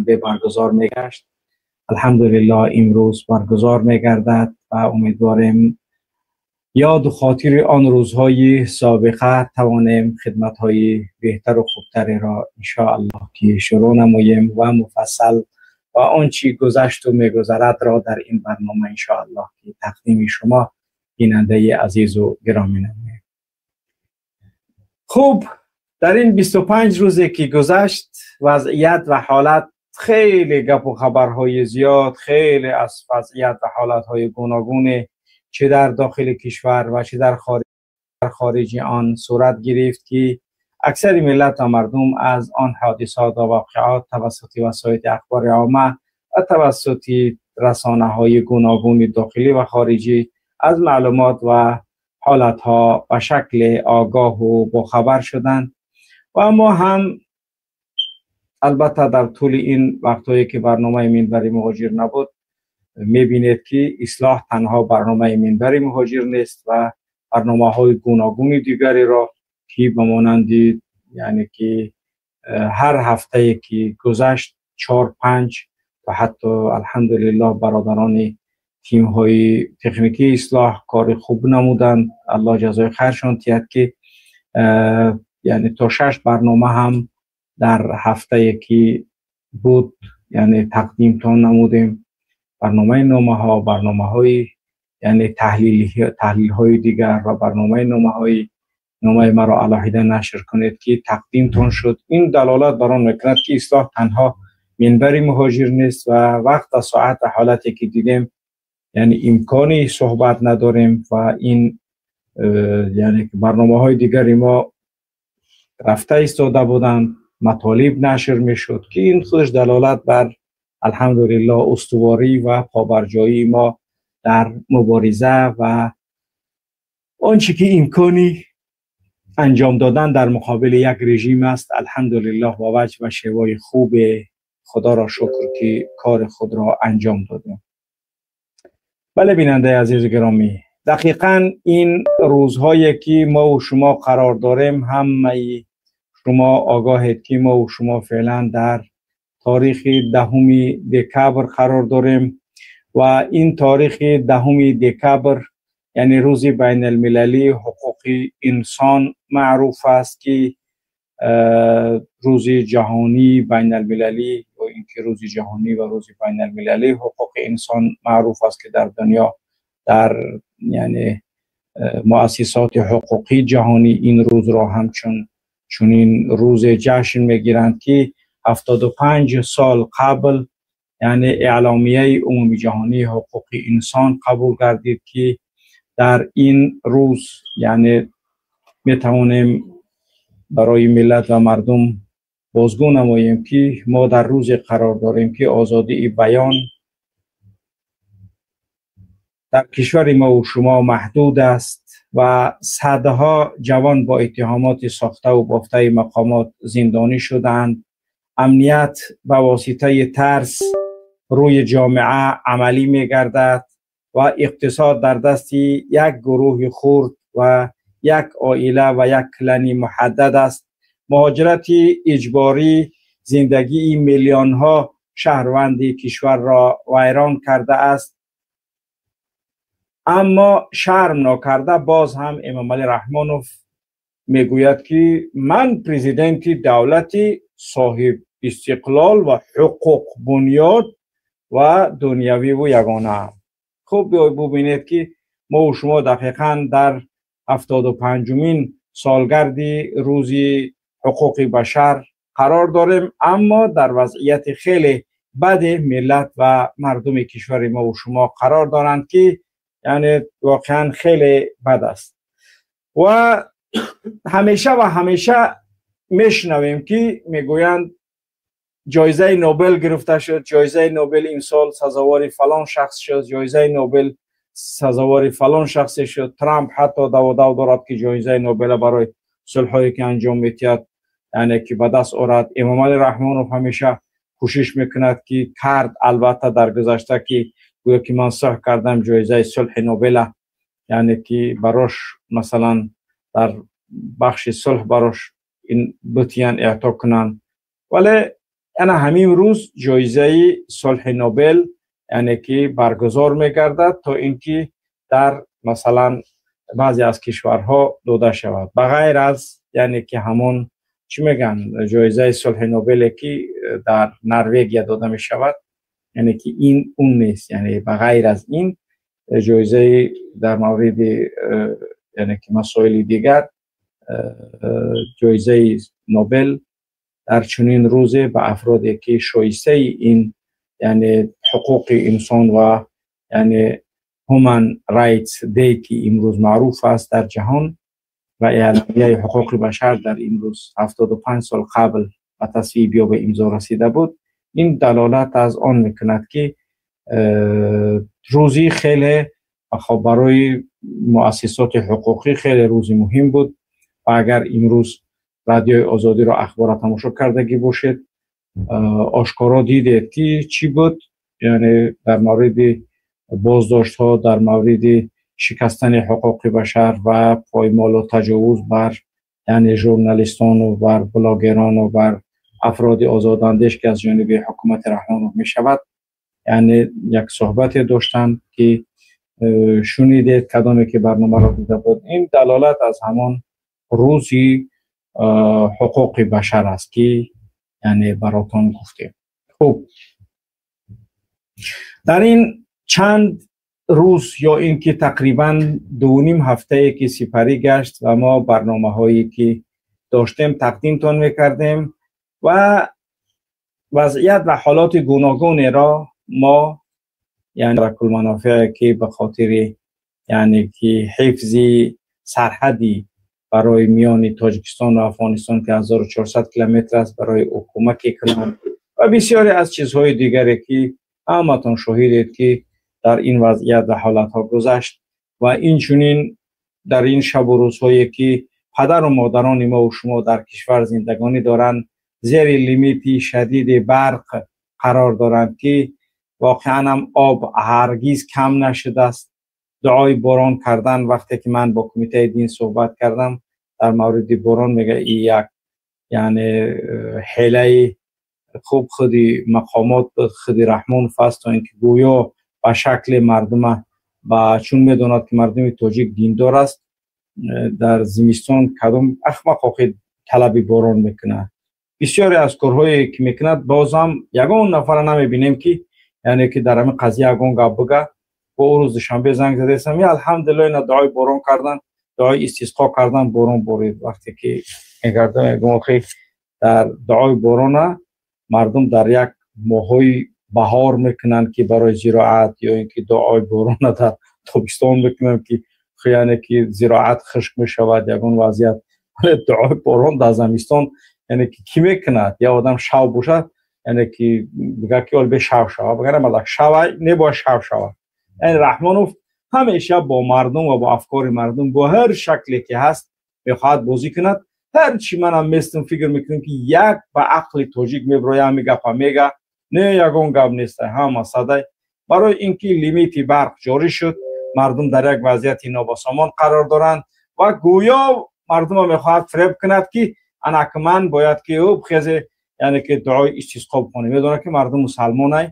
دوشنبه برگزار میگشت، الحمدلله امروز برگزار میگردد و امیدواریم یاد و خاطر آن روزهای سابقه توانیم خدمت‌های بهتر و خوبتری را انشاءالله که شروع نماییم و مفصل و آنچه گذشت و میگذرد را در این برنامه انشاءالله که تقدیم شما بیننده عزیز و گرامی نماییم. خوب، در این 25 روزی که گذشت وضعیت و حالت خیلی گپ و خبرهای زیاد، خیلی از وضعیت و حالتهای گوناگون چه در داخل کشور و چه در خارج آن صورت گرفت که اکثر ملت و مردم از آن حادثات و واقعات توسط وسایل اخبار عامه و توسط رسانه های گوناگون داخلی و خارجی از معلومات و حالتها به شکل آگاه و باخبر شدند و ما هم البته در طول این وقتهایی که برنامه منبر مهاجر نبود میبینید که اصلاح تنها برنامه منبر مهاجر نیست و برنامه های گوناگون دیگری را که به مانند یعنی که هر هفته که گذشت 4 5 و حتی الحمدلله برادران تیم های تکنیکی اصلاح کار خوب نمودند، الله جزای خیرشان تید که یعنی تا 6 برنامه هم در هفته که بود یعنی تقدیم تان نمودیم. برنامه نامه ها، برنامه های یعنی تحلیل های دیگر و برنامه نامه های نامه مرا علاهیده نشر کنید که تقدیم تان شد. این دلالت بر آن میکند که اصلاح تنها منبر مهاجر نیست و وقت و ساعت و حالتی که دیدیم یعنی امکانی صحبت نداریم و این یعنی برنامه های دیگری ما رفته ایستاده بودند، مطالب نشر میشد که این خودش دلالت بر الحمدلله استواری و پابرجایی ما در مبارزه و آنچه که امکانی انجام دادن در مقابل یک رژیم است. الحمدلله با وجه و شیوای خوب خدا را شکر که کار خود را انجام دادیم. بله بیننده عزیز گرامی، دقیقاً این روزهایی که ما و شما قرار داریم همه شما آگاهید که ما و شما فعلا در تاریخ 10 دکبر قرار داریم و این تاریخ 10 دکبر یعنی روز بین المللی حقوق انسان معروف است که روز جهانی بین المللی و اینکه روز جهانی و روز بین المللی حقوق انسان معروف است که در دنیا در یعنی مؤسسات حقوقی جهانی این روز را همچون چنین روز جشن میگیرند که 75 سال قبل یعنی اعلامیه عمومی جهانی حقوق انسان قبول گردید که در این روز یعنی میتوانیم برای ملت و مردم بازگو نماییم که ما در روز قرار داریم که آزادی بیان در کشور ما و شما محدود است و صدها جوان با اتهامات ساخته و بافته مقامات زندانی شدند. امنیت به واسطه ترس روی جامعه عملی می‌گردد و اقتصاد در دست یک گروه خرد و یک عائله و یک کلانی محدد است. مهاجرت اجباری زندگی میلیون ها شهروند کشور را ویران کرده است. اما شرم ناکرده باز هم امام علی رحمانوف میگوید که من پرزیدنت دولتی صاحب استقلال و حقوق بنیاد و دنیوی و یگانه ام. خوب ببینید که ما و شما دقیقاً در 75مین سالگرد روز حقوق بشر قرار داریم، اما در وضعیت خیلی بد ملت و مردم کشور ما و شما قرار دارند که یعنی واقعا خیلی بد است. و همیشه و همیشه میشنویم که میگویند جایزه نوبل گرفته شد، جایزه نوبل امسال سزاوار فلان شخص شد، جایزه نوبل سزاوار فلان شخص شد. ترامپ حتی دو دارد که جایزه نوبل برای صلح‌هایی که انجام می‌دهد یعنی که به دست آورد. امام علی رحمانوف همیشه کوشش میکند که کرد، البته در گذشته که گویا که من صلح کردم جایزه صلح نوبل، یعنی که براش مثلا در بخش صلح براش این بتیان اعطا کنند، ولی Яъне ҳамин рӯз ҷоизаи сулҳи Нобел яъне ки баргузор мегардад, то инки дар масалан баъзе аз кишварҳо дода шавад. Ба ғайр аз яъне ки ҳамон чӣ мегӯянд ҷоизаи сулҳи Нобеле ки дар Норвегия дода мешавад, яъне ки ин он нест, яъне ба ғайр аз ин ҷоизаи дар мавриди яъне ки масоили дигар ҷоизаи Нобел дар чунин рӯзе ба афроде ки шоистаи ин яъне ҳуқуқи инсон ва яъне Human Rights Day ки имрӯз маъруф аст дар ҷаҳон ва эъломияи ҳуқуқи башар дар имрӯз 75 сол қабл ба тасвиб ё ба имзо расида буд, ин далолат аз он мекунад ки рӯзи хеле барои муассисоти ҳуқуқӣ хеле рӯзи муҳим буд. Ва агар имрӯз радиои Озодиро ахбора тамошо кардагӣ бошед, ошкоро дидед ки чӣ буд, яъне дар мавриди боздоштҳо, дар мавриди шикастани ҳуқуқи башар ва поймолу таҷовуз бар яъне журналистону бар блогерону бар афроди озодандеш ки аз ҷониби ҳукумати Раҳмонов мешавад, яъне як суҳбате доштанд ки шунидед, кадоме ки барномаро дида буд. Ин далолат аз ҳамон рӯзи ҳуқуқи башар аст ки яъне баротон гуфтем. Хуб, дар ин чанд рӯз ё ин ки тақрибан 2.5 ҳафтае ки сипарӣ гашт ва мо барномаҳое ки доштем тақдимтон мекардем ва вазъият ва ҳолоти гуногунеро мо яъне ракулманофеъе ки ба хотири яъне ки ҳифзи сарҳади барои миёни Тоҷикистон ва Афғонистон ки 1400 километр аст барои ӯ кӯмаке кунанд ва бисёре аз чизҳои дигаре ки ҳаматон шоҳидед ки дар ин вазъият ва ҳолатҳо гузашт. Ва инчунин дар ин шабу рӯзҳое ки падару модарони мо ва шумо дар кишвар зиндагонӣ доранд, зери лимити шадиди барқ қарор доранд ки воқеан ҳам об ҳаргиз кам нашудааст. Дуои борон кардан, вақте ки ман бо кумитаи дин суҳбат кардам дар мавриди борон, мега ин як яъне ҳилаи хуб худи мақомот буд, худи Раҳмонов аст, то инки гӯё ба шакли мардума ба чун медонад ки мардуми тоҷик диндор аст, дар зимистон кадом ахмақ охи талаби борон мекунад. Бисёре аз корҳое ки мекунад бозам ягон нафара намебинем ки яъне ки дар ҳамин қазия ягон гап бига. Бо ӯ рӯз душанбе занг задаистам, я алҳамдулиллоҳ ина дуои борон кардан, дуои истисқо кардан, борон борид. Вақте ки мегардам мегӯям охи дар дуои борона мардум дар як моҳҳои баҳор мекунанд ки барои зироат, ё ин ки дуои борона дар тобистон мекунанд ки яъне ки зироат хушк мешавад, ягон вазъият. Вале дуои борон дар замистон яъне ки кӣ мекунад? Я одам шав бошад, яъне ки бигӯяд ки ол бе шав шава, бигӯяд мардак шава, небояд шав шава. Яъне Раҳмонов ҳамеша бо мардум ва бо афкори мардум бо ҳар шакле ки ҳаст мехоҳад бозӣ кунад. Ҳарчи манам местам фикр мекунам ки як ба ақли тоҷик меброя ҳами гапа мега, не ягон гап нест, ҳама садай. Барои ин ки лимити барқ ҷорӣ шуд, мардум дар як вазъияти нобасомон қарор доранд ва гӯё мардумро мехоҳад фиреб кунад ки анаки ман бояд ки ӯ хезе яъне ки дуои истисқо бихонем. Медонад ки мардум мусалмонай,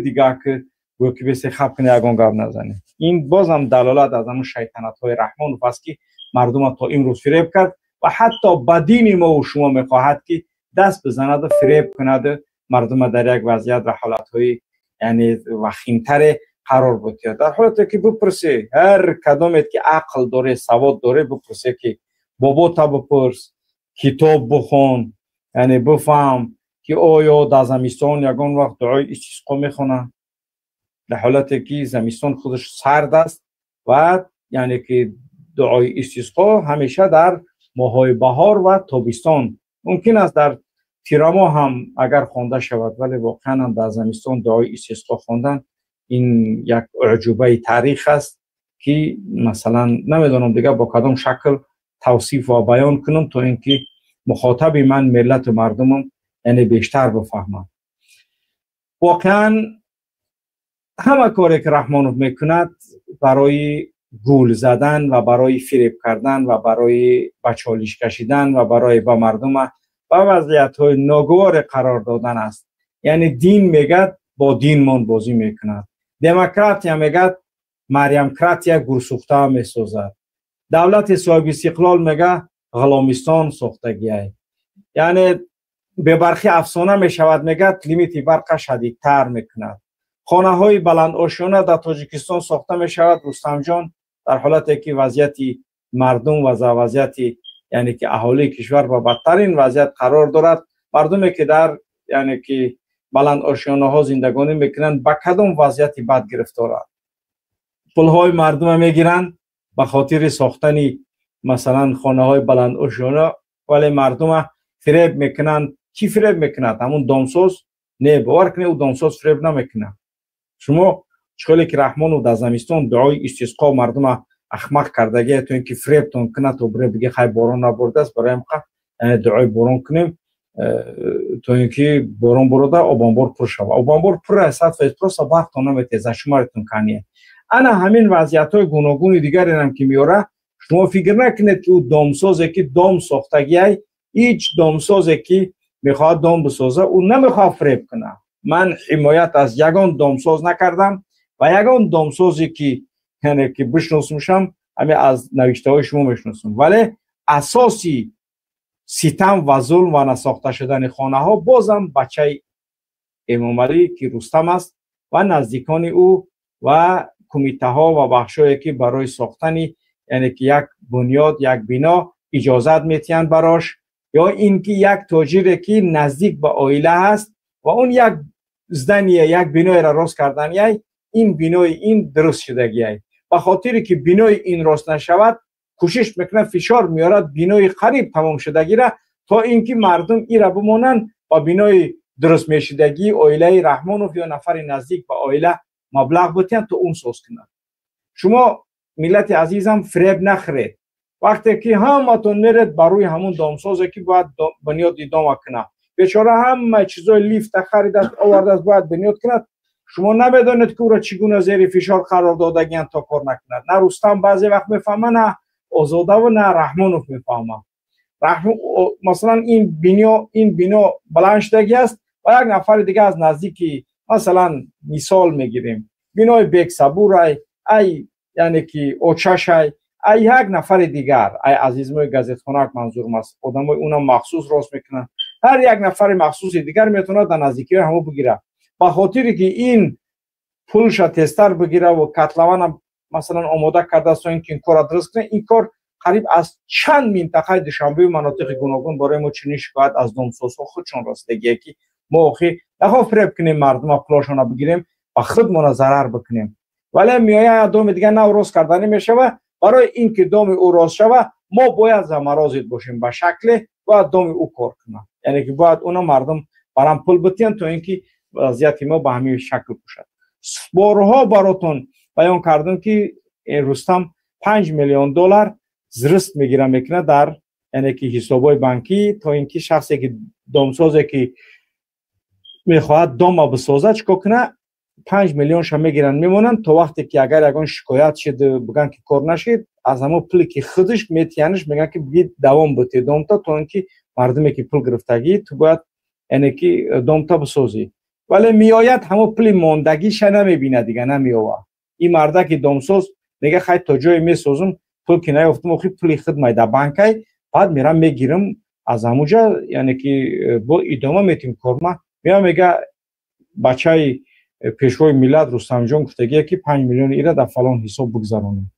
дига ки гӯё ки бесе хаб кунӣ ягон гап назанӣ. Ин бозам далолат аз ҳамон шайтанатҳои Раҳмонов аст ки мардумро то имрӯз фиреб кард ва ҳатто ба дини мо ва шумо мехоҳад ки даст бизанаду фиреб кунаду мардумро дар як вазъият ва ҳолатҳои яъне вахимтаре қарор бидиҳад. Дар ҳолате ки бипурсӣ ҳар кадомет ки ақл доре, савод доре, бипурсӣ ки бобота бипурс, китоб бихон, яъне бифаҳм ки оё дар замистон ягон вақт дуои истисқо мехонанд, дар ҳолате ки замистон худаш сард аст ва яъне ки дуои истисқо ҳамеша дар моҳҳои баҳор ва тобистон, мумкин аст дар тирамоҳ ҳам агар хонда шавад, вале воқеан ҳам дар замистон дуои истисқо хондан ин як уъҷубаи таърих аст ки масалан намедонам дигар бо кадом шакл тавсиф ва баён кунам то ин ки мухотаби ман миллату мардумам яъне бештар бифаҳманд. Воқеан ҳама коре ки Раҳмонов мекунад барои гул задан ва барои фиреб кардан ва барои ба чолиш кашидан ва барои ба мардума ба вазъиятҳои ногуворе қарор додан аст. Яъне дин мегӯяд, бо динмон бозӣ мекунад. Демократия мегӯяд, марьямкратия гурсӯхта месозад. Давлати соҳиби истиқлол мегӯяд, ғуломистон сохтагиай. Яъне бебарқӣ афсона мешавад, мегӯяд, лимити барқа шадидтар мекунад. Хонаҳои баландошёна дар Тоҷикистон сохта мешавад, Рустамҷон, дар ҳолате ки вазъияти мардум ва вазъияти, яъне ки аҳолии кишвар ба бадтарин вазъият қарор дорад. Мардуме ки дар, яъне ки баландошёнаҳо зиндагонӣ мекунанд, ба кадом вазъияти бад гирифторанд? Пулҳои мардума мегиранд ба хотири сохтани, масалан, хонаҳои баландошёна, вале мардума фиреб мекунанд. Кӣ фиреб мекунад? Ҳамун домсоз? Не, бовар кунед, ӯ домсоз фиреб намекунад. Шумо чӣ хеле ки Раҳмонов дар замистон дуои истисқо мардума ахмақ кардагия, то ин ки фиребтон кунад, то бире биге, хай, борон набурдааст, барои ҳамқа, яъне дуои борон кунем, то ин ки борон бурода, обанбор пур шава. Обанбор пур аст, 100%, просто барқтон наметиҳад, зашумаритон кания. Ана ҳамин вазъиятҳои гуногуни дигарерам ки меёра. Шумо фикр накунед, ки ӯ домсозе ки дом сохтагиай, ҳеҷ домсозе ки мехоҳад дом бисоза, ӯ намехоҳад фиреб кунад. Ман ҳимоят аз ягон домсоз накардам ва ягон домсозе ки, яъне ки бишносумшам, ҳамин аз навиштаҳои шумо мешиносам. Вале асоси ситам ва зулм ва насохта шудани хонаҳо бозам бачаи Эмомалӣ, ки Рустам аст, ва наздикони ӯ ва кумитаҳо ва бахшҳое ки барои сохтани, яъне ки як бунёд, як бино иҷозат метиҳанд барош, ё ин ки як тоҷире ки наздик ба оила ҳаст ва он як здание, як биноеро рост карданияй, ин бинои ин дуруст шудагиай. Ба хотире ки бинои ин рост нашавад, кӯшиш мекунад, фишор меорад бинои қариб тамом шудагира, то ин ки мардум ира бимонанд ва бинои дуруст мешудагии оилаи Раҳмонов ё нафари наздик ба оила маблағ бутиҳанд, то он соз кунад. Шумо, миллати азизам, фиреб нахӯред. Вақте ки ҳаматон меред ба рӯи ҳамун домсозе ки бояд бунёди дома кунад, бечора ҳама чизои лифта харидааст, овардааст, бояд бунёд кунад. Шумо намедонед, ки ӯро чӣ гуна зери фишор қарор додагиянд, то кор накунад. На Рустам баъзе вақт мефаҳма, на Озодаву на Раҳмонов мефаҳма. Масалан, ин бино баланд шудагӣ аст ва як нафари дига аз наздики, масалан, мисол мегирем, бинои Бексабурай, ай, яъне ки очашай, ай як нафари дигар, ай азизмои газетхонак манзурм аст, одамои унам махсус рост мекунанд. Ҳар як нафари махсуси дигар метавонад дар наздикиҳои ҳамо бигирад, ба хотире ки ин пулша тезтар бигира ва котлованам, масалан, омода кардааст, то ин ки ин корро дуруст кунад. Ин кор қариб аз чанд минтақаи Душанбею манотиқи гуногун барои мо чунин шикоят аз домсозҳо худшон расидагие, ки мо охи нахоҳ фиреб кунем мардума, пулошона бигирем ва худмона зарар бикунем. Вале меояд, доми дигар нав рост карданӣ мешава. Барои ин ки доми ӯ рост шава, мо бояд заморозить бошем, ба шакле бояд доми ӯ кор кунад, яъне ки бояд уна мардум барам пул битиҳанд, то ин ки вазъияти мо ба ҳамин шакл бошад. Борҳо баротон баён кардам, ки Рустам 5 миллион доллар зирист мегира мекунад дар, яъне ки ҳисобҳои банкӣ, то ин ки шахсе ки домсозе ки мехоҳад дома бисозад, чӣ кор кунад? 5 миллионша мегиранд, мемонанд, то вақте ки агар ягон шикоят шид, бигӯянд ки кор нашид, аз ҳамон пуле ки худаш метиҳанаш, мегӯянд ки бигӣ давом бите домта, то ин ки мардуме ки пул гирифтагӣ, ту бояд, яъне ки домта бисозӣ. Вале меояд, ҳамон пули мондагиша намебинад, дига намеёвад. Ин мардаки домсоз мега, хай, то ҷое месозум, пул ки наёфтум, охи пули хидмай дар банкай, баъд мерам мегирам аз ҳамуҷа, яъне ки бо идома метим корма. Меоя, мега, бачаи пешвои миллат Рустамҷон гуфтагие, ки 5 миллион ира дар фалон ҳисоб бигзаронем.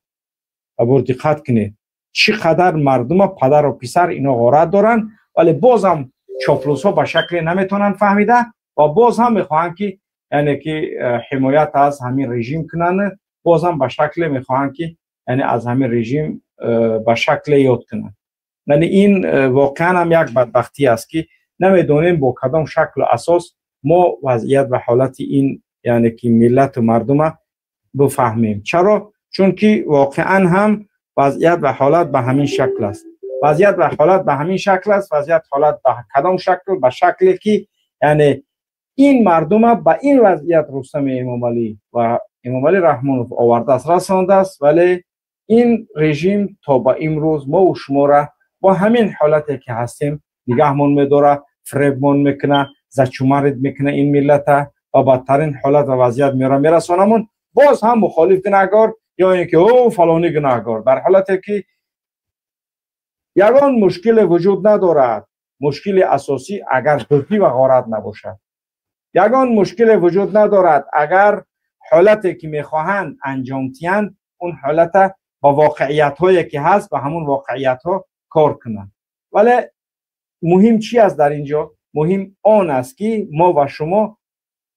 Ва бор диққат кунед, чӣ қадар мардума падару писар ино ғорат доранд, вале бозам чоплусҳо ба шакле наметавонанд фаҳмида ва боз ҳам мехоҳанд, ки яъне ки ҳимоят аз ҳамин режим кунанд, боз ҳам ба шакле мехоҳанд, ки яъне аз ҳамин режим ба шакле ёд кунанд. Яъне ин воқеан ҳам як бадбахтӣ аст, ки намедонем бо кадом шаклу асос мо вазъият ва ҳолати ин, яъне ки миллату мардума бифаҳмем. Чаро? Чунки воқеан ҳам вазъият ва ҳолат ба ҳамин шакл аст. Вазъият ва ҳолат ба ҳамин шакл аст. Вазъият, ҳолат ба кадом шакл? Ба шакле ки, яъне ин мардума ба ин вазъият Рустами Эмомалӣ ва Эмомалӣ Раҳмонов овардааст, расондааст. Вале ин режим то ба имрӯз мову шуморо бо ҳамин ҳолате ки ҳастем نگهمون میداره، فریبمون میکنه، زچومارد میکنه این ملت و بدترین حالت و وضعیت میاره میرسانمون. باز هم مخالف گناهکار یا اینکه او فلانی گناهکار، در حالتی که یگان مشکل وجود ندارد. مشکل اساسی اگر دزدی و غارت نباشد، یگان مشکل وجود ندارد اگر حالتی که میخواهند انجام تیند اون حالت با واقعیت هایی که هست با همون واقعیت ها کار کنند. ولی مهم چی است در اینجا؟ مهم آن است که ما و شما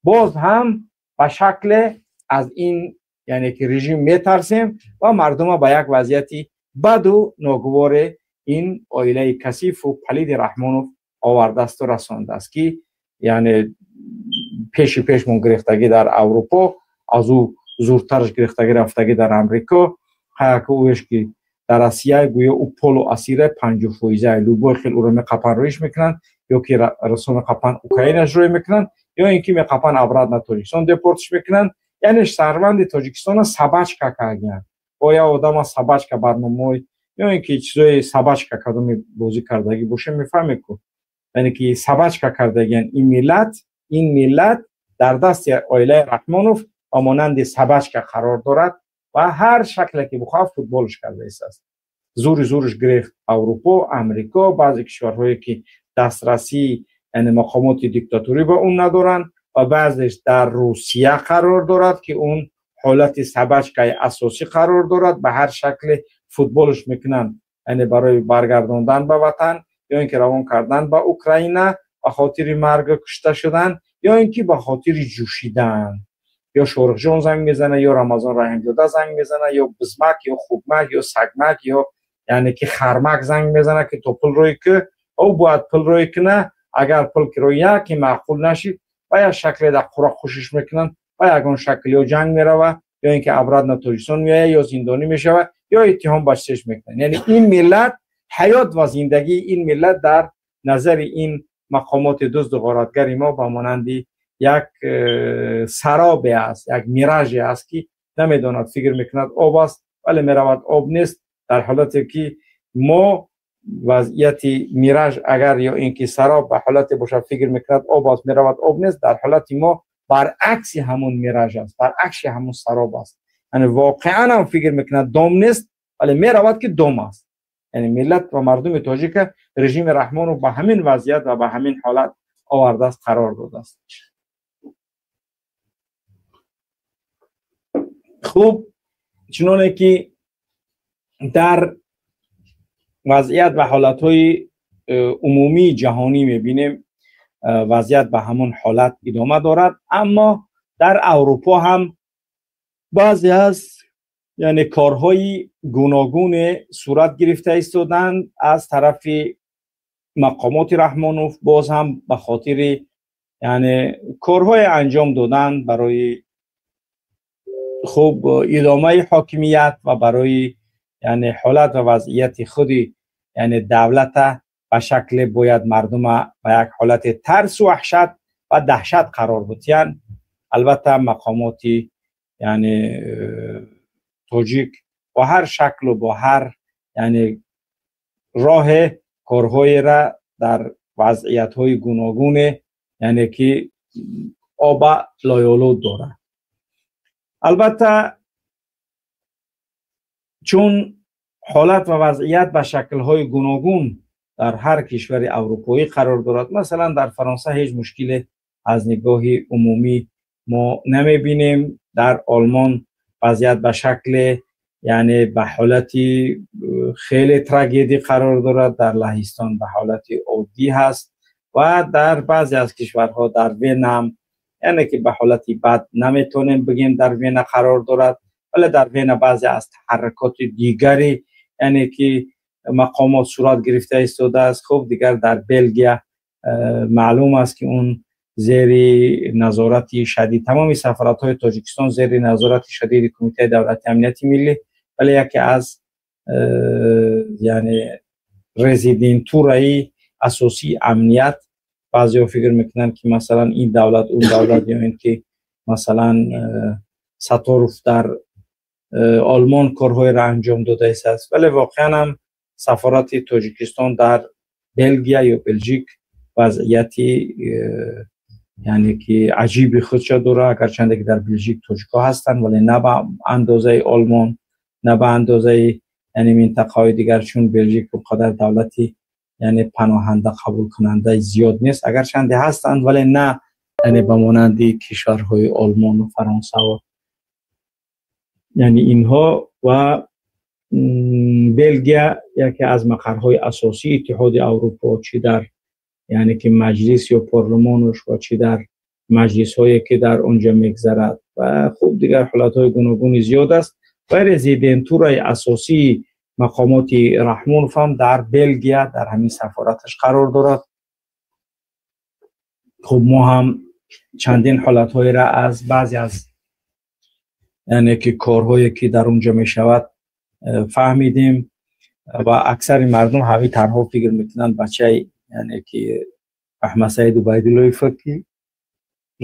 باز هم به شکل از این یعنی که رژیم میترسیم و مردم با یک وضعیتی بد و ناگوار این عائله کثیف و پلید رحمانوف آورده است و رسانده است که یعنی پیش پیشمون گرفتگی در اروپا، از او زورترش گرفتگی رفتگی در امریکا، که اوش که در آسیا گویا او پولو اسیره 5% لوبو خیل او رو میقپن رویش میکنن، یا که رسو میقپن اوکراینش روی میکنن، یا اینکه میقپن ابراد نه تاجیکستان депортش میکنن. یعنی شهروند تاجیکستان собачка کردن، با آدم собачка برنامه یا اینکه چیزای собачка کدوم بازی کردگی باشه میفهمه که یعنی که собачка کردگی این ملت، این ملت در دست عائله رحمانوف و مانند собачка قرار دارد و هر شکلی که بخواد فوتبالش کرده است. زور زورش گرفت اروپا، امریکا، بعضی کشورهایی که دسترسی یعنی مقامات دیکتاتوری با اون ندارن و بعضیش در روسیه قرار دارد که اون حالت собачка ی اساسی قرار دارد، به هر شکل فوتبالش میکنن، یعنی برای برگرداندن به وطن یا اینکه روان کردن به اوکراین به خاطر مرگ کشته شدن یا اینکه به خاطر جوشیدن. یا شورخ جان زنگ میزنه، یا رمضان رحیم زاده زنگ میزنه، یا بزمک یا خوبمک یا سگمک یا یعنی که خرمک زنگ میزنه که تو پول روی که او باید پول روی کنه. اگر پول که روی که معقول نشید و یا شکل در قره خوشش میکنن و یگان شکل یا جنگ میروه یا اینکه ابراد نه تاجیکستان میایه یا زندانی میشوه یا اتهام بچش میکنن. یعنی این ملت حیات و زندگی این ملت در نظر این مقامات دزد و غارتگر ما به مانند یک سراب است، یک میراژ است که نمیداند، فکر میکند آب است ولی میرود آب نیست. در حالتی که ما وضعیت میراژ اگر یا اینکه سراب به حالت باشه فکر میکند آب است میرود آب نیست، در حالت ما برعکس همون میراژ است، برعکس همون سراب است. یعنی واقعا هم فکر میکند دام نیست ولی میرود که دام است. یعنی ملت و مردم تاجیک رژیم رحمان رو به همین وضعیت و به همین حالت آورده است، قرار داده است. خوب، چنانه که در وضعیت و حالتهای عمومی جهانی میبینیم وضعیت به همون حالت ادامه دارد، اما در اروپا هم بعضی از یعنی کارهای گوناگون صورت گرفته ایستادند از طرف مقامات رحمانوف، باز هم به خاطر یعنی کارهای انجام دادن برای خوب ادامه حاکمیت و برای یعنی حالت و وضعیت خودی یعنی دولت به شکل باید مردم به یک حالت ترس و وحشت و دهشت قرار بدهند. البته مقامات یعنی تاجیک با هر شکل و با هر یعنی راه کارهای را در وضعیت های گوناگون یعنی که آب لایالود داره. البته چون حالت و وضعیت به شکل‌های گوناگون در هر کشور اروپایی قرار دارد، مثلا در فرانسه هیچ مشکل از نگاه عمومی ما نمی‌بینیم، در آلمان وضعیت به شکل یعنی به حالتی خیلی تراژدی قرار دارد، در لهستان به حالت عادی هست و در بعضی از کشورها در وین هم یعنی که به حالتی بد نمیتونیم بگیم در وین قرار دارد، ولی در وین بعضی از تحرکات دیگری یعنی که مقامات صورت گرفته ایستاده است. خب دیگر در بلژیک معلوم است که اون زیر نظارت شدید تمام سفارت های تاجیکستان زیر نظارت شدید کمیته دولت امنیت ملی، ولی یکی از یعنی رزیدنتورای اساسی امنیت، بعضی فکر میکنن که مثلا این دولت اون دولت یا اینکه مثلا ستاروف در آلمان کارهای را انجام داده است، ولی واقعا هم سفارت تاجیکستان در Белгия ё Белжик вазъияти яъне ки аҷиби худша дора, агарчанде ки дар Белжик тоҷикҳо ҳастанд, вале на ба андозаи Олмон, на ба андозаи яъне минтақаҳои дигар, чун Белжик он қадар давлати яъне паноҳанда қабулкунандаи зиёд нест. Агарчанде ҳастанд, вале на яъне ба монанди кишварҳои Олмону Фаронсаву яъне инҳо. Ва Белгия яке аз мақарҳои асосии Иттиҳоди Аврупо, чӣ дар яъне ки маҷлис ё парлумонаш ва чӣ дар маҷлисҳое ки дар онҷо мегзарад, ва хуб, дигар ҳолатҳои гуногуни зиёд аст. Ва резидентураи асосии мақомоти Раҳмонов ҳам дар Белгия, дар ҳамин сафораташ қарор дорад. Хуб, мо ҳам чандин ҳолатҳоеро аз баъзе аз яъне ки корҳое ки дар онҷо мешавад фаҳмидем. Ва аксари мардум ҳави танҳо фикр мекунанд бачаи яъне ки Аҳмадсаид Убайдуллоев, ки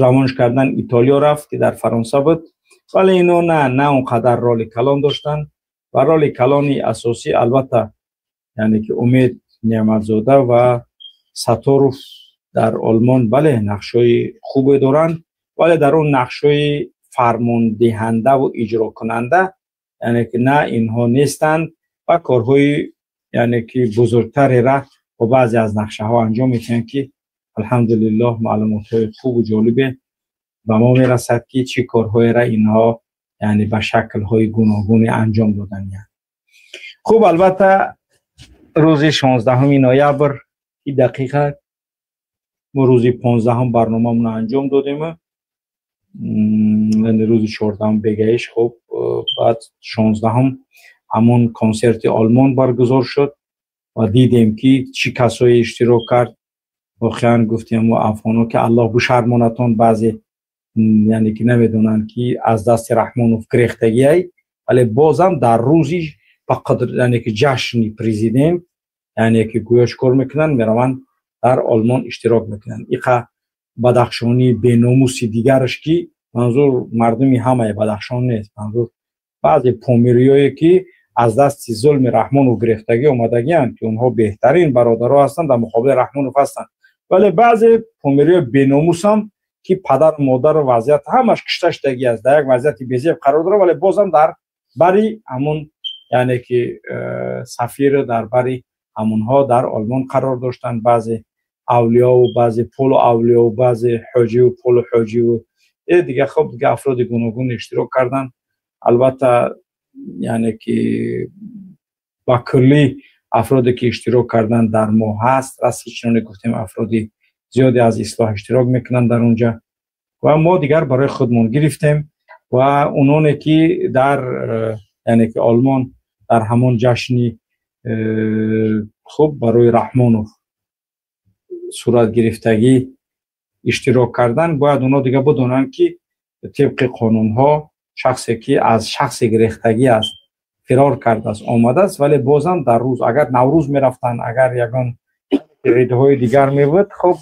равонш кардан Итолиё рафт, ки дар Фаронса буд, вале ино на он қадар роли калон доштанд. Ва роли калони асосӣ албатта яъне ки Умед Неъматзода ва Саторов дар Олмон, бале, нақшҳои хубе доранд, вале дар он нақшҳои фармондиҳандаву иҷрокунанда яъне ки на инҳо нестанд ва корҳои яъне ки бузургтарера бо баъзе аз нақшаҳо анҷом медиҳанд, ки алҳамдулиллоҳ, маълумотҳои хубу ҷолибе ба мо мерасад, ки чӣ корҳоеро инҳо яъне ба шаклҳои гуногуне анҷом доданиянд. Хуб, албатта, рӯзи 16 ноябр ки дақиқа мо рӯзи 15-ум барномамонро анҷом додем, яъне рӯзи 14-ум бегаиш. Хуб, баъд 16-ум ҳамон консерти Олмон баргузор шуд ва дидем, ки чӣ касое иштирок кард. Воқеан, гуфтем мо афғоно, ки Аллоҳ бишармонатон, баъзе яъне ки намедонанд, ки аз дасти Раҳмонов гирехтагиай, вале бозам дар рӯзи ба қадр яъне ки ҷашни президент яъне ки гӯё чӣ кор мекунанд? Мераванд, дар Олмон иштирок мекунанд. Иқа бадахшонии беномуси дигараш, ки манзур мардуми ҳамаи Бадахшон нест, манзур баъзе помириёе ки аз дасти зулми Раҳмонов гирифтагӣ омадагианд, ки онҳо беҳтарин бародаро ҳастанд, дар муқобили Раҳмонов ҳастанд, вале баъзе помириё беномусам, ки падару модару вазъият ҳамаш кишта шудагӣ аст, дар як вазъияти безеб қарор дорад, вале бозам дар бари ҳамун яъне ки сафир, дар бари ҳамунҳо дар Олмон қарор доштанд. Баъзе авлиёву баъзе пулу авлиёву баъзе ҳоҷиву пулу ҳоҷиву дига, хуб, дига афроди гуногун иштирок карданд. Албатта, яъне ки ба куллӣ афроде ки иштирок карданд дар мо ҳаст расти, чуноне гуфтем, афроди зиёде аз Ислоҳ иштирок мекунанд дар онҷа ва мо дигар барои худмон гирифтем. Ва ононе ки дар яъне ки Олмон дар ҳамон ҷашни хуб барои Раҳмонов сурат гирифтагӣ иштирок кардан, бояд онҳо дига бидонанд, ки тибқи қонунҳо шахсе ки аз шахсе гирехтагӣ аст, фирор кардааст, омадааст, вале бозам дар рӯз, агар Наврӯз мерафтанд, агар ягон идҳои дигар мебуд, хуб,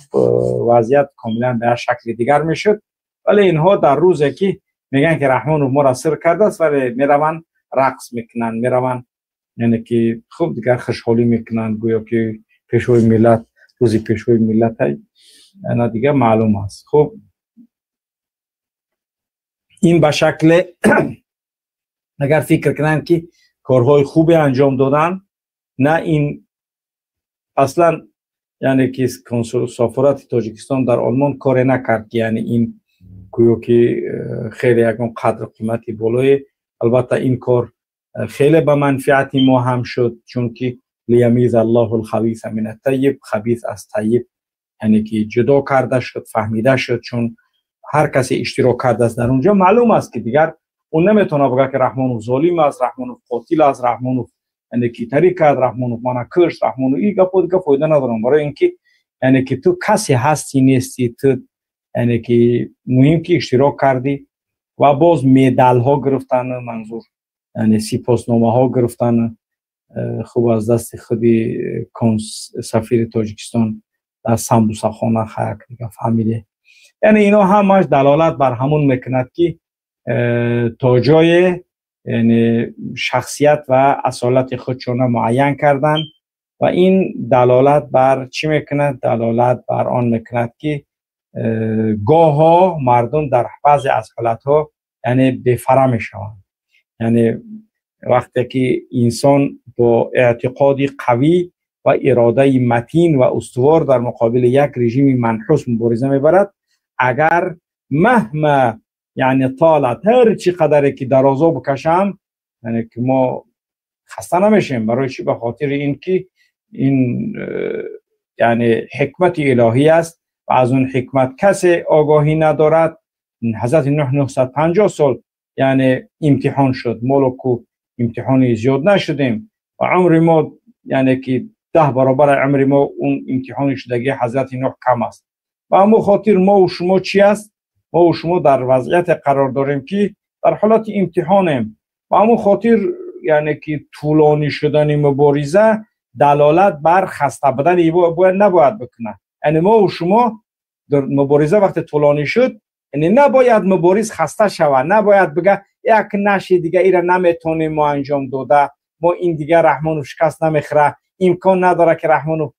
вазъият комилан ба як шакли дигар мешуд. Вале инҳо дар рӯзе ки мегӯянд, ки Раҳмонов моро сир кардааст, вале мераванд, рақс мекунанд, мераванд, яъне ки хуб, дигар хушҳолӣ мекунанд, гӯё ки пешвои миллат, рӯзи пешвои миллат ана дигар маълум аст. Хуб, ин ба шакле агар фикр кунанд, ки корҳои хубе анҷом доданд, на, ин аслан яъне ки сафорати Тоҷикистон дар Олмон коре накард, ки яъне ин гӯё ки хеле ягон қадру қимати болое. Албатта, ин кор хеле ба манфиати мо ҳам шуд, чунки лиямиза Аллоҳу лхабиса мин аттайиб, хабис аз тайиб яъне ки ҷудо карда шуд, фаҳмида шуд. Чун ҳар касе иштирок кардааст дар онҷо, маълум аст, ки дигар ӯ наметавонад бигӯяд, ки Раҳмонов золим аст, Раҳмонов қотил аст, Раҳмонов яъне ки тариқ кард, Раҳмонов мана кушт, Раҳмонов. Ин гапҳо дига фоида надоранд, барои ин ки яъне ки ту касе ҳасти, нести, ту яъне ки муҳим ки иштирок кардӣ. Ва боз медалҳо гирифтан, манзур яъне сипосномаҳо гирифтан, хуб, аз дасти худи сафири Тоҷикистон дар самбусахона хаяк дига фаҳмиде. Яъне ино ҳамаш далолат бар ҳамон мекунад, ки то ҷое яъне шахсият ва асолати худшона муайян карданд. و این دلالت بر چی میکند؟ دلالت بر آن میکند که گاها مردم در بعضی از حالتها یعنی بفره میشوند. یعنی وقتی که انسان با اعتقاد قوی و اراده متین و استوار در مقابل یک رژیم منحوس مبارزه میبرد، اگر مهما یعنی طالت، هر چی قدره که درازا بکشم، یعنی که ما خسته نمیشیم. برای چی؟ به خاطر اینکه این یعنی حکمت الهی است و از اون حکمت کسی آگاهی ندارد. حضرت نوح 950 سال یعنی امتحان شد، ما کو امتحان زیاد نشدیم و عمر ما یعنی که 10 برابر عمر ما اون امتحان شدگی حضرت نوح کم است. و همون خاطر ما و شما چی است؟ ما و شما در وضعیت قرار داریم که در حالت امتحانیم. و همون خاطر یعنی که طولانی شدن مبارزه دلالت بر خسته بودن باید نباید بکنه. یعنی ما و شما در مبارزه وقت طولانی شد، یعنی نباید مبارز خسته شود، نباید بگه یک نشی دیگه ایره نمیتونیم ما انجام داده، ما این دیگه رحمانو شکست نمیخوره، امکان نداره که رحمانو.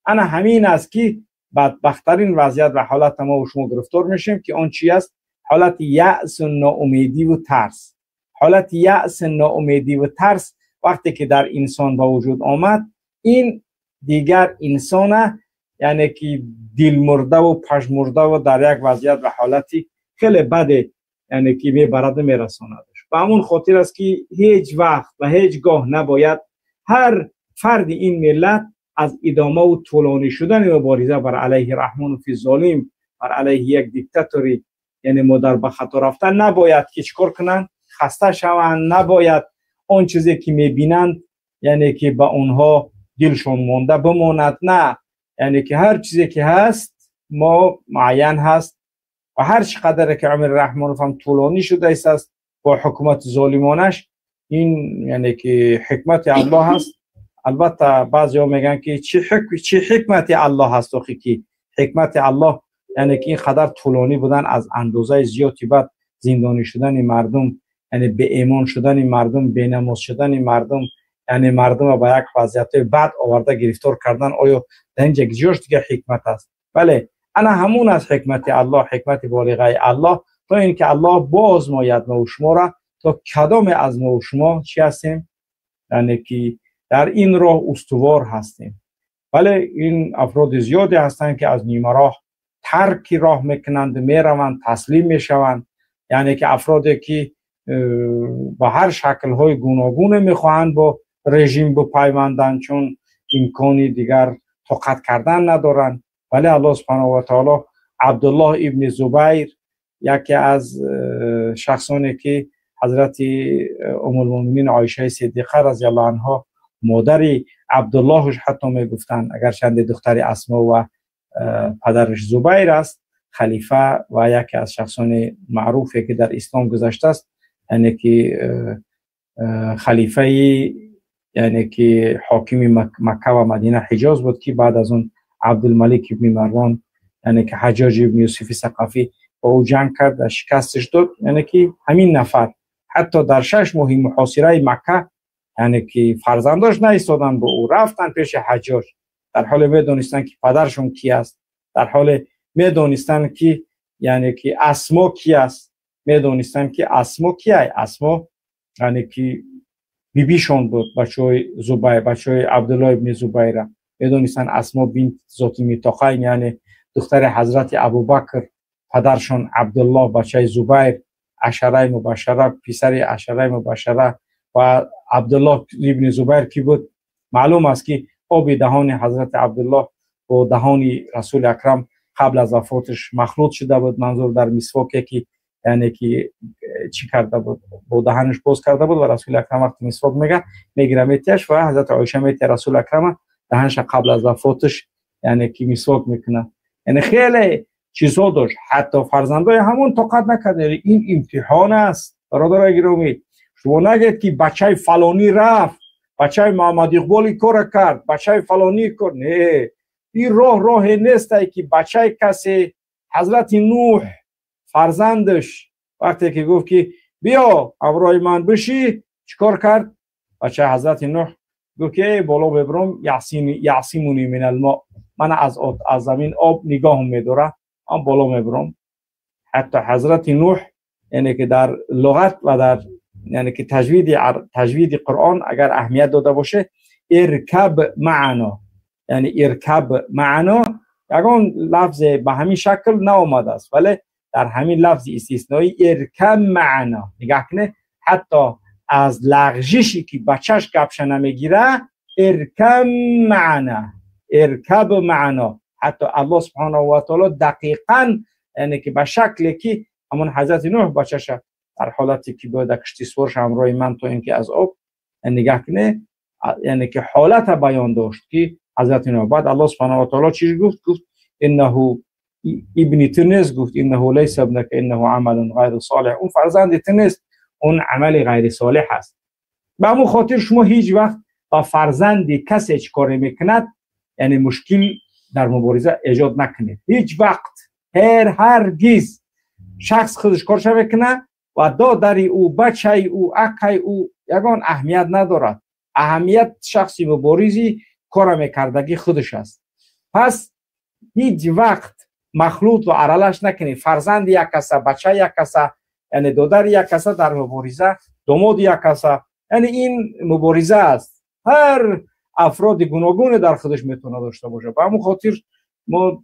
انا همین است که بدبخترین وضعیت و حالت ما و شما گرفتار میشیم که آن چی است؟ حالت یأس و ناامیدی و ترس. حالت یأس، ناامیدی و ترس وقتی که در انسان به وجود آمد، این دیگر انسان یعنی که دل مرده و پژمرده و در یک وضعیت و حالتی خیلی بد یعنی که میبرد و میرساندش. به همون خاطر است که هیچ وقت و هیچگاه نباید هر فرد این ملت از ادامه و طولانی شدن مبارزه بر علیه رحمان فی ظالم، بر علیه یک دیکتاتوری یعنی مادر به خطا رفتن، نباید که چیکار کنند؟ خسته شوند. نباید آن چیزی که میبینند یعنی که به اونها دلشون مونده بماند. نه، یعنی که هر چیزی که هست ما معین هست و هر چقدر که عمر رحمان هم طولانی شده است با حکومت ظالمانش، این یعنی که حکمت الله هست. البته بعضی میگن که چی حکمت الله هست؟ آخه که حکمت الله یعنی که این قدر طولانی بودن از اندازه زیادی بعد زندانی شدن مردم، یعنی به ایمان شدن مردم، به نماز شدن مردم، یعنی مردم با یک وضعیت بد آورده گرفتار کردن، آیا در اینجا جوش دیگه حکمت است؟ بله، انا همون از حکمت الله، حکمت بالغه الله، تا اینکه الله باز ماید ما و شما را تا کدام از ما و شما چی هستیم؟ یعنی که در این راه استوار هستیم. بله، این افراد زیادی هستند که از نیمه راه ترک راه میکنند، میروند، تسلیم میشوند. یعنی که افرادی که با هر شکل‌های گوناگون میخواهند با رژیم بپیوندند چون امکانی دیگر طاقت کردن ندارند. ولی الله سبحانه و تعالی عبدالله ابن زبیر، یکی از شخصانی که حضرت ام المؤمنین عایشه صدیقه رضی الله عنها مادر عبداللهش حتی میگفتند، اگر چند دختر اسما و پدرش زبیر است، خلیفه و یکی از شخصان معروفی که در اسلام گذشته است، یعنی که خلیفه یعنی که حاکم مکه و مدینه حجاز بود که بعد از اون عبدالملک ابن مروان یعنی که حجاج ابن یوسف ثقفی با او جنگ کرد و شکستش داد. یعنی که همین نفر حتی در 6 ماه محاصره مکه یعنی که فرزنداش نایستادن با او، رفتن پیش حجاج، در حال میدونستن که پدرشون کی است، در حال میدونستن که یعنی که اسما کی است، میدونستن که اسما کیه. اسما یعنی که بیبیشون بود، بچهای زبیر، بچهای عبدالله ابن زبیر میدونستن اسما بنت ذات میتاقین یعنی دختر حضرت ابوبکر، پدرشون عبدالله بچه زبیر، عشره مبشره، پسر عشره مبشره. و عبدالله ابن زبیر کی بود؟ معلوم است که آب دهان حضرت عبدالله با دهان رسول اکرم قبل از وفاتش مخلوط شده بود، منظور در مسواکی که یعنی که چی کرده بود، با دهانش باز کرده بود و رسول اکرم وقتی مسواک میگه میگیره میتیش و حضرت عایشه میتی رسول اکرم دهانش قبل از وفاتش یعنی که مسواک میکنه. یعنی خیلی چیزا داشت، حتی فرزندای همون طاقت نکرد. یعنی این امتحان است برادرای گرامی. شما نگید که بچه فلانی رفت، بچه محمد اقبال کار کرد، بچه فلانی کار، نه، این راه راه نیست که بچه کسی. حضرت نوح فرزندش وقتی که گفت که بیا همراه من بشی، چیکار کرد؟ بچه حضرت نوح گفت که بالا ببرم یعصیمونی من الماء، من از زمین آب نگاه میداره، من بالا میبرم. حتی حضرت نوح یعنی که در لغت و در یعنی که تجوید قرآن اگر اهمیت داده باشه، ارکب معنا، یعنی ارکب معنا یگان لفظ به همین شکل نامده است، ولی در همین لفظ استثنایی ارکب معنا نگاه کنه، حتی از لغزشی که بچهش گپش نمیگیره، ارکب معنا، ارکب معنا. حتی الله سبحانه و تعالی دقیقاً یعنی که به شکلی که همون حضرت نوح بچهش در حالتی که باید کشتی سوارش همراه من تا اینکه از آب نگاه کنه، یعنی که حالت بیان داشت که حضرت نوح. بعد الله سبحانه و تعالی چی گفت؟ گفت انه ابن تو نیست، گفت انه لیس ابنک انه عمل غیر صالح، اون فرزند تو نیست، اون عمل غیر صالح است. به همون خاطر شما هیچ وقت با فرزند کسی چه کار میکند یعنی مشکل در مبارزه ایجاد نکنید، هیچ وقت، هرگز. شخص خودش کارش میکنه و دادری او، بچه او، اکای او یگان اهمیت ندارد. اهمیت شخصی مبارزی کار میکردگی خودش است. پس هیچ وقت مخلوط و ارالش نکنید. فرزند یک کسه، بچه یک کسه، یعنی دادر یک کسه در مبارزه، داماد یک کسه، یعنی این مبارزه است. هر افراد گوناگون در خودش میتونه داشته باشه. به همون خاطر ما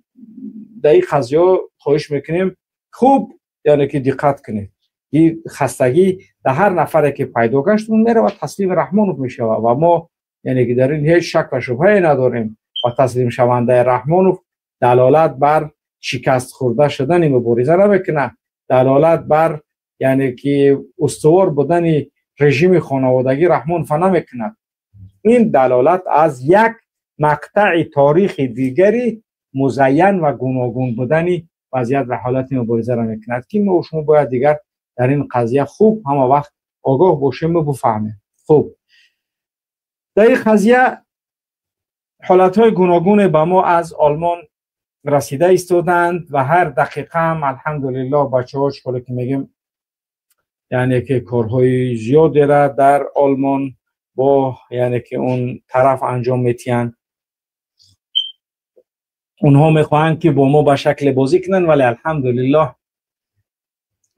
در این قضیه خواهش میکنیم خوب یعنی که دقت کنید. این خستگی در هر نفری که پیدا گشت اون میره و تسلیم رحمانوف میشه و ما یعنی که در این هیچ شک و شبهه نداریم و تسلیم شونده رحمانوف دلالت بر شکست خورده شدن مبارزه نمیکنه، دلالت بر یعنی که استوار بودن رژیم خانوادگی رحمان نمیکند. این دلالت از یک مقطع تاریخ دیگری مزین و گوناگون بودن وضعیت و حالت مبارزه را میکند که ما و شما باید دیگر در این قضیه خوب همه وقت آگاه باشیم و بفهمیم. خوب در این قضیه حالتهای گوناگون به ما از آلمان رسیده ایستادند و هر دقیقه هم الحمدلله بچه ها که میگیم یعنی که کارهای زیادی را در آلمان با یعنی که اون طرف انجام میتین. اونها میخواهند که با ما به شکل بازی کنن، ولی الحمدلله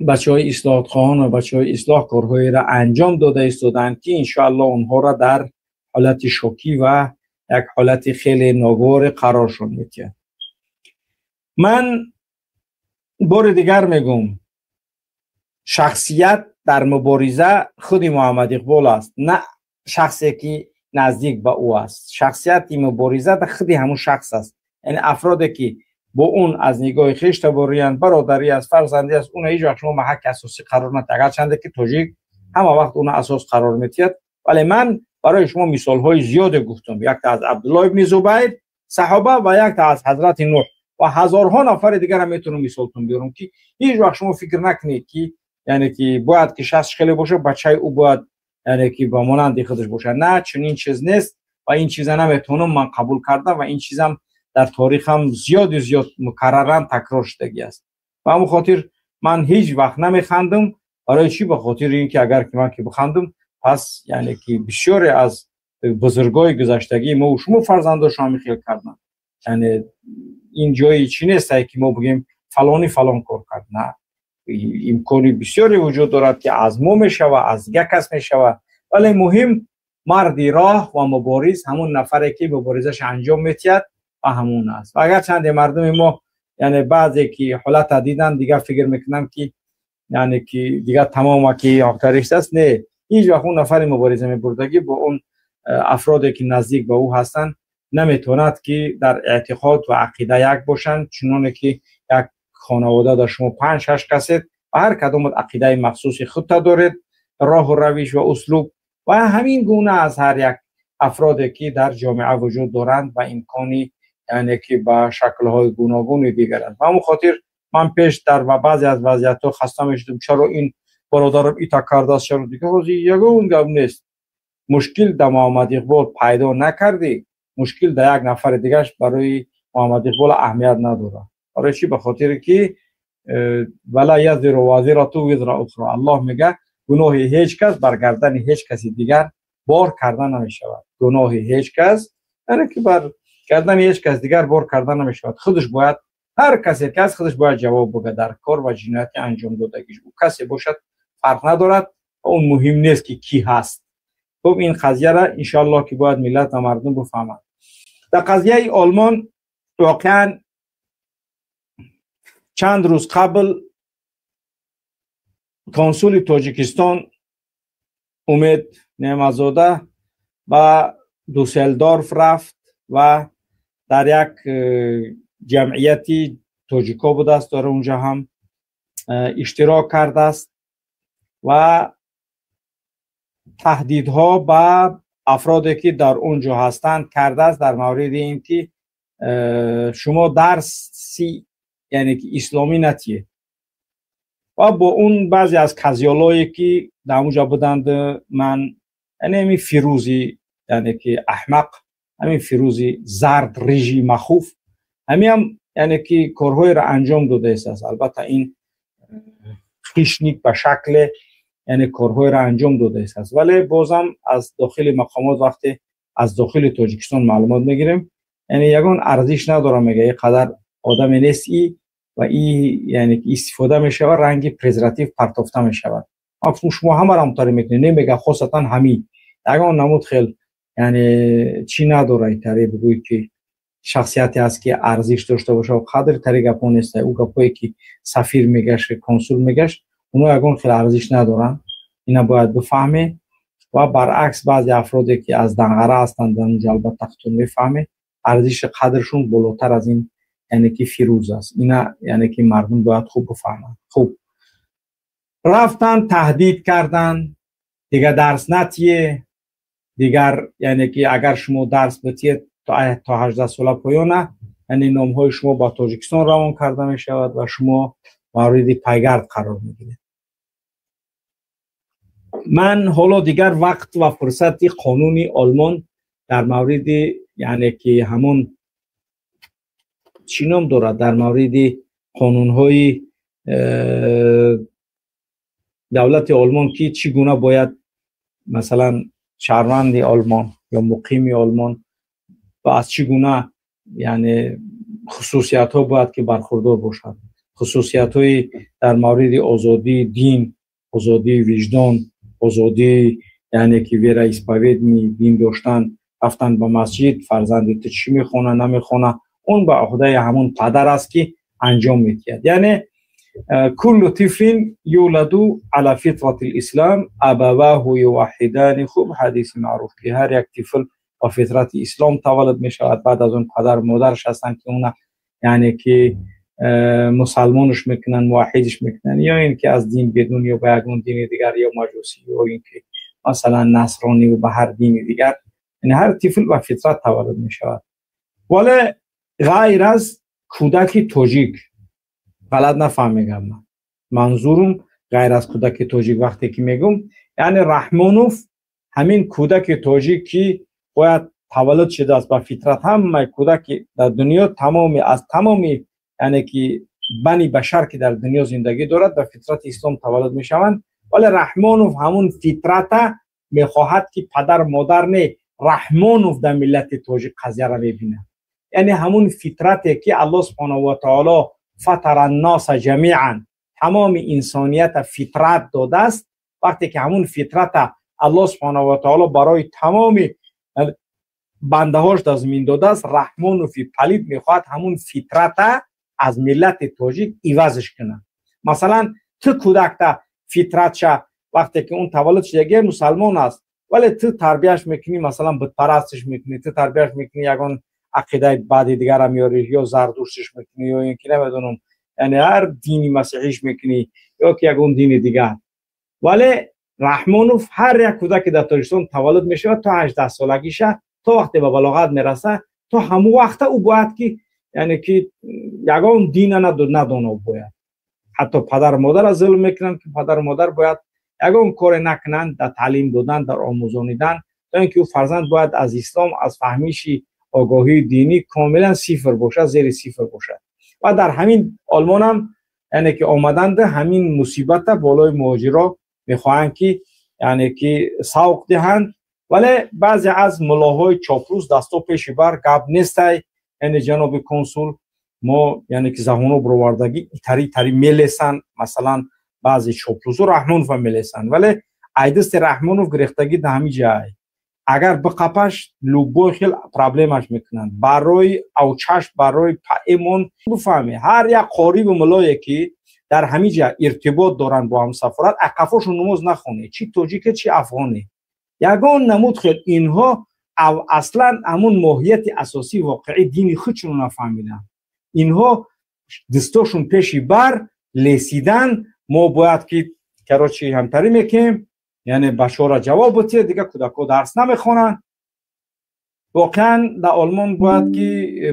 بچه های اصلاحات خواهان و بچه های اصلاح کارهایی را انجام داده ایستادند که انشاءالله اونها را در حالت شوکی و یک حالت خیلی ناگوار قرارشون میتین. من بار دیگر میگم شخصیت در مبارزه خود محمد اقبال است، نه شخصی که نزدیک به او است. شخصیت مبارزه در خود همون شخص است، یعنی افرادی که با اون از نگاه خویش تباریان، برادری است، فرزندی است، اون هیچ وقت شما محک اساسی قرار ندید. اگر چنده که تاجیک همه وقت اون اساس قرار میتید، ولی من برای شما مثال های زیاد گفتم، یک تا از عبدالله ابن زبیر صحابه و یک تا از حضرت نوح و هزارها نفر دیگر هم میتونم مثالتون بیارم که هیچ وقت شما فکر نکنید که یعنی که باید که شخص خیلی باشه، بچه او باید یعنی که با مانند خودش باشه. نه، چنین چیز نیست و این چیز نمیتونم من قبول کردم و این چیزم در تاریخ هم زیاد زیاد مکررا تکرار شدگی است. و همون خاطر من هیچ وقت نمیخندم. برای چی؟ به خاطر اینکه اگر که من که بخندم، پس یعنی که بسیاری از بزرگای گذشتگی ما و شما فرزنداشون هم خیال کردن. یعنی این جایی چی نیست که ما بگیم فلانی فلان کار کرد. نه، امکانی بسیاری وجود دارد که از ما میشه و از یک کس میشه، ولی مهم مردی راه و مبارز همون نفره که مبارزش انجام میتید و همون است. و اگر چند مردم ما یعنی بعضی که حالت دیدن دیگه فکر میکنم که یعنی که دیگه تمام که آخترش است، نه، هیچ وقت اون نفر مبارزه میبردگی با اون افرادی که نزدیک به او هستن نمیتواند که در اعتقاد و عقیده یک باشند، چنانه که یک خانواده در شما 5-6 کسید و هر کدوم عقیده مخصوص خود تا دارید، راه و روش و اسلوب و همین گونه از هر یک افرادی که در جامعه وجود دارند و امکانی یعنی که با شکل‌های گوناگون دیگر است. و همون خاطر من پیش در و بعضی از وضعیت‌ها خسته می‌شدم، چرا این برادرم ایتا کرده است، چرا دیگه حاضر یگون گپ نیست. مشکل در محمد اقبال پیدا نکردی، مشکل در یک نفر دیگهش برای محمد اقبال اهمیت نداره. برای چی؟ به خاطر که ولا یزر وازرة وزر اخرى، الله میگه گناه هیچ کس بر گردن هیچ کسی دیگر бор карда намешавад. Гуноҳи ҳеҷ кас, яъне ки бар кардани ҳеҷ кас дигар бор карда намешавад. Худаш бояд, ҳар касе ки аст, худаш бояд ҷавоб бигӯяд дар кор ва ҷинояти анҷом додагиш. Ӯ касе бошад, фарқ надорад, он муҳим нест ки кӣ ҳаст. Хуб, ин қазияро иншоаллоҳ ки бояд миллат ва мардум бифаҳманд. Дар қазияи Олмон воқеан чанд рӯз қабл консули Тоҷикистон Умед Неъматзода ба Дюссельдорф рафт ва дар як ҷамъияти тоҷико будааст, дар унҷа ҳам иштирок кардааст ва таҳдидҳо ба афроде ки дар он ҷо ҳастанд кардааст дар мавриди ин ки шумо дарси, яъне ки исломӣ натиед. Ва бо он баъзе аз казёлое ки дар онҷа буданд, ман яъне ҳамин Фирӯзи, яъне ки аҳмақ, ҳамин Фирӯзи зард, рижи махуф, ҳамин яъне ки корҳоеро анҷом додааст. Албатта, ин хищник ба шакле, яъне корҳоеро анҷом додааст, вале бозам аз дохили мақомот, вақте аз дохили Тоҷикистон маълумот мегирем, яъне ягон арзиш надорам, мега, ин қадар одаме нест и ва и, яъне ки истифода мешавад, ранги презерватив партофта мешавад. Шумо ҳамаро ҳамтари мекунед? Не, мега, хосатан ҳамин ягон намуд хел, яъне чӣ надора, таре бигӯед ки шахсияте аст ки арзиш дошта боша. Қадри тари гапҳо нест. Ӯ гапҳое ки сафир мегашт, консул мегашт, оно ягон хел арзиш надоранд, ина бояд бифаҳме. Ва баръакс, баъзе афроде ки аз Данғара ҳастанд дар онҷо, албатта худтон мефаҳме, арзиши қадршон болотар аз ин, яъне ки Фирӯз аст. Ина, яъне ки мардум бояд хуб бифаҳманд. Хуб, рафтан, таҳдид карданд: дигар дарс натие, дигар, яъне ки агар шумо дарс битиед то 18 сола поёна, яъне номҳои шумо ба Тоҷикистон равон карда мешавад ва шумо мавриди пайгард қарор мегиред. Ман ҳоло дигар вақт ва фурсати қонуни Олмон дар мавриди, яъне ки ҳамон чӣ ном дорад, дар мавриди қонунҳои давлати Олмон ки чӣ гуна бояд, масалан, шаҳрванди Олмон ё муқими Олмон ва аз чӣ гуна, яъне хусусиятҳо бояд ки бархурдор бошад, хусусиятҳои дар мавриди озодии дин, озодии виҷдон, озодии, яъне ки вероисповедание, дин доштан, рафтан ба масҷид, фарзанди ту чӣ мехона, намехона, он ба ӯҳдаи ҳамон падар аст ки анҷом медиҳад. Яъне كل طفل يولد على فطرة الإسلام، أبواه يوحدانه. خوب، حدیث معروف که هر یک طفل با فطرت اسلام تولد می شود، بعد از اون پدر مادرش هستن که اون، یعنی که مسلمانش میکنن، موحدش میکنن، یا اینکه از دین بدون یا به یگون دین دیگر، یا مجوسی یا اینکه مثلا نصرانی و به هر دین دیگر. یعنی هر طفل با فطرت تولد می شود، ولی غیر از کودک тоҷик. غلط نفهمیگم، من منظورم غیر از کودک тоҷик وقتی که میگم، یعنی رحمانوف همین کودک тоҷик که باید تولد شده است با فطرت، همه کودک در دنیا، تمامی از تمامی، یعنی که بنی بشر که در دنیا زندگی دارد، به فطرت اسلام تولد میشوند، ولی رحمانوف همون فطرت میخواهد که پدر مادر نه، رحمانوف در ملت тоҷик قضیه را میبینه. یعنی همون فطرتی که الله سبحانه و تعالی فطر الناس جمیعا، تمام انسانیت فطرت داده است، وقتی که همون فطرت الله سبحانه و تعالی برای تمام بنده هاش در زمین داده است، رحمانوفی پلید میخواهد همون فطرت از ملت тоҷик عوضش کنه. مثلا تو کودک تا فطرت وقتی که اون تولد شده مسلمان است، ولی تو تربیهش میکنی، مثلا بت پرستش میکنی، تو تربیهش میکنی، یگان عقیده بعد دیگر هم میاری، یا زردشتش میکنی، یا اینکه نمیدونم، یعنی هر دینی، مسیحیش میکنی یا که یگان دین دیگر. ولی رحمانوف هر یک کودک در تاجیکستان تولد میشود، تا 18 سالگیشه، تا وقتی به بلاغت میرسه، تا همون وقت او باید که، یعنی که یگان دین ندانه. باید حتی پدر مادر ظلم میکنن که پدر مادر باید یگان کار نکنن در تعلیم دادن، در آموزانیدن، تا اینکه او فرزند باید از اسلام، از فهمیشی آگاهی دینی کاملا صفر باشد، زیر صفر باشد. و در همین آلمان هم، یعنی که آمدند همین مصیبت بالای مهاجرا میخواهند که، یعنی که سوق دهند. Вале баъзе аз мулоҳои чоплус дасто пеши бар гап нестай. Яъне, ҷаноби консул, мо, яъне ки заҳоно бировардагӣ итари тари мелесанд. Масалан, баъзе чоплусу Раҳмонова мелесанд, вале айдасти Раҳмонов гирехтагӣ да ҳами ҷай. Агар биқапаш, любой хел проблемаш мекунанд. Барои авчаш, барои паэмон бифаҳме, ҳар як қориву мулое ки дар ҳамин ҷа иртибот доранд бо ҳам сафорат, ақафошон намоз нахоне, чи тоҷике, чи афғоне, ягон намуд хел. Инҳо аслан ҳамун моҳияти асосии воқеии дини худшонро нафаҳмиданд. Инҳо дастошон пеши бар лесидан. Мо бояд ки, короче, ҳамтарӣ мекунем, яъне бачаҳоро ҷавоб бутед, дигар кӯдакҳо дарс намехонанд. Воқеан, дар Олмон бояд ки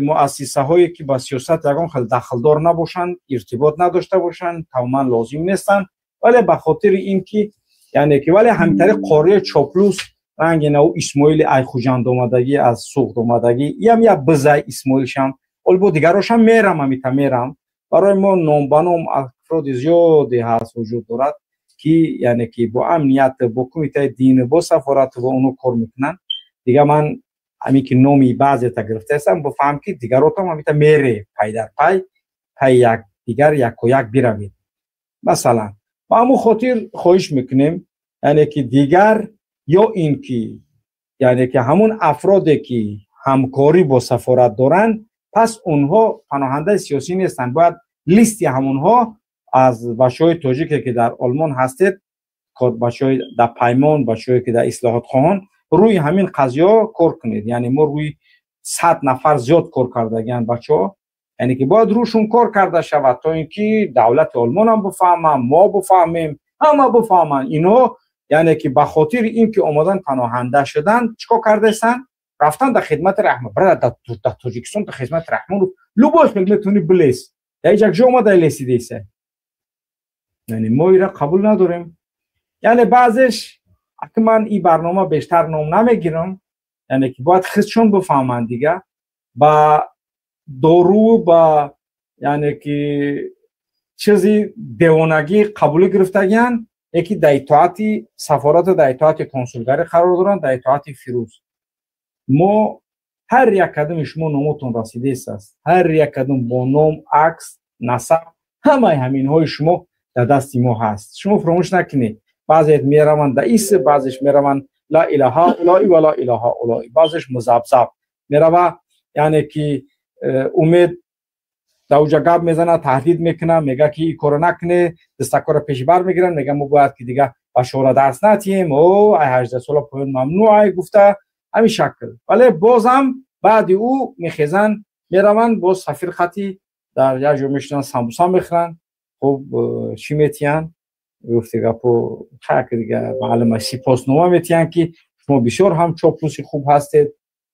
муассисаҳое ки ба сиёсат ягон хел дахлдор набошанд, иртибот надошта бошанд, тамоман лозим нестанд. Вале ба хотири ин ки, яъне ки, вале ҳамтари қории чоплус ранги нав Исмоили ай Хуҷанд омадагӣ, аз Суғд омадагӣ, иам як бизай Исмоилшам, оли бо дигарошам мерам, ҳамита мерам. Барои мо ном ба ном афроди зиёде ҳаст, вуҷуд дорад, ки, яъне ки, бо амният, бо кумитаи дин, бо сафорат, бо оно кор мекунанд. Дига ман ҳамин ки номи баъзета гирифтаастам, бифаҳм ки дигаротам ҳамита мере, пай дар пай, пай як дигар, яко як биравед. Масалан, ба ҳамун хотир хоҳиш мекунем, яъне ки дигар ё ин ки, яъне ки, ҳамун афроде ки ҳамкорӣ бо сафорат доранд, пас онҳо паноҳандаи сиёсӣ нестанд. Бояд листи ҳамонҳо аз бачаҳои тоҷике ки дар Олмон ҳастед, бачаҳои дар Паймон, бачаҳое ки дар Ислоҳотхоҳон, рӯи ҳамин қазияҳо кор кунед. Яъне мо рӯи 100 нафар зиёд кор кардагианд бачаҳо, яъне ки бояд рӯшон кор карда шавад, то ин ки давлати Олмонам бифаҳмам, мо бифаҳмем, ҳама бифаҳманд. Инҳо, яъне ки, ба хотири ин ки омадан паноҳанда шудан, чӣ кор кардаистанд? Рафтан дар хидмати Раҳмон. Брат, дар Тоҷикистон дар хидмати Раҳмонов любой хел метавонӣ билес, дар ҳеҷ як ҷо омада лесидеса. Яъне мо ира қабул надорем. Яъне баъзеш, аки ман ин барнома бештар ном намегирам, яъне ки бояд худшон бифаҳманд. Дига ба дору, ба, яъне ки, чизи девонагӣ қабулӣ гирифтагиянд, яки дар итоати сафорату дар итоати консулгарӣ қарор доранд, дар итоати Фирӯз. Мо ҳар як кадоми шумо номотон расидааст, ҳар як кадом бо ном, акс, насаб, ҳамаи ҳаминҳои шумо дар дасти мо ҳаст. Шумо фуромӯш накунед, баъзеят мераванд да ис, баъзеш мераванд ла илаҳа улои ва ла илаҳа улои, баъзеш музабзаб мерава, яъне ки Умед дар уҷа гап мезанад, таҳдид мекунад, мега ки ин корро накуне, дастакорро пеши бар мегиранд, мега мо бояд ки дига ба шуора дарс натиҳем, о ай 18 сола поён мамнӯъ ай гуфта, ҳамин шакл. Вале бозам баъди ӯ мехезанд, мераванд, боз сафир хати дар як ҷо мешинанд, самбуса мехӯранд. Хуб, чӣ метиҳанд? Гуфти гапо хак, дига маълума, сипоснома метиҳанд ки шумо бисёр ҳам чоплуси хуб ҳастед.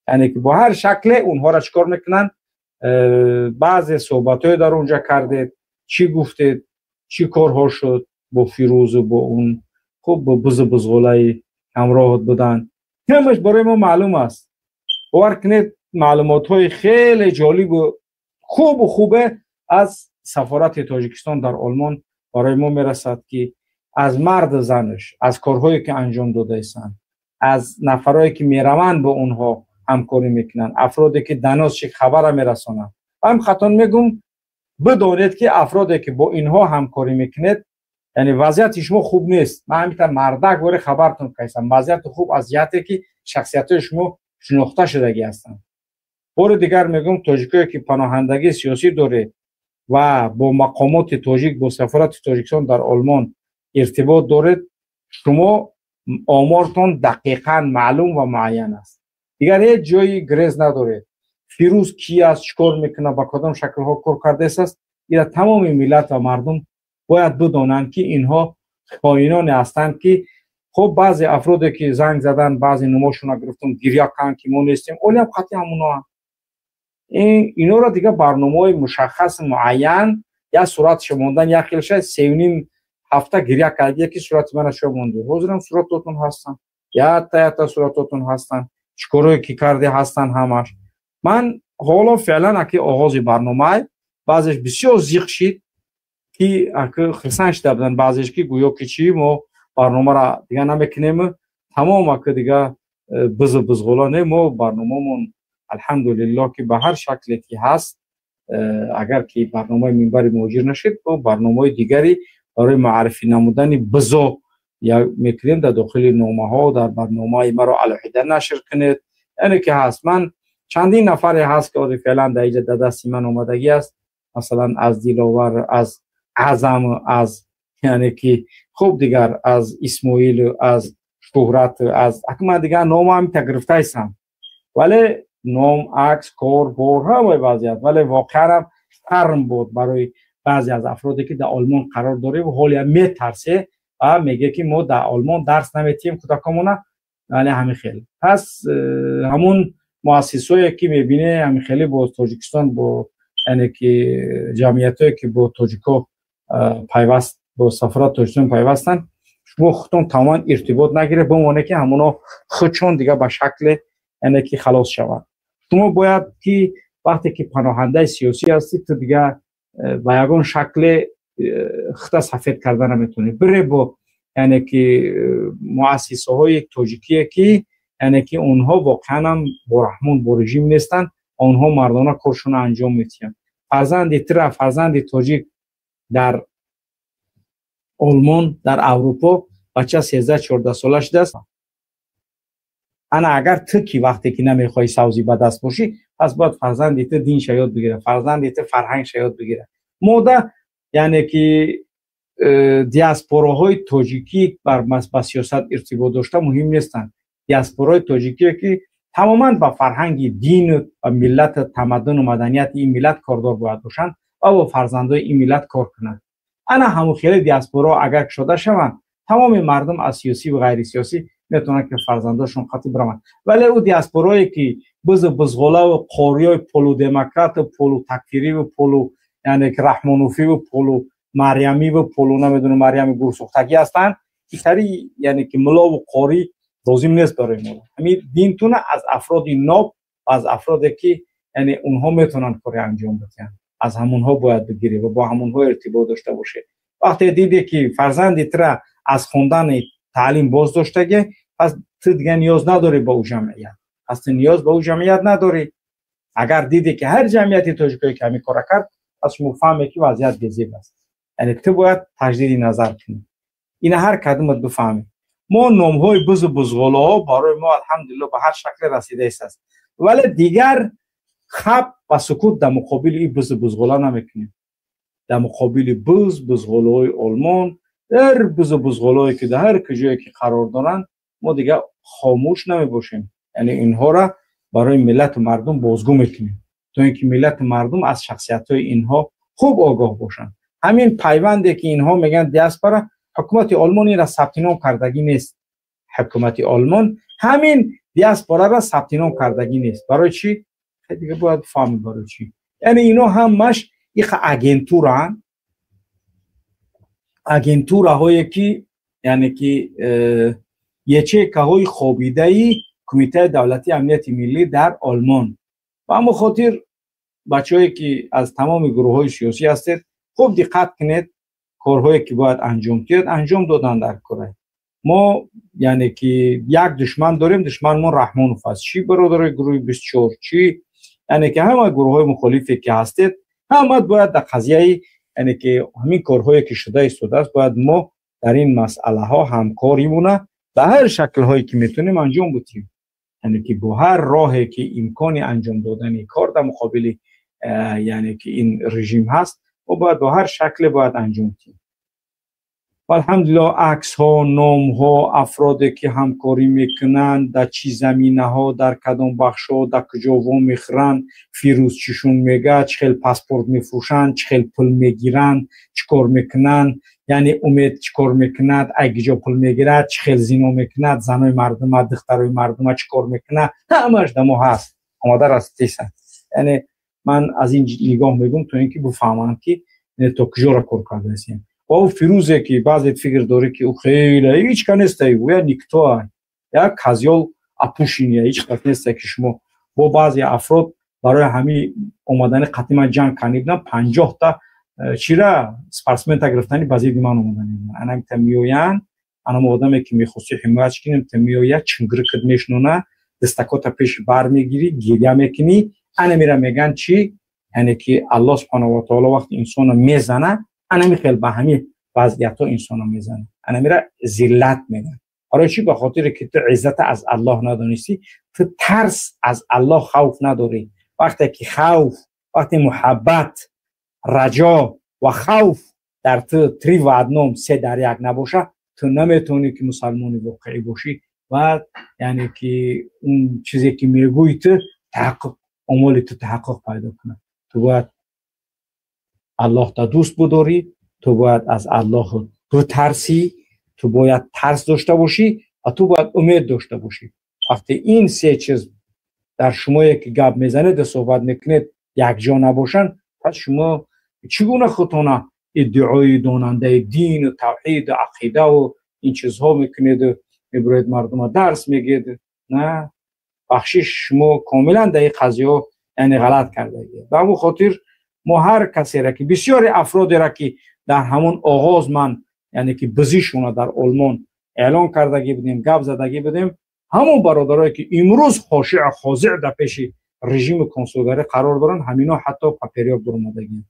Яъне ки бо ҳар шакле онҳоро чӣ кор мекунанд? Баъзе суҳбатҳое дар онҷа кардед, чӣ гуфтед, чӣ корҳо шуд бо Фирӯзу бо он, хуб, бо бузу бузғулаи ҳамроҳат буданд, ҳамаш барои мо маълум аст. Бовар кунед, маълумотҳои хеле ҷолибу хубу хубе аз сафорати Тоҷикистон дар Олмон барои мо мерасад, ки аз марду занаш, аз корҳое ки анҷом додаистанд, аз нафарое ки мераванд, бо онҳо ҳамкорӣ мекунанд, афроде ки даносчик хабара мерасонанд. Ҳам хатон мегум, бидонед ки афроде ки бо инҳо ҳамкорӣ мекунед, яъне вазъияти шумо хуб нест. Ман ҳамита мардак вори хабартон кайсам. Вазъияти хуб аз ҷиҳате ки шахсиятҳои шумо шинохта шудагӣ ҳастанд. Бори дигар мегӯм, тоҷикое ки паноҳандагии сиёсӣ доред ва бо мақомоти тоҷик, бо сафорати Тоҷикистон дар Олмон иртибот доред, шумо омортон дақиқан маълум ва муайян аст. Дигар ҳеҷ ҷои грез надоред. Фирӯз ки аст, чӣ кор мекунад, ба кадом шаклҳо кор кардааст, ира тамоми миллат ва мардум бояд бидонанд, ки инҳо хоиноне ҳастанд. Ки хуб, баъзе афроде ки занг задан, баъзе номошонро гирифтум, гиря карданд ки мо нестем, олиам қатъи ҳамоноанд. Инҳоро дигар барномаҳои мушаххас, муайян, як суратшо мондан, як хелша сеюним ҳафта гиря кард, яки сурати мана шо монди. Ҳозирам суратотон ҳастанд, якта якта суратотон ҳастанд, чӣ корое ки карде ҳастанд ҳамаш. Ман ҳоло феълан аки оғози барномаи, баъзеш бисёр зиқ шид, ки аки хирсан шида буданд, баъзеш ки гӯё ки чӣ, мо барномаро дига намекунем, тамом, аки дига. бизу бузғула не. Мо барномамон, алҳамдулиллоҳ, ки ба ҳар шакле ки ҳаст, агар ки барномаи Минбари муҳоҷир нашед, бо барномаҳои дигари барои муаррифӣ намудани бизо мекунем дар дохили номаҳо, дар барномаи маро алоҳида нашр кунед. Яъне ки ҳаст, ман чандин нафаре ҳаст, ки ҳозир феълан дар инҷа дар дасти ман омадагӣ аст, масалан, аз Диловар, аз Аъзам, аз, яъне ки, хуб, дигар аз Исмоил, аз Шуҳрат, аз акма дигар номам та гирифтаистам, вале ном, акс, кор бор, ҳамаи вазъият. Вале воқеан шарм буд барои баъзе аз афроде, ки дар Олмон қарор дорем ва ҳолия метарсе ва мегӯяд, ки мо дар Олмон дарс наметиҳем кӯдакомона. Вале ҳамин хел пас ҳамун муассисое, ки мебине, ҳамин хеле бо Тоҷикистон, бо, яъне ки, ҷамъиятое, ки бо тоҷико пайваст, бо сафорат Тоҷикистон пайвастанд, шумо худтон тамоман иртибот нагиред, бимоне, ки ҳамоно худшон дигар ба шакле, яъне ки, халос шаванд. Шумо бояд ки вақте ки паноҳандаи сиёсӣ ҳастӣ, ту дигар ба ягон шакле худта сафед карда наметавонӣ. Бире бо, яъне ки, муассисаҳои тоҷикие, ки, яъне ки, онҳо воқеанам бо Раҳмон, бо режим нестанд, онҳо мардона коршонро анҷом медиҳанд. Фарзанди тира, фарзанди тоҷик дар Олмон, дар Аврупо, бача 13-14 сола шудааст. Ана агар ту ки вақте ки намехоҳӣ савзи ба даст бошӣ, пас бояд фарзанди ту динша ёд бигирад, фарзанди ту фарҳангша ёд бигирад. Мода, яъне ки, диаспораҳои тоҷикӣ ба сиёсат иртибот дошта муҳим нестанд. Диаспораҳои тоҷикие, ки тамоман ба фарҳанги, дину ва миллату тамаддуну маданияти ин миллат кордор бояд бошанд ва бо фарзандои ин миллат кор кунанд. Ана ҳамун хеле диаспораҳо агар кушода шаванд, тамоми мардум аз сиёсӣ ва ғайрисиёсӣ метавонанд, ки фарзандошон қатъи бираванд. Вале ӯ диаспорое, ки бизу бузғолаву қориёи полудемократу полутакфириву полу, яъне ки, раҳмонуфиву полу марьямиву полу, намедонам, Марьями гурсӯхтагӣ ҳастанд, итари, яъне ки, мулову қорӣ лозим нест барои мо. Ҳамин динтуна аз афроди ноб, аз афроде, ки, яъне, онҳо метавонанд кори анҷом бидиҳанд, аз ҳамонҳо бояд бигирӣ ва бо ҳамонҳо иртибот дошта бошед. Вақте диде, ки фарзанди тура аз хондани таълим боз доштагӣ, пас ту дигар ниёз надорӣ ба ӯ ҷамъият, пас ту ниёз ба ӯ ҷамъият надорӣ. Агар диде, ки ҳар ҷамъияти тоҷикое, ки ҳамин кора кард, пас шумо фаҳме, ки вазъият безеб аст, яъне ту бояд таҷдиди назар кунӣ. Ина ҳар кадомат бифаҳмӣ. Мо номҳои бузу бузғолаҳо барои мо, алҳамдулилло, ба ҳар шакле расидаист, вале дигар хаб ва сукут дар муқобили ин бузу бузғола намекунем. Дар муқобили буз бузғолаҳои Олмон, ҳар бузу бузғолое, ки дар ҳар куҷое ки қарор доранд, мо дигар хомӯш намебошем. Яъне инҳоро барои миллату мардум бозгӯ мекунем, то ин ки миллату мардум аз шахсиятҳои инҳо хуб огоҳ бошанд. Ҳамин пайванде, ки инҳо мегӯянд диаспора, ҳукумати Олмон инро сабти ном кардагӣ нест. Ҳукумати Олмон ҳамин диаспораро сабти ном кардагӣ нест. Барои чӣ? Дига бояд фаҳмид барои чӣ. Яъне ино ҳамаш иха агентураанд, агентураҳое, ки, яъне ки, ячейкаҳои хобидаи Кумитаи давлатии амнияти миллӣ дар Олмон. Ба ҳамон хотир, бачаҳое, ки аз тамоми гурӯҳҳои сиёсӣ ҳастед, хуб диққат кунед. Корҳое, ки бояд анҷом диҳед, анҷом додан дар кора. Мо, яъне ки, як душман дорем, душманмон Раҳмонов аст. Чӣ бародарои гурӯҳи 24, чӣ, яъне ки, ҳама гурӯҳҳои мухолифе, ки ҳастед, ҳама бояд дар қазияи, яъне ки, ҳамин корҳое, ки шуда истодааст, бояд мо дар ин масъалаҳо ҳамкоримона ба ҳар шаклҳое, ки метавонем, анҷом бидиҳем. Яъне ки бо ҳар роҳе, ки имкони анҷом додани кор дар муқобили, яъне ки, ин режим ҳаст, мо бояд бо ҳар шакле бояд анҷом диҳем. Алҳамдулилло, аксҳо, номҳо, афроде, ки ҳамкорӣ мекунанд, дар чӣ заминаҳо, дар кадом бахшҳо, дар куҷо вомехӯранд, Фирӯз чишун мега, чӣ хел паспорт мефурӯшанд, чӣ хел пул мегиранд, чӣ кор мекунанд, яъне Умед чӣ кор мекунад, ай киҷо пул мегирад, чӣ хел зино мекунад, занои мардума, духтарои мардума чӣ кор мекунад, ҳамаш да мо ҳаст, омода расидеса. Яъне ман аз ин нигоҳ мегӯм, то ин ки бифаҳманд, ки то куҷоро кор кардаистем. Ва ӯ Фирӯзе, ки баъзе фикр дорӣ, ки ӯ хеле ҳеч ка нестай, ӯ я никто, як козёл опущенный, ҳеч кас нестай, ки шумо бо баъзе афрод барои ҳамин омадани қатъи ман ҷанг кардани буданд, 50-та чира спортсмента гирифтани ба зидди ман омадани буданд. Анамита меоянд. Анам одаме ки мехости ҳимоятш кунем, ту меоя, чунгирикат мешнона, дастакота пеши бар мегирӣ, гиря мекунӣ. Ана мира меган чӣ? Яъне ки Аллоҳ субҳанаҳу ва таоло вақти инсонро мезана, анами хел ба ҳамин вазъиятҳо инсонро мезана. Ана мира зиллат меган. Барои чӣ? Ба хотире ки ту иззата аз Аллоҳ надонистӣ, ту тарс аз Аллоҳ, хавф надорӣ. Вақте ки хавф, вақте муҳаббат, раҷо ва хавф дар ту три в одном, се дар як набоша, ту наметавонӣ ки мусалмони воқеӣ бошӣ ва яъне ки он чизе ки мегӯӣ, ту таҳаққуқ, амоли ту таҳаққуқ пайдо кунад. Ту бояд Аллоҳта дӯст бидорӣ, ту бояд аз Аллоҳ битарсӣ, ту бояд тарс дошта бошӣ ва ту бояд умед дошта бошӣ. Вақте ин се чиз дар шумое ки гап мезанед, суҳбат мекунед, якҷо набошанд, пас шумо чӣ гуна худтона иддаои донандаи дину тавҳиду ақидаву ин чизҳо мекунеду мебироед, мардума дарс мегӯед? На, бахшиш, шумо комилан дар ин қазияҳо яъне ғалат кардагиед. Ба ҳамон хотир мо ҳар касеро ки, бисёре афродеро ки дар ҳамон оғоз ман яъне ки бизишона дар Олмон эълон кардагӣ будем, гап задагӣ будем, ҳамон бародарое ки имрӯз хошиъ хозиъ дар пеши режими консулгарӣ қарор доранд, ҳамино ҳатто паперёк дуромадагианд.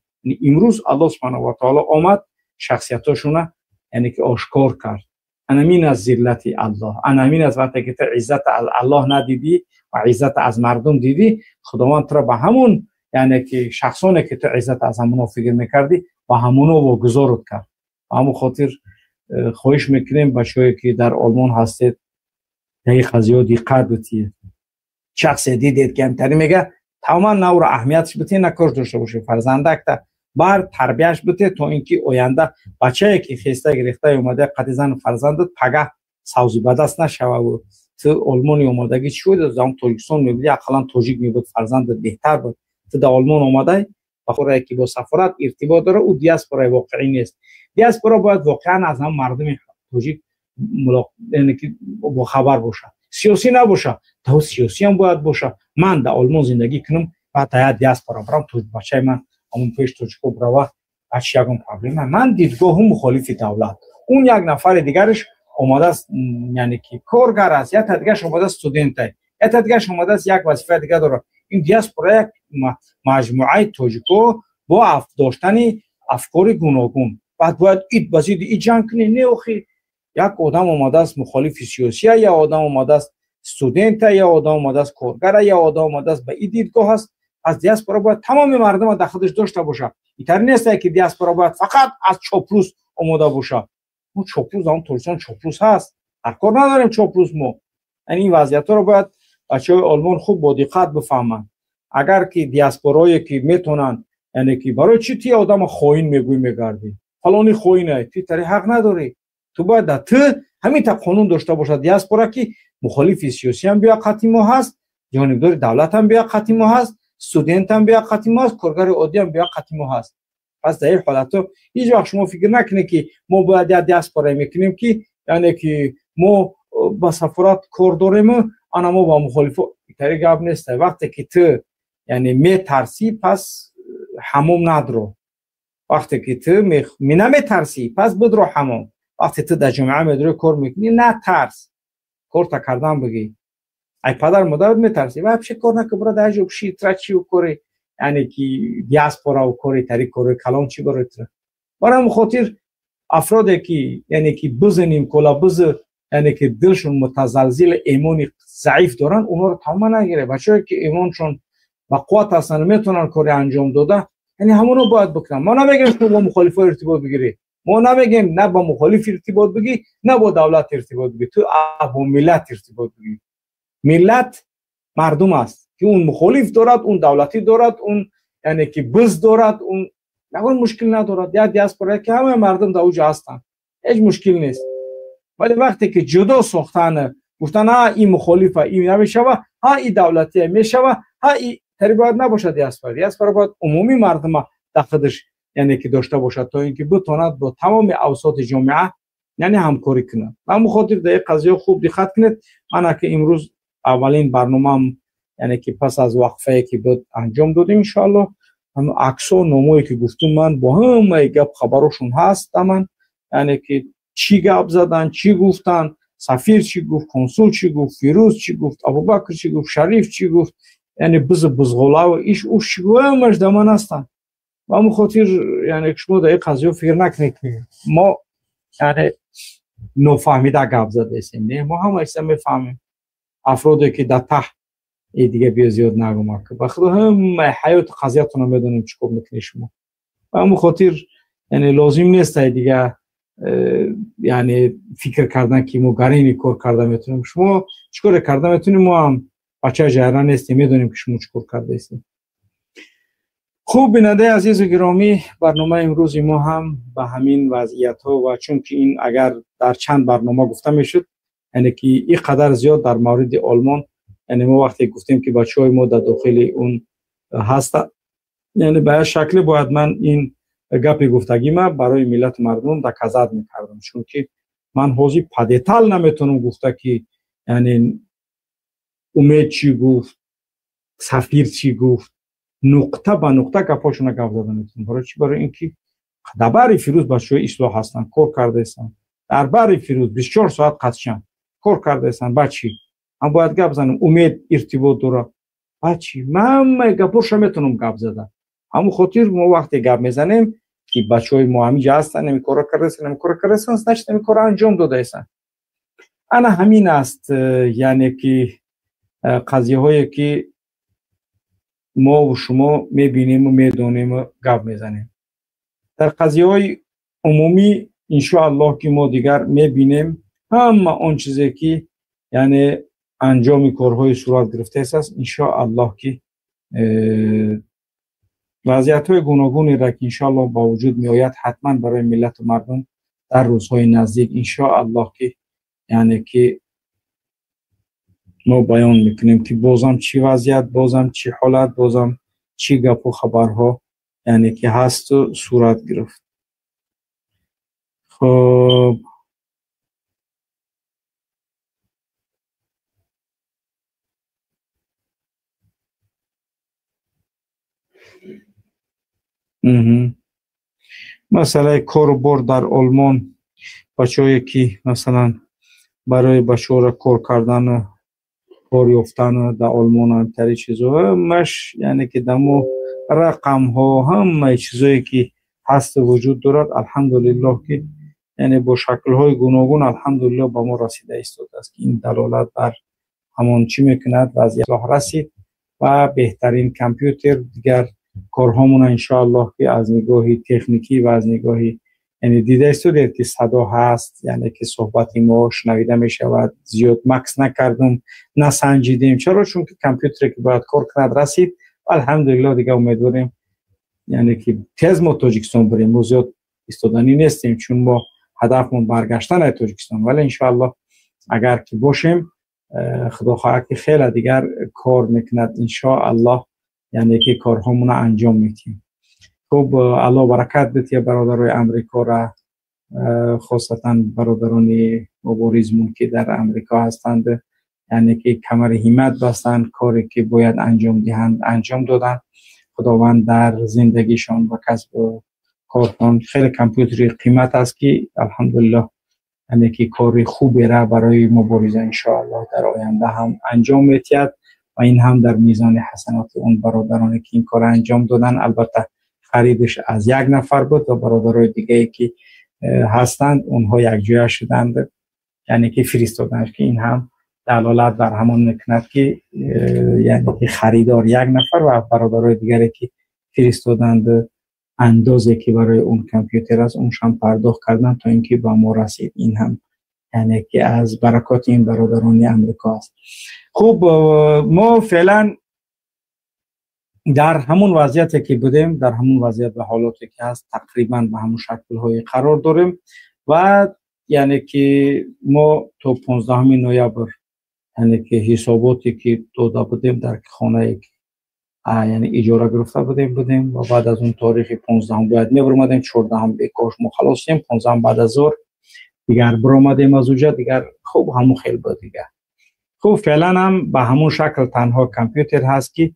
Имрӯз Аллоҳ субҳанаҳу ва таоло омад, шахсиятҳошона яъне ки ошкор кард. Анамин аз зиллати Аллоҳ, анамин аз вақте ки ту иззата аз Аллоҳ надидӣ ва иззата аз мардум дидӣ, Худованд туро ба ҳамун яъне ки шахсоне ки ту иззата аз ҳамуно фикр мекардӣ, ба ҳамуно вогузорат кард. Ба ҳамон хотир хоҳиш мекунем, бачаҳое ки дар Олмон ҳастед, дар ин қазияҳо диққат битиед. Шахсе дидед ки ҳамтари мега, тамоман на ӯро аҳамиятш битед, на корш дошта бошед. Фарзандакта бар тарбияш бите, то ин ки оянда бачае ки хеста гирифта омада қади зану фарзандат пагаҳ савзи ба даст нашававу ту Олмони омадагӣ чӣ шуд? Зам Тоҷикистон мебуди, ақаллан тоҷик мебуд, фарзандат беҳтар буд. Ту дар Олмон омадай, ба ки бо сафорат иртибот дора, ӯ диаспораи воқеӣ нест. Диаспора бояд воқеан аз ҳам мардуми тоҷик яъне ки бохабар бошад, сиёсӣ набошад, то сиёсиам бояд бошад. Ман дар Олмон зиндагӣ кунам, баъд дар як диаспора барам, бачаи ман ҳамон пеш тоҷико бирава, баъд ягон проблема? Ман дидгоҳу мухолифи давлат, он як нафари дигараш омадааст, яъне ки коргар аст, якта дигараш омадааст, студентай, якта дигараш омадааст, як вазифаи дигар дорад. Ин диаспора як маҷмӯаи тоҷико бо доштани афкори гуногун. Баъд бояд ид ба зидди ид ҷанг кунӣ? Не, охи, як одам омадааст, мухолифи сиёсия, як одам омадааст, студента, як одам омадааст, коргара, як одам омадааст, ба ин дидгоҳ аст. Пас диаспора бояд тамоми мардума дар худаш дошта бошад. Итари нест ки диаспора бояд фақат аз чоплус омода бошад. Мо чоплус, ам Тоҷикистон чоплус ҳаст, ҳар кор надорем чоплус мо. Яъне ин вазъиятҳоро бояд бачаҳои Олмон хуб бо диққат бифаҳманд. Агар ки диаспорое ки метавонанд, яъне ки барои чӣ ти одама хоин мегӯӣ, мегардӣ, фалони хоин ай, ту тари ҳақ надорӣ. Ту бояд дар ту ҳамин та қонун дошта бошад диаспора, ки мухолифи сиёсиам биё қати мо ҳаст, ҷонибдори давлатам биё қати мо ҳаст, студентам биё қати мо ҳаст, коргари оддиам биё қати мо ҳаст. Пас дар ин ҳолатҳо ҳеҷ вақт шумо фикр накунед, ки мо бояд як диаспора мекунем, ки яъне ки мо ба сафорат кор дорему ана мо ба мухолифо. Тари гап нест. Вақте ки ту яъне метарсӣ, пас ҳамом надро. Вақте ки ту наметарсӣ, пас бидро ҳамом. Вақте ту дар ҷомеа медорӣ, кор мекунӣ, натарс, корта кардан бигӣ. Ай падар модарат метарсӣ, вообще кор накун, бира дар ҷо биши. Тра чи кори, яъне ки диаспораву кори тари кори калон чӣ барои тра? Барои ҳамин хотир афроде ки яъне ки бизанем кола биз, яъне ки дилшон мутазалзил, имони заиф доранд, онҳоро тамоман нагире. Бачаҳое ки имоншон ба қувват ҳастанд, метавонанд кори анҷом дода, яъне ҳамоно бояд бикунанд. Мо намегӯем шумо бо мухолифо иртибот бигиред. Мо намегӯем на ба мухолиф иртибот бигӣ, на бо давлат иртибот бигӣ. Ту бо миллат иртибот бигӣ. Миллат мардум аст, ки он мухолиф дорад, он давлатӣ дорад, он яъне ки биз дорад, он ягон мушкил надорад. Як диаспора ки ҳамаи мардум дар уҷа ҳастанд, ҳеҷ мушкил нест. Вале вақте ки ҷудо сохтан, гуфтан ҳа ин мухолифа, ин намешава, ҳа ин давлатия мешава, ҳа ин тари бояд набошад диаспора. Диаспора бояд умумии мардума дар худаш яъне ки дошта бошад, то ин ки битавонад бо тамоми авсоти ҷомеа яъне ҳамкорӣ кунад. Ба ҳамон хотир дар ин қазияҳо хуб диққат кунед. Мана ки имрӯз аввалин барномаам, яъне ки пас аз вақфае ки буд, анҷом додем. Иншоаллоҳ, ҳамн аксо, номое ки гуфтум, ман бо ҳамаи гап хабарошон ҳаст, ман яъне ки چی گپ زدن، چی گفتن، سفیر چی گفت، کنسول چی گفت، فیروز چی گفت، ابوبکر چی گفت، شریف چی گفت، یعنی بز بزغولا و ایش اوش چی گفت، همش دمان هستن. و همون خاطر یعنی شما در این قضیه فکر نکنید که ما یعنی نفهمیده گپ زده هستیم. نه، ما همه چیز میفهمیم. افرادی که در ته ای دیگه بیا زیاد نگم که به خدا هم حیات قضیه‌تون رو میدونیم چیکار میکنی شما. و همون خاطر یعنی لازم نیست دیگه یعنی فکر کردن که ما گرینی کار کرده میتونیم. شما چیکار کرده میتونیم، ما هم بچه جهران نیستیم، میدونیم که شما چیکار کرده هستیم. خوب بیننده عزیز و گرامی، برنامه امروز ما هم به همین وضعیت ها و چون که این اگر در چند برنامه گفته میشد، یعنی که این قدر زیاد در مورد آلمان، یعنی ما وقتی گفتیم که بچه های ما در داخل اون هست، یعنی به شکل باید من این گپی گفتگی ما برای ملت مردم دکزد میکردم، چون که من حوزی پدیتال نمیتونم گفته که یعنی امید چی گفت، سفیر چی گفت، نقطه به نقطه گپاشون گپ زده میتونم. برای چی؟ برای اینکه در بر فیروز بچه‌های اصلاح هستن، کار کرده هستن، در بر فیروز 24 ساعت قدشن کار کرده هستن. بچی هم باید گپ زنم، امید ارتباط داره، بچی من گپاشو میتونم گپ زدم. همون خاطر ما وقتی گپ میزنیم که بچهای ما همینجا هستن، این کارا کرده هستن، این کارا کرده هستن، значит این کارا انجام داده هستن. انا همین است، یعنی که قضیه هایی که ما و شما میبینیم و میدونیم و گپ میزنیم. در قضیه های عمومی انشاءالله که ما دیگر میبینیم همه آن چیزی که یعنی انجام کارهای صورت گرفته است، انشاءالله که وضعیت های گوناگونی را که انشاءالله با وجود می آید حتما برای ملت و مردم در روزهای نزدیک انشاءالله که یعنی که ما بیان میکنیم که بازم چی وضعیت، بازم چی حالت، بازم چی گپ و خبرها یعنی که هست و صورت گرفت. خب مسئله کار در آلمان، بچه‌ای که مثلا برای بچه‌ها کار کردن و کار یافتن در آلمان هم تری چیزا مش، یعنی که دمو رقم ها همه چیزایی که هست وجود دارد، الحمدلله که یعنی با شکل های گوناگون الحمدلله با ما رسیده ایستاده است که این دلالت بر همان چی میکند وضعیت رسید و بهترین کامپیوتر دیگر کارهامون انشاءالله که از نگاه تکنیکی و از نگاه یعنی دیده استودید که صدا هست، یعنی که صحبت ما شنیده می شود، زیاد مکس نکردم، نسنجیدیم. چرا؟ چون که کامپیوتر که باید کار کند رسید الحمدلله. دیگه امیدواریم یعنی که تیز ما تاجیکستان بریم، ما زیاد ایستادنی نیستیم چون ما هدفمون برگشتن از تاجیکستان، ولی انشاءالله اگر که باشیم خدا خواهد که خیلی دیگر کار میکند انشاءالله، یعنی که کارهامون انجام میدیم. خب الله برکت بده برادرای امریکا را، خاصتا برادران مبارزمون که در امریکا هستند، یعنی که کمر همت بستند، کاری که باید انجام دهند انجام دادن. خداوند در زندگیشان و کسب و کارشان خیلی کامپیوتری قیمت است که الحمدلله یعنی که کاری خوبی را برای مبارزه انشاءالله در آینده هم انجام میدهد و این هم در میزان حسنات اون برادرانی که این کار انجام دادن. البته خریدش از یک نفر بود و برادرای دیگه که هستند اونها یک جای شدند، یعنی که فرستادنش، که این هم دلالت بر همان میکند که یعنی که خریدار یک نفر و برادرای دیگری که فرستادند اندازه که برای اون کامپیوتر است اونش هم پرداخت کردن تا اینکه با ما رسید. این هم یعنی که از برکات این برادران امریکا است. خب ما فعلا در همون وضعیتی که بودیم، در همون وضعیت و حالاتی که هست تقریبا به همون شکل‌های قرار داریم و یعنی که ما تا 15 نوامبر یعنی که حساباتی که داده بودیم در خانه که یعنی اجاره گرفته بودیم و بعد از اون تاریخ 15 باید میبرآمدیم، 14 به کاش ما خلاصیم، 15 بعد از ظهر دیگر برآمدیم از اونجا دیگر. خب همون خیلی بود دیگه. خب فعلا هم به همون شکل تنها کامپیوتر هست که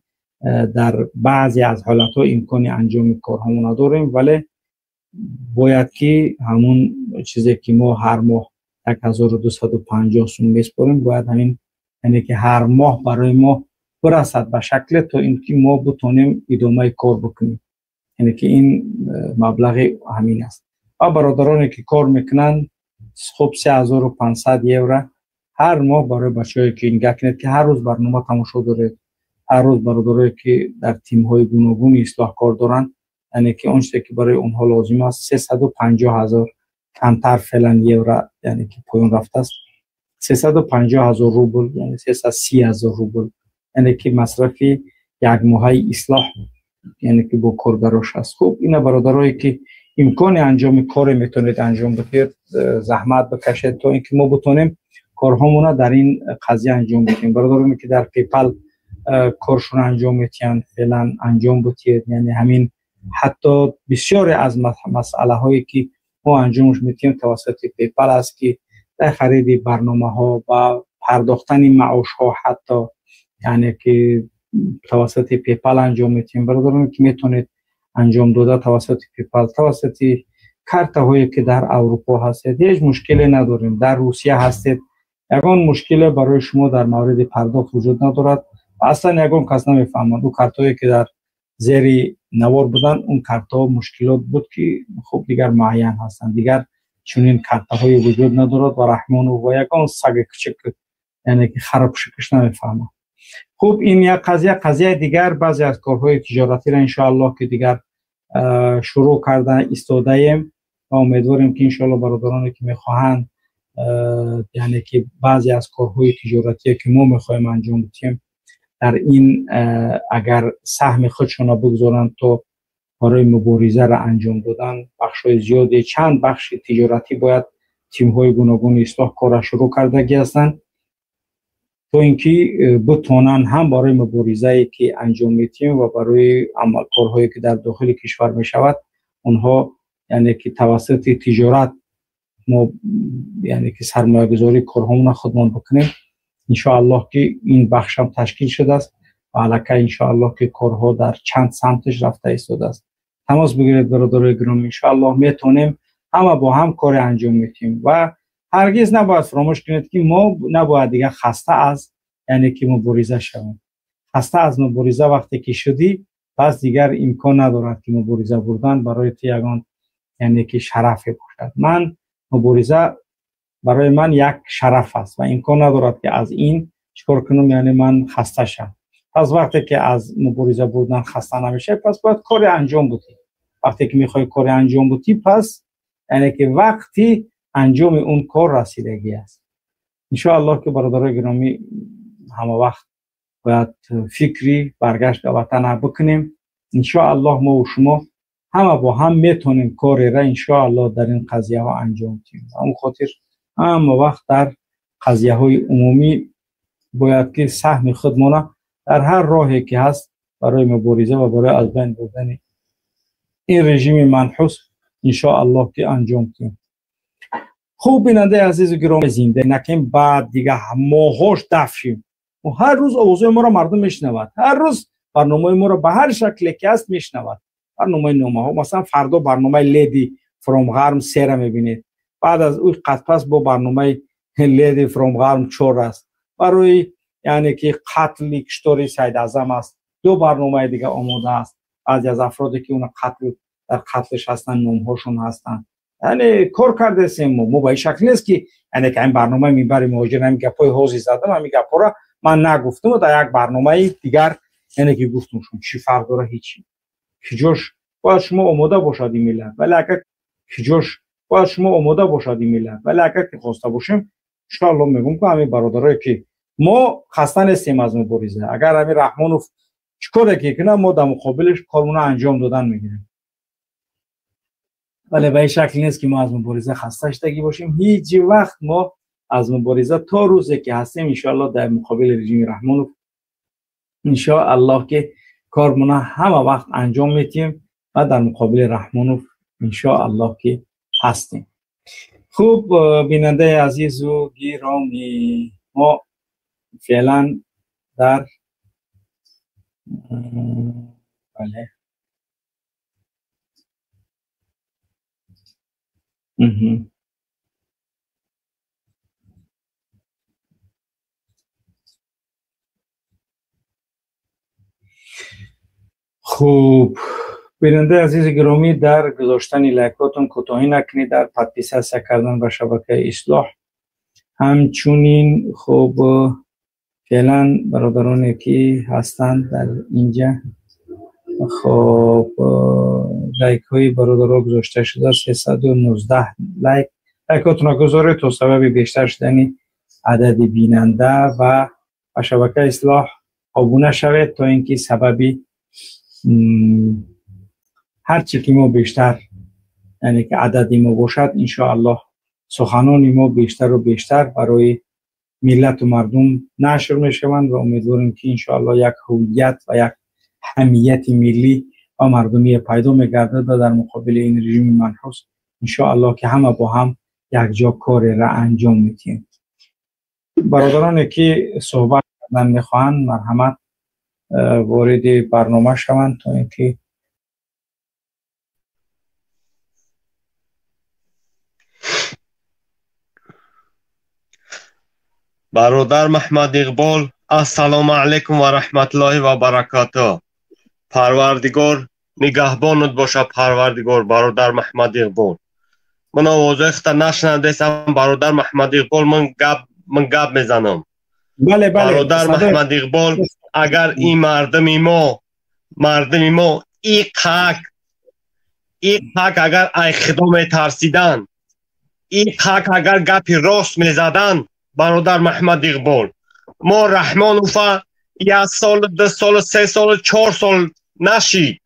در بعضی از حالتها امکان انجام کارهامون نداریم، ولی Бояд ки ҳамун чизе ки мо ҳар моҳ 1250 сум меспорем, бояд ҳамин, яъне ки ҳар моҳ барои мо бирасад ба шакле, то ин ки мо бутонем идомаи кор бикунем. Яъне ки ин маблағи ҳамин аст. Ва бародароне ки кор мекунанд, хуб, 3500 евро ҳар моҳ барои бачаҳое ки нигоҳ кунед, ки ҳар рӯз барнома тамошо доред, ҳар рӯз бародарое ки дар тимҳои гуногуни ислоҳ кор доранд, яъне ки он чизе ки барои онҳо лозим аст, 350 000 камтар феълан евро, яъне ки поён рафтааст, 350 000 рубл, яъне 330 000 рубл, яъне ки масрафи якмоҳаи ислоҳ, яъне ки бо коргарош аст. Хуб, ина бародарое ки имкони анҷоми коре метавонед анҷом бидиҳед, заҳмат бикашед, то ин ки мо бутонем корҳомона дар ин қазия анҷом бидиҳем. Бародароне ки дар PayPal коршон анҷом метиҳанд, феълан анҷом бидиҳед. Яъне ҳамин ҳатто бисёре аз масъалаҳое ки мо анҷомш метиҳем, тавассути PayPal аст, ки дар хариди барномаҳо ва пардохтани маошҳо ҳатто, яъне ки тавассути PayPal анҷом метиҳем. Бародароне ки метавонед анҷом дода тавассути PayPal, тавассути картаҳое ки дар Аврупо ҳастед, ҳеҷ мушкиле надорем. Дар Русия ҳастед, ягон мушкиле барои шумо дар мавриди пардохт вуҷуд надорад ва аслан ягон кас намефаҳмад. Ӯ картҳое ки дар зери навор буданд, он картҳо мушкилот буд, ки хуб, дигар муайян ҳастанд, дигар чунин картаҳое вуҷуд надорад ва Раҳмонов ва ягон саги кучик, яъне ки харапушикаш, намефаҳмад. Хуб, ин як қазия. Қазияи дигар, баъзе аз корҳои тиҷоратиро, иншоаллоҳ, ки дигар шурӯъ карда истодаем ва умедворем, ки иншоалло бародароне ки мехоҳанд, яъне ки баъзе аз корҳои тиҷоратие ки мо мехоҳем анҷом бидиҳем, дар ин агар саҳми худшонро бигзоранд, то барои муборизаро анҷом додан бахшҳои зиёде, чанд бахши тиҷоратӣ бояд тимҳои гуногуни ислоҳ корра шурӯъ кардагӣ ҳастанд, то ин ки битонанд ҳам барои муборизае ки анҷом медиҳем ва барои корҳое ки дар дохили кишвар мешавад, онҳо, яъне ки тавассути тиҷорат мо, яъне ки сармоягузории корҳомона худмон бикунем. Иншоаллоҳ, ки ин бахшам ташкил шудааст ва аллакай, иншоаллоҳ, ки корҳо дар чанд самташ рафта истодааст. Тамос бигиред, бародарои гиромӣ. Иншоаллоҳ, метавонем, ҳама бо ҳам коре анҷом медиҳем ва ҳаргиз набояд фаромӯш кунед, ки мо набояд дигар хаста аз, яъне ки, мубориза шавем. Хаста аз мубориза вақте ки шудӣ, пас дигар имкон надорад, ки мубориза бурдан барои ту ягон, яъне ки, шарафе бошад. Ман мубориза барои ман як шараф аст ва имкон надорад, ки аз ин чикор кунам, яъне ман хаста шавам. Пас вақте ки аз мубориза бурдан хаста намешавӣ, пас бояд коре анҷом будӣ. Вақте ки мехоҳӣ коре анҷом будӣ, пас, яъне ки, вақти анҷоми он кор расидагӣ аст. Иншоаллоҳ, ки бародарои гиромӣ, ҳама вақт бояд фикри баргашт ба ватана бикунем. Иншоаллоҳ, мо шумо ҳама бо ҳам метавонем корера, иншоаллоҳ, дар ин қазияҳо анҷом диҳем. Ҳамон хотир ҳама вақт дар қазияҳои умумӣ бояд ки саҳми худмона дар ҳар роҳе ки ҳаст барои мубориза ва барои аз байн бурдани ин режими манҳус, иншоаллоҳ, ки анҷом диҳем. Хуб, бинандаи азизу гиромӣ, зинда накем, баъд дига моҳош дафшим. Ҳар рӯз овозҳои моро мардум мешунавад, ҳар рӯз барномаи моро ба ҳар шакле ки ҳаст мешунавад. Барномаи номаҳо, масалан, фардо барномаи Lady from Ғарм сера мебинед, баъд аз ӯ қадпас бо барномаи Lady from Ғарм чор аст, барои, яъне ки, қатли киштори Сайдазам аст. Ду барномаи дига омода аст. Баъзе аз афроде ки уна қатл дар қатлш ҳастанд, номҳошон ҳастанд. Яъне кор кардесем мо ба ин шакл нест, ки, яъне ки, ҳамин барномаи Минбари муҳоҷир, ҳамин гапҳои ҳозир задам, ҳамин гапҳоро ман нагуфтам, дар як барномаи дигар, яъне ки, гуфтам. Шум чӣ фарқ дора? Ҳечи. Киҷош бояд шумо омода бошад ин миллат, вале агар киҷош бояд шумо омода бошад ин миллат, вале агар ки хоста бошем, иншоалло, мегӯм, ки ҳамин бародарое ки мо хаста нестем аз мубориза. Агар ҳамин Раҳмонов чӣ коре ки кунад, мо дар муқобилаш кормона анҷом додан мегирем, вале ба ин шакл нест, ки мо аз мубориза хаста шудагӣ бошем. Ҳеҷ вақт мо аз мубориза то рӯзе ки ҳастем, иншоалло, дар муқобили режими Раҳмонов, иншоаллоҳ, ки кормона ҳама вақт анҷом медиҳем ва дар муқобили Раҳмонов, иншоаллоҳ, ки ҳастем. Хуб, бинандаи азизу гиромӣ, мо феълан дар, бале. خوب بیننده عزیز گرامی، در گذاشتن لایکاتون کوتاهی نکنید، در подписаться کردن به شبکه اصلاح همچنین. خب فعلا برادرانی که هستند در اینجا، خب لایک های برادرها گذاشته شده 319 لایک. لایکاتون را گذارید تا سبب بیشتر شدن عدد بیننده و به شبکه اصلاح آبونه شوید تا اینکه سبب هرچی که ما بیشتر، یعنی که عدد ما باشد، انشاءالله سخنان ما بیشتر و بیشتر برای ملت و مردم نشر میشوند و امیدواریم که انشاءالله یک هویت و یک حمیت ملی و مردمی پیدا میگردد و در مقابل این رژیم منحوس انشاءالله که همه با هم یک جا کار را انجام میدیم. برادرانی که صحبت کردن میخواهند مرحمت وارد برنامه شوند تا اینکه برادر محمد اقبال، السلام علیکم و رحمت الله و برکاته. پروردگار نگهبانت باشه پروردگار. برادر محمد اقبال، من آوازه خطا نشنیدم. برادر محمد اقبال، من گپ میزنم. بله بله. برادر محمد اقبال، اگر این مردم ما ای قاک اگر ای خدا میترسیدن، ای قاک اگر گپی راست میزدن، برادر محمد اقبال، ما رحمانوفا یک سال، 2 سال، 3 سال، 4 سال نشید،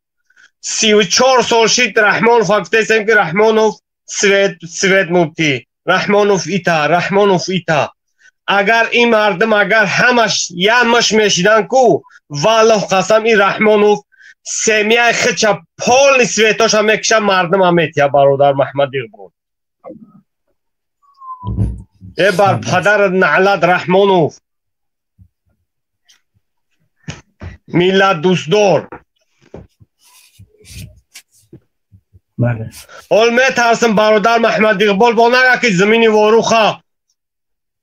34 سال شید رحمانوف گفتیم که رحمانوف سوید مبتی، رحمانوف ایتا، رحمانوف ایتا. اگر این مردم اگر همش یمش میشیدن کو، والله قسم این رحمانوف سمیه خچه پول سویتاش هم میکشه مردم هم میتیه. برادر محمد اقبال، ای بر پدر نعلت رحمانوف، ملت دوستدار. بله. حال میترسم برادر محمد اقبال با نگه که زمین واروخه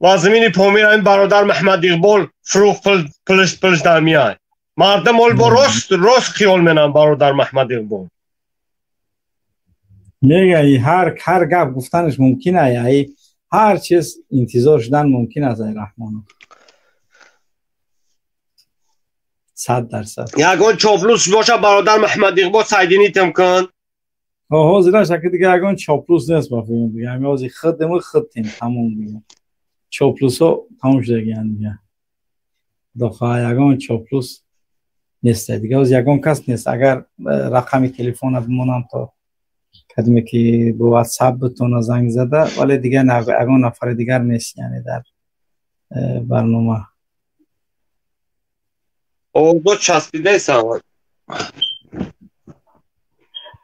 و زمین پامیر این برادر محمد اقبال فروخ پلش در میای. مردم حال با راست خیال منم برادر محمد اقبال. میگه هر گپ گفتنش ممکنه، هر چیز انتظار شدن ممکن است. رحمان 100%. یگان چاپلوس باشه برادر محمد اقبال سایدینی تم کن. حاضر شکل دیگه یگان چاپلوس نیست با فیلم دیگه. همین حاضر خودمون خودتیم تمام دیگه. چاپلوسا تمام شده دیگه. داخل یگان چاپلوس نیست دیگه. از یگان کس نیست. اگر رقم تلفن بمونم تا کدومی که با واتساپ بتونه زنگ زده، ولی دیگه نه، اگه نفر دیگر نیست یعنی در برنامه. او چسبیده سوال.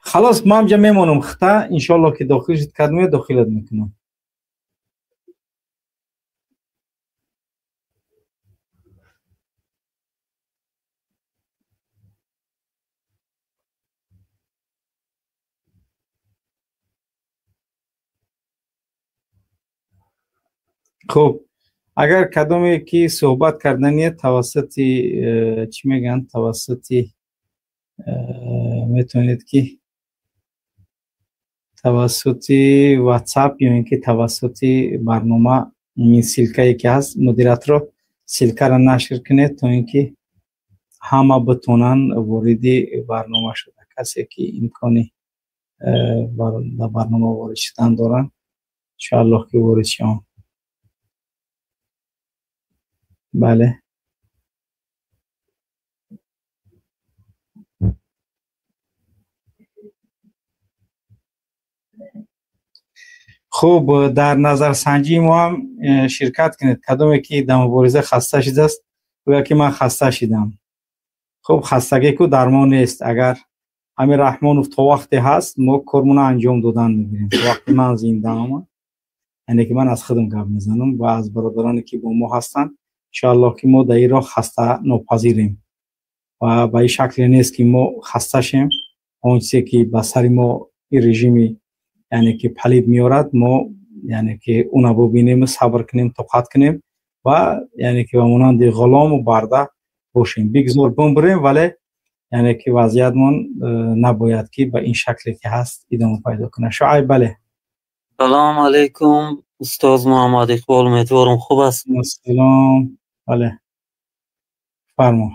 خلاص ما هم میمونم خطا انشالله که داخل شد کدومی داخلت میکنم. خب اگر کدومی که صحبت کردنیه توسط چی میگن، توسط میتونید که توسط واتساپ یا اینکه توسط برنامه این ссылка یی که هست مدیرات رو ссылка را نشر کنید تا اینکه همه بتونن وارد برنامه شده. کسی که امکانی در برنامه وارد شدن دارن انشاءالله که وارد شوند. بله خوب در نظرسنجی ما هم شرکت کنید. کدومی که در مبارزه خسته شده است گویا که من خسته شدم. خب خستگی کو درمان نیست. اگر امیر رحمانوف تا وقتی هست ما کارمون انجام دادن میگیریم. تا وقتی من زنده ام، یعنی که من از خودم گپ میزنم و از برادرانی که با ما هستن، انشاءالله که ما در این راه خسته ناپذیریم و به این شکل نیست که ما خسته شیم. آن چیزی که به سر ما این رژیم Яъне ки палид меорад, мо яъне ки уна бубинем, сабр кунем, тоқат кунем ва яъне ки ба монанди ғулому барда бошем. Бигзор бумбурем, вале яъне ки вазъиятмон набояд ки ба ин шакле ки ҳаст идома пайдо кунад. Шуайб, бале. Салом алейкум, устоз Муҳаммад Иқбол, умедворам хуб аст. Салом, бале, фармо.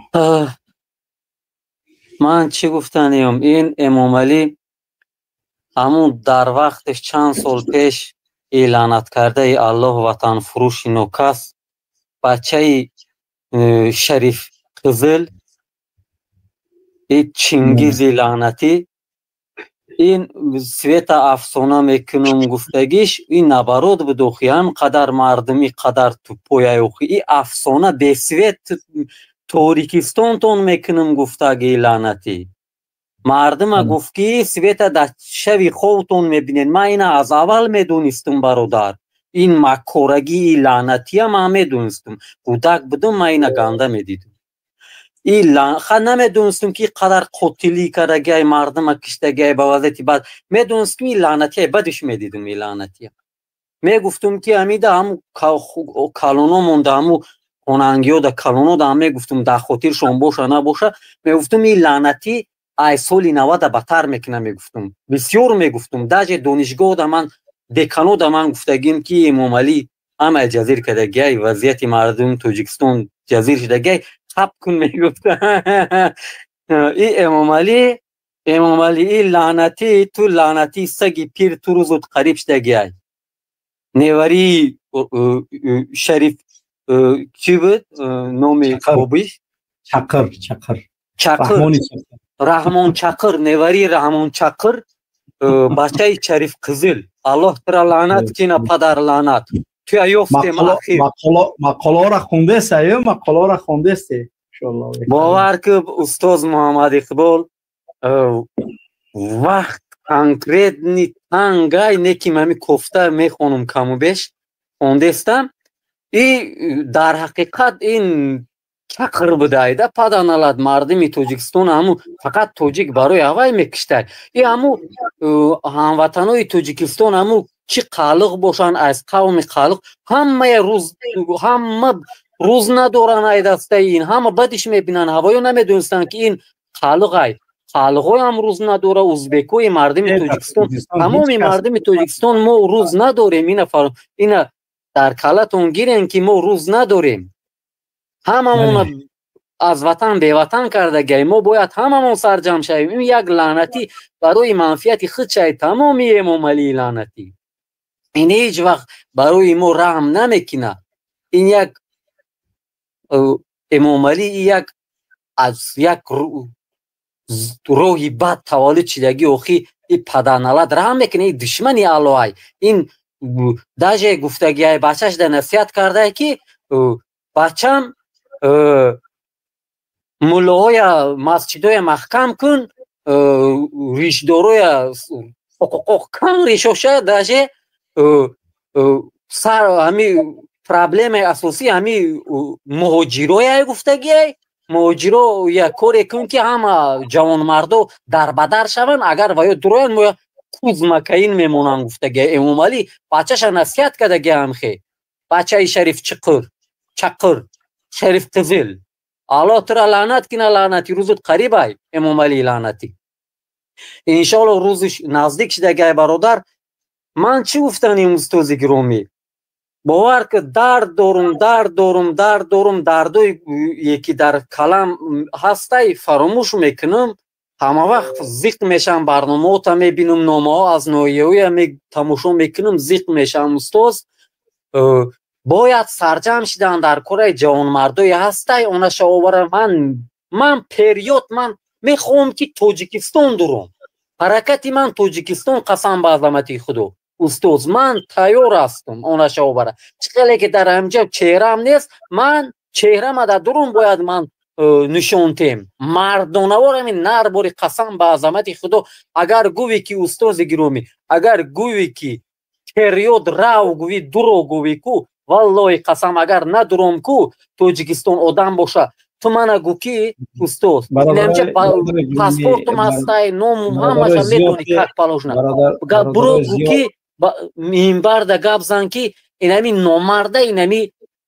Ман чӣ гуфтаниям? Ин Эмомалӣ ҳамун дар вақташ чанд сол пеш эълонат кардаи Аллоҳ, ватанфурӯши нокас, бачаи Шариф Қизил, и Чингизи лаънатӣ, ин света афсона мекунум гуфтагиш, ин наоборот буд. Охи, ҳам қадар мардуми қадар тупояй, охи, и афсона бесвет Торикистонтон мекунум гуфтаги лаънатӣ мардума гуфт, ки света дар шави хобтон мебинед. Ман ина аз аввал медонистум, бародар, ин маккорагии лаънатия ман медонистум. Кӯдак будум, ман ина ганда медидум. Ха, намедонистум, ки қадар қотилӣ кардагиай, мардума киштагиай, ба вазъияти бад. Медонистум, ин лаънатия бадиш медидум. Ин лаънатия мегуфтум, ки ҳамида ҳаму калоно монда, ҳаму хонангиёда, калонода ҳам мегуфтум, дар хотиршон боша набоша, мегуфтум, ин лаънатӣ ай соли 90-а батар мекуна, мегуфтум, бисёр мегуфтум. Даже донишгоҳда ман, деканода ман гуфтагим, ки Эмомалӣ ҳамаи ҷазир кардагиай, вазъияти мардуми Тоҷикистон ҷазир шудагиай, хаб кун, мегуфт. И Эмомалӣ, Эмомалӣ, и лаънатӣ, ту лаънатӣ, саги пир, ту рӯзут қариб шудагиай. Неварии Шариф чӣ буд номи бобиш? Чақир, Чақир. Чақир, Раҳмон Чақир, неварии Раҳмон Чақир, бачаи Шариф Қизил, Аллоҳ тура лаънат кина, падар лаънат, туя ёфтем ахир. Мақоларо хондеста ё мақоларо хондесте? Бовар ки, устоз Муҳаммад Иқбол, вақт конкретный тангай неки, мами кофта мехонум, каму беш хондестам. И дар ҳақиқат ин чақир будайда, паданалат, мардуми Тоҷикистон ҳаму фақат тоҷик барои ҳавай мекиштай. И ҳаму ҳамватанои Тоҷикистон, ҳаму чӣ қалиқ бошанд, аз қавми қалиқ, ҳамая рӯз, ҳама рӯз надоранд ай дастаи ин, ҳама бадиш мебинанд. Ҳавоё намедонистанд, ки ин қалиқай, қалиқҳоям рӯз надора, узбекои мардуми Тоҷикистон, тамоми мардуми Тоҷикистон мо рӯз надорем. Ина дар калатон гирем, ки мо рӯз надорем. Ҳамамона аз ватан беватан кардагиай. Мо бояд ҳамамон сарҷамъ шавем. Ин як лаънатӣ барои манфиати худ шавед. Тамоми Эмомалии лаънатӣ ин ҳеҷ вақт барои мо раҳм намекунад. Ин як Эмомалӣ як аз як роҳи бад таваллуд шидагӣ. Охи, и падарналат раҳм мекунад? И душмани Аллоҳай. Ин даже гуфтагиай, бачаш да насиҳат кардае, ки бачам, муллоҳоя, масҷидоя маҳкам кун, ришдороя ҳуқуқ кан ришоша. Даже сар ҳами проблемаи асосӣ ҳами муҳоҷироя гуфтагиай, муҳоҷиро як коре кун, ки ҳама ҷавонмардо дарбадар шаванд, агар ваё дуроянд, моя кузмакаин мемонанд, гуфтагиай. Эмомалӣ бачаша насиҳат кардагиай. Ҳамхе бачаи Шариф Чиқир, Чақир, Шариф Қизил, Аллоҳ тура лаънат кина, лаънати, рӯзут қарибай. Эмомалии лаънатӣ, иншоалло, рӯзиш наздик шидагай. Бародар, ман чӣ гуфтанем, устози гиромӣ? Бовар ки, дард дорум, дард дорум, дард дорум, дардое ки дар калам ҳастай, фаромӯш мекунам. Ҳама вақт зиқ мешавам, барномаота мебинам, номаҳо аз ноҳияҳоя тамошо мекунам, зиқ мешавам. Устоз, бояд сарҷамъ шидан дар кораи ҷавонмардое ҳастай, онаша овара. Ман период, ман мехоҳам, ки Тоҷикистон дурум, ҳаракати ман Тоҷикистон. Қасам ба азамати Худо, устоз, ман тайёр ҳастам, онаша овара. Чӣ хеле ки дар ҳамҷа чеҳраам нест, ман чеҳрама дар дурун бояд ман нишон тем мардонавор, ҳамин нар бори. Қасам ба азамати Худо, агар гӯвӣ, ки устози гиромӣ, агар гӯвӣ, ки период рав, гӯвӣ, дуро гӯвӣ ку, валлоҳи қасам, агар надуром ку, Тоҷикистон одам боша. Ту мана гӯ ки устод, инамча паспортум ҳастай, номум ҳамаша медонӣ, как положено. Буро гӯ ки минбарда гап зан ки инами номарда, инами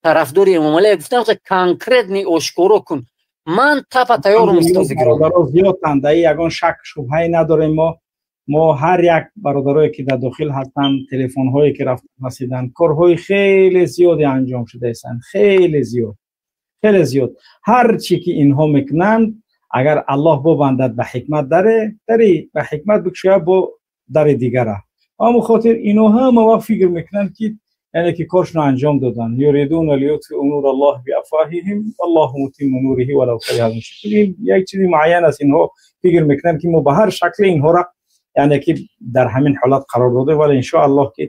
тарафдори Эмомалӣ гуфтам, конкретный ошкоро кун. Ман тапа тайёрум, устози гиромӣ. Бародаро зиёдтанд, даи ягон шак шубҳае надорем. Мо ҳар як бародарое ки дар дохил ҳастанд, телефонҳое ки рафта расиданд, корҳои хеле зиёде анҷом шудаистанд, хеле зиёд, хеле зиёд. Ҳар чӣ ки инҳо мекунанд, агар Аллоҳ бобандад ба ҳикмат даре, дари ба ҳикмат бикушояд бо дари дигара. Ҳамон хотир ино ҳама вақт фикр мекунанд ки яъне ки коршонро анҷом доданд. Юридуна лиютфиу нура Аллоҳи биафвоҳиҳим валлоҳу мутимму нуриҳи валав кариҳал мушрикун. Як чизи муайян аст, инҳо фикр мекунанд ки мо ба ҳар шакле инҳоро яъне ки дар ҳамин ҳолат қарор додем, вале иншоаллоҳ ки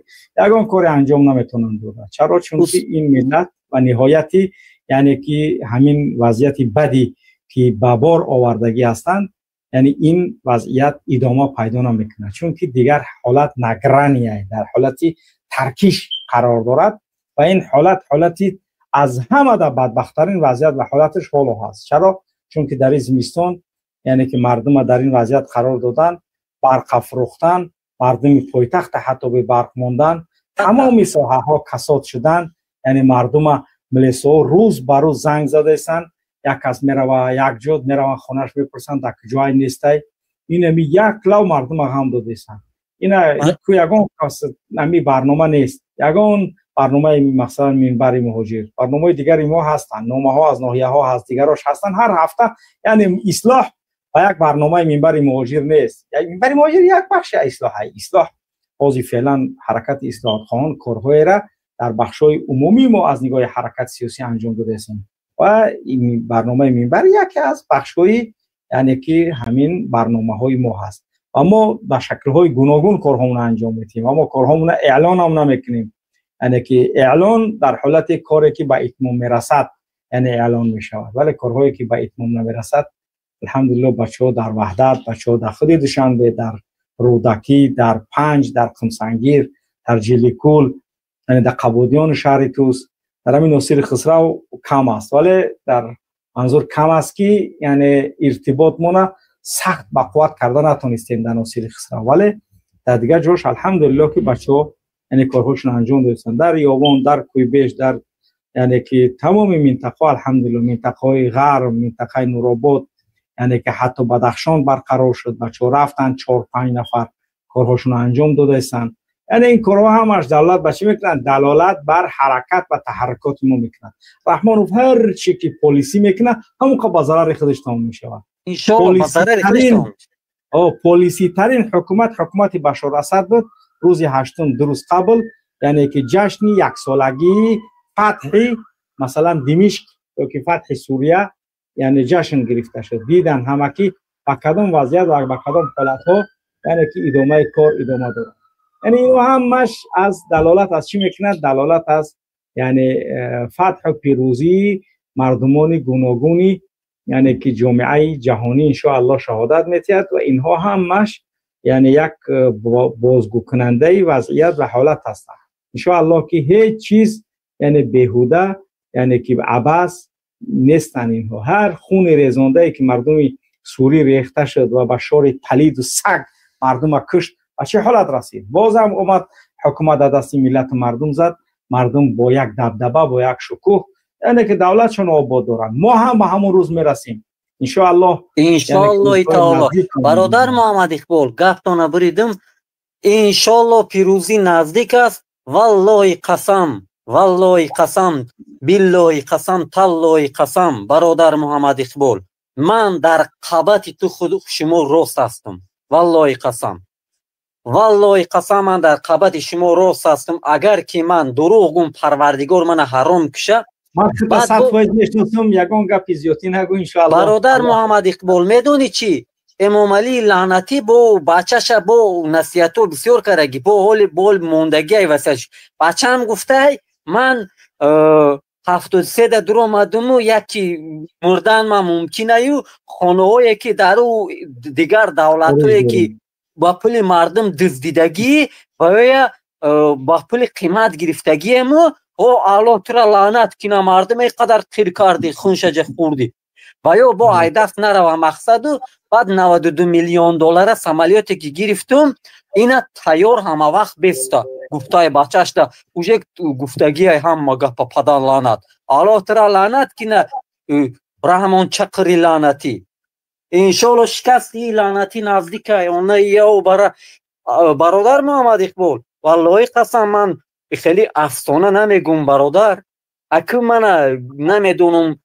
ягон коре анҷом наметавонанд дода. Чаро? Чунки ин миллат ва ниҳояти яъне ки ҳамин вазъияти бади ки ба бор овардагӣ ҳастанд, яъне ин вазъият идома пайдо намекунад, чунки дигар ҳолат на грани, дар ҳолати таркиш қарор дорад ва ин ҳолат ҳолати аз ҳамада бадбахттарин вазъият ва ҳолаташ ҳоло ҳаст. Чаро? Чунки дар ин зимистон яъне ки мардума дар ин вазъият қарор додан, барқ афрӯхтан, мардуми пойтахта ҳатто бебарқ мондан, тамоми соҳаҳо касод шудан, яъне мардума милисаҳо рӯз ба рӯз занг задаистанд. Як кас мерава, як ҷо мераванд, хонаш мепурсанд, дар куҷое нестай. Инами як лав мардума ғам додаистанд. Ина ку ягон кас ами барнома нест, ягон барномаи масалан Минбари муҳоҷир, барномаҳои дигари мо ҳастанд, номаҳо аз ноҳияҳо ҳаст, дигарош ҳастанд ҳар ҳафта. Яъне ислоҳ ба як барномаи Минбари муҳоҷир нест. Минбари муҳоҷир як бахши ислоҳ. Ислоҳ ҳозир феълан ҳаракати ислоҳотхоҳон корҳоеро дар бахшҳои умумӣ мо аз нигоҳи ҳаракати сиёсӣ анҷом додаистем ва барномаи Минбар яке аз бахшҳои яъне ки ҳамин барномаҳои мо ҳаст ва мо ба шаклҳои гуногун корҳомонро анҷом медиҳем ва мо корҳомонро эълон ҳам намекунем. Яъне ки эълон дар ҳолати коре ки ба итмом мерасад, яъне эълон мешавад, вале корҳое ки ба итмом намерасад, алҳамдулилло, бачаҳо дар Ваҳдат, бачаҳо дар худи Душанбе, дар Рӯдакӣ, дар Панҷ, дар Қумсангир, дар Ҷиликул, яъне дар Қабодиёни шаҳри Тӯс, дар ҳамин Носири Хисрав кам аст, вале дар манзур кам аст ки яъне иртиботмона сахт ба қувват карда натонистем дар Носири Хисрав, вале дар дигар ҷош алҳамдулилло ки бачаҳо яъне корҳошонро анҷом додастанд. Дар Ёвон, дар Кӯйбеш, дар яъне ки тамоми минтақаҳо алҳамдулилло, минтақаҳои ғарб, минтақаи Нуробод, яъне ки ҳатто Бадахшон барқарор шуд, бачаҳо рафтанд, 4-5 нафар корҳошонро анҷом додаистанд. Яъне ин корҳо ҳамаш далолат ба чӣ мекунанд? Далолат бар ҳаракат ва таҳаррукоти мо мекунад. Раҳмонов ҳар чӣ ки полисӣ мекунад, ҳамон ба зарари худаш тамом мешавад. Полиситарин ҳукумат ҳукумати Башор Асад буд. Рӯзи 8-ум, 2 рӯз қабл, яъне ки ҷашни яксолагии фатҳи масалан Димишқ ё ки фатҳи Сурия, яъне ҷашн гирифта шуд. Дидан ҳама ки ба кадом вазъият ва ба кадом ҳолатҳо яъне ки идомаи кор идома дорад. Яъне ино ҳамаш аз далолат аз чӣ мекунад? Далолат аз яъне фатҳу пирӯзии мардумони гуногуни яъне ки ҷомеаи ҷаҳонӣ иншоаллоҳ шаҳодат метиҳад ва инҳо ҳамаш яъне як бозгӯкунандаи вазъият ва ҳолат ҳастанд. Иншоаллоҳ ки ҳеҷ чиз яъне беҳуда, яъне ки абас нестанд инҳо. Ҳар хуни резондае ки мардуми сурӣ рехта шуд ва ба шори палиду саг мардума кушт, ба чӣ ҳолат расид? Бозам омад ҳукумат дар дасти миллату мардум зад. Мардум бо як дабдаба, бо як шукӯҳ яъне ки давлатшон обод доранд. Мо ҳам ба ҳамон рӯз мерасем иншоаллоҳ. Иншоаллоҳи таоло. Бародар Муҳаммад Иқбол, гаптона буридим. Иншоаллоҳ пирӯзӣ наздик аст. Валлоҳи қасам, валлоҳи қасам, биллоҳи қасам, таллоҳи қасам, бародар Муҳаммад Иқбол, ман дар қабати ту худ шумо рост ҳастам. Валлоҳи қасам, валлоҳи қасам, ман дар қабати шумо рост ҳастам. Агар ки ман дурӯғ гум, Парвардигор мана ҳаром куша. Ман 100% мешиносам, ягон гапи зиёдтӣ нагӯ, иншоаллоҳ. Бародар Муҳаммад Иқбол, медонӣ чӣ? Эмомалӣ лаънатӣ бо бачаша бо насиҳатҳо бисёр кардаги, бо ҳоли бол мондагиай васиятш. Бачаам гуфтай, ман 73-да дуромадуму яки мурдан ман мумкинаю, хонаҳое ки дар ӯ дигар давлатҳое ки ба пули мардум дуздидагӣ ва ё ба пули қимат гирифтагиему, о Аллоҳ тура лаънат кина, мардум ин қадар қир кардӣ, хуншаҷа хӯрдӣ. Ва ё бо айдаст нарава мақсаду баъд 92 миллион доллара самолёте ки гирифтум, ина тайёр ҳама вақт беста. Гуфтаи бачашда уже гуфтагиай ҳама гапа падар лаънат. Аллоҳ тара лаънат кина Раҳмон чақири лаънатӣ. Иншоалло шикасти лаънатӣ наздикай. Она яо бара бародар Муҳаммад Иқбол, валлоҳи қасам ман хеле афсона намегум бародар. Аку мана намедонам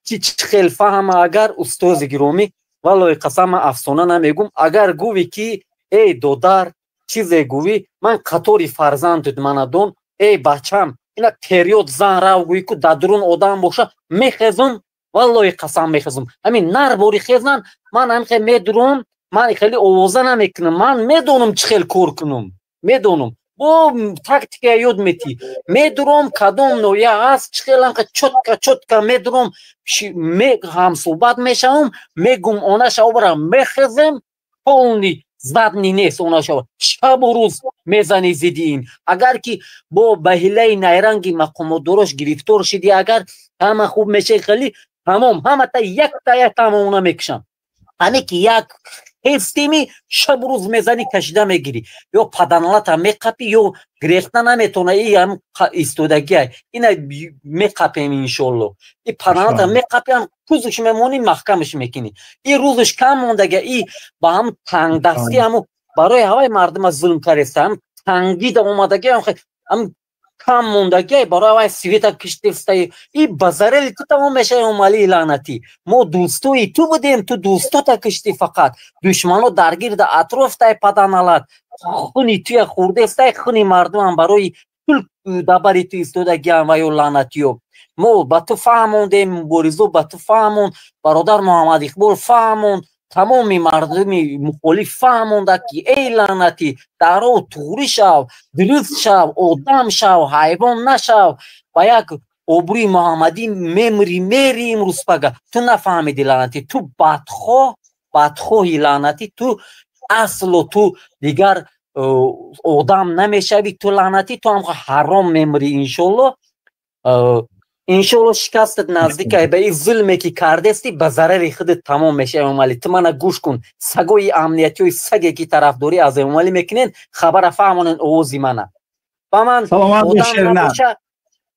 ки чӣ хел фаҳма агар устози гиромӣ, валлоҳи қасам ман афсона намегум. Агар гӯвӣ ки эй додар чизе гӯвӣ, ман қатори фарзандут манадон, эй бачам ина период зан рав гӯӣ ку дар дурун одам боша мехезум, валлоҳи қасам мехезум. Ҳамин нар бори хезан ман ҳамихе медурам, ман хеле овоза намекунам, ман медонам чӣ хел кор кунам, медонам. Бо тактика ёд метӣ. Медурам кадом ноя ҳаст, чӣ хел ҳамқа чётко чётко медурам, ҳамсӯҳбат мешавам, мегум онаша обара мехезем, полный задний нест онаша. Шабу рӯз мезани зидди ин. Агар ки бо ба ҳилаи найранги мақомотдорош гирифтор шидӣ, агар ҳама хуб мешавӣ хеле тамом, ҳамата якта як тамомона мекушам. Ҳаме ки як ҳестими шабу рӯз мезанӣ кашида мегирӣ, ё паданалата меқапӣ, ё гирехта наметона. И ҳам истодагиай ина меқапем иншоалло. И паданалата меқапӣ, ҳам кузуш мемонӣ, маҳкамаш мекунӣ. И рӯзаш кам мондага, и ба ҳам тангдастӣ ҳаму барои ҳаваи мардума зулм кареста, ҳам тангида омадаги, ҳам кам мондагиай барои ҳаваи света киштестаи. И ба зарели ту тамом мешавӣ Эмомалии лаънатӣ. Мо дӯстои ту будем, ту дӯстота киштӣ фақат. Душмано дар гирда атрофтай паданалат. Хуни туя хӯрдестай, хуни мардумам барои пул дабари ту истодагиам ва ё лаънатиё. Мо ба ту фаҳмондем, муборизо ба ту фаҳмонд, бародар Муҳаммад Иқбол фаҳмонд, тамоми мардуми мухолиф фаҳмонда ки эй лаънатӣ, даро туғрӣ шав, дуруст шав, одам шав, ҳайвон нашав, ба як обрӯи муҳаммадӣ мемирӣ, мери имрӯз пага. Ту нафаҳмидӣ лаънатӣ, ту бадхоҳ, бадхоҳи лаънатӣ, ту асло ту дигар одам намешавӣ, ту лаънатӣ, ту ҳам ҳаром мемирӣ иншоалло. Иншоалло шикастат наздикай ба ин зулме ки кардести, ба зарари худат тамом мешавӣ Эмомалӣ. Ту мана гӯш кун, сагои амниятиҳои саге ки тарафдорӣ аз Эмомалӣ мекунен, хабара фаҳмонен овози мана. Ба ман одам набоша.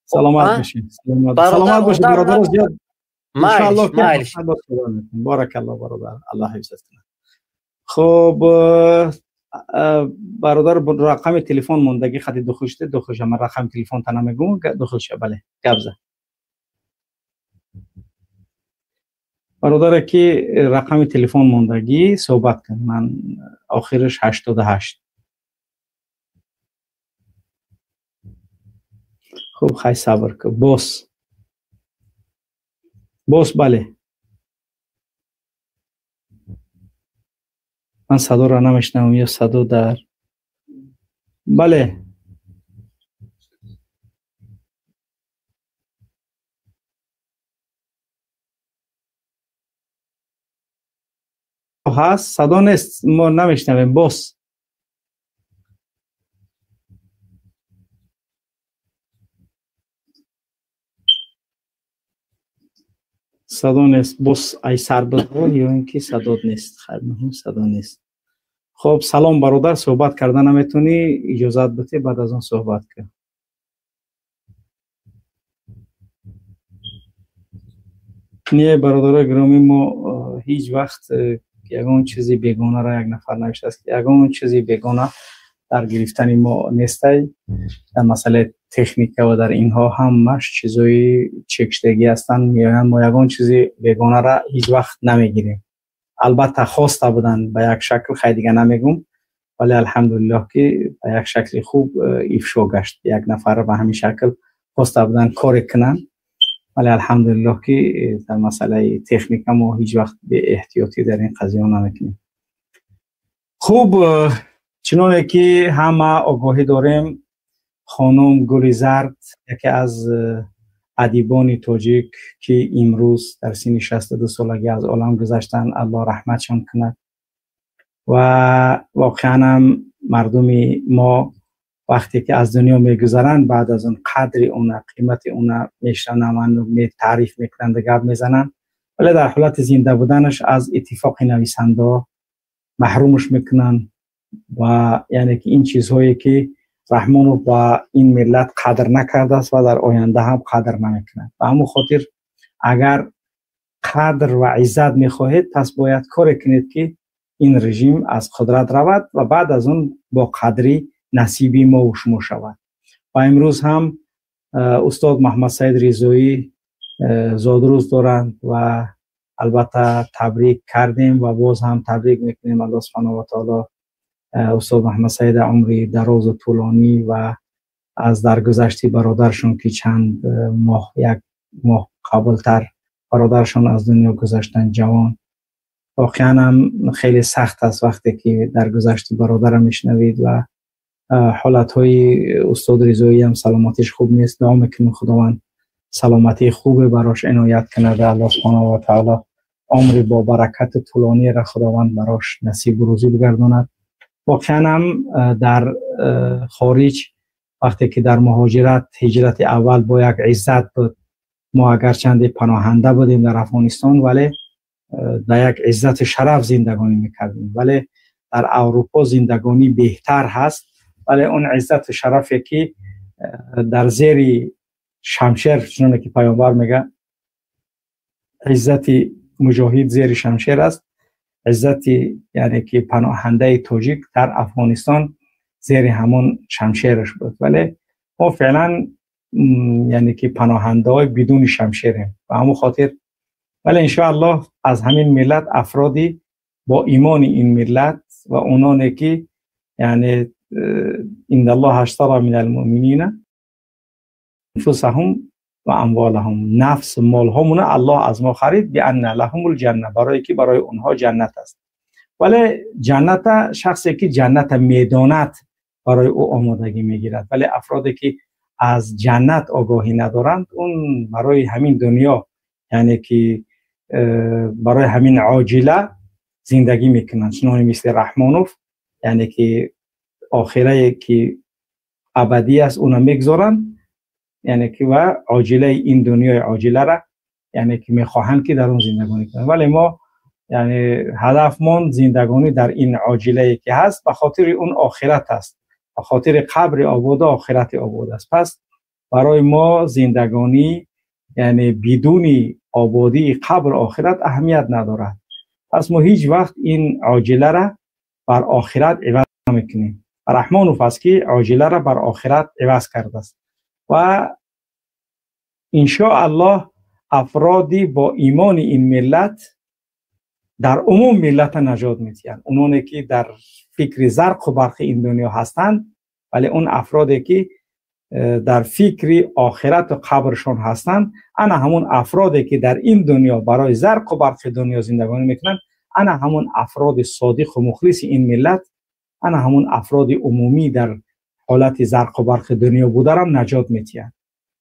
Саломат бошед. Саломат бошед бародар зиёд. Иншоалло ки баракалло бародар, Аллоҳ ҳифзат кунад. Хуб бародар рақами телефон мондагӣ хати дохил шуда, дохил ша. Ман рақами телефон та намегӯм, дохил ша. Бале, гап зад. Бародаре ки рақами телефон мондагӣ суҳбат кун. Ман охираш 88. Хуб, хай сабр кун. Бос. Бос, бале. Ман садоро намешнавам ё садо дар. Бале. ҳаст, садо нест, мо намешнавем. Бос. Садо нест. Бос ай сарбазо ё ин ки садо нест. Хайр, муҳим садо нест. Хуб, салом бародар, суҳбат карда наметонӣ, иҷозат бите, баъд аз он суҳбат кун. Не, бародарои гиромӣ, мо ҳеҷ вақт ягон чизи бегонаро як нафар навиштааст ки ягон чизи бегона дар гирифтани мо нестай. Дар масъалаи техника ва дар инҳо ҳамаш чизои чекшудагӣ ҳастанд, меоянд. Мо ягон чизи бегонаро ҳеҷ вақт намегирем. Албатта хоста буданд ба як шакл, хай дига намегум, вале алҳамдулиллоҳ ки ба як шакли хуб ифшо гашт. Як нафар ба ҳамин шакл хоста буданд коре кунанд, вале алҳамдулиллоҳ ки дар масъалаи техника мо ҳеҷ вақт беэҳтиётӣ дар ин қазия намекунем. Хуб, чуноне ки ҳама огоҳӣ дорем, хонум Гули Зард яке аз адибони тоҷик ки имрӯз дар синни 62 солагӣ аз олам гузаштанд, Аллоҳ раҳматшон кунад. Ва воқеан ҳам мардуми мо вақте ки аз дунё мегузаранд, баъд аз он қадри уна, қимати уна мешунаванд, таъриф мекунанд, гап мезананд. ولی در حالت زنده بودنش از اتفاق نویسنده محرومش میکنن و یعنی که این چیزهایی که رحمانوف با این ملت قدر نکرده است و در آینده هم قدر نمیکند. به همون خاطر اگر قدر و عزت میخواهید پس باید کار کنید که این رژیم از قدرت رود و بعد از اون با قدری نصیبی ما و شما شود. و امروز هم استاد محمد سعید رضایی زادروز دارند و البته تبریک کردیم و باز هم تبریک میکنیم. الله سبحانه و تعالی استاد محمد سعید عمری دراز و طولانی و از درگذشت برادرشون که چند ماه، یک ماه قبلتر برادرشون از دنیا گذشتن جوان، واقعا هم خیلی سخت است وقتی که درگذشت برادرم میشنوید و حالتهای استاد رضایی هم سلامتیش خوب نیست. دعا میکنیم خداوند سلامتی خوب براش عنایت کنه و الله سبحانه و تعالی عمر با برکت طولانی را خداوند براش نصیب و روزی بگرداند. واقعا هم در خارج وقتی که در مهاجرت، هجرت اول با یک عزت بود، ما اگر چند پناهنده بودیم در افغانستان ولی در یک عزت شرف زندگانی میکردیم، ولی در اروپا زندگانی بهتر هست، ولی اون عزت و شرفی که در زیر شمشیر، چنانه که پیامبر میگه عزت مجاهد زیر شمشیر است، عزت یعنی که پناهنده تاجیک در افغانستان زیر همون شمشیرش بود، ولی ما فعلا یعنی که پناهنده های بدون شمشیریم و همون خاطر، ولی انشاءالله از همین ملت افرادی با ایمان این ملت و اونانی که یعنی ان الله اشترى من المؤمنین انفسهم و اموالهم، نفس مالهمون الله از ما خرید، بان لهم الجنه، برای که برای اونها جنت است. ولی جنت شخصی که جنت میداند برای او آمادگی میگیرد، ولی افرادی که از جنت آگاهی ندارند اون برای همین دنیا یعنی که برای همین عاجله زندگی میکنند، چنان مثل رحمانوف یعنی که آخره که ابدی است اونو میگذارند، یعنی که و عاجله این دنیای عاجله را یعنی که میخواهند که در اون زندگانی کنند، ولی ما یعنی هدفمان زندگانی در این عاجله که هست به خاطر اون آخرت است، به خاطر قبر آباد و آخرت آباد است. پس برای ما زندگانی یعنی بدون آبادی قبر آخرت اهمیت ندارد. پس ما هیچ وقت این عاجله را بر آخرت عوض نمیکنیم. رحمانوف است که عاجله را بر آخرت عوض کرده است و انشاءالله افرادی با ایمان این ملت در عموم ملت نجات میدهند، اونانی که در فکر زرق و برق این دنیا هستند، ولی اون افرادی که در فکر آخرت و قبرشون هستند، انا همون افرادی که در این دنیا برای زرق و برق دنیا زندگانی میکنند، انا همون افراد صادق و مخلص این ملت، انا همون افراد عمومی در حالت زرق و برق دنیا بودرم نجات میتیند.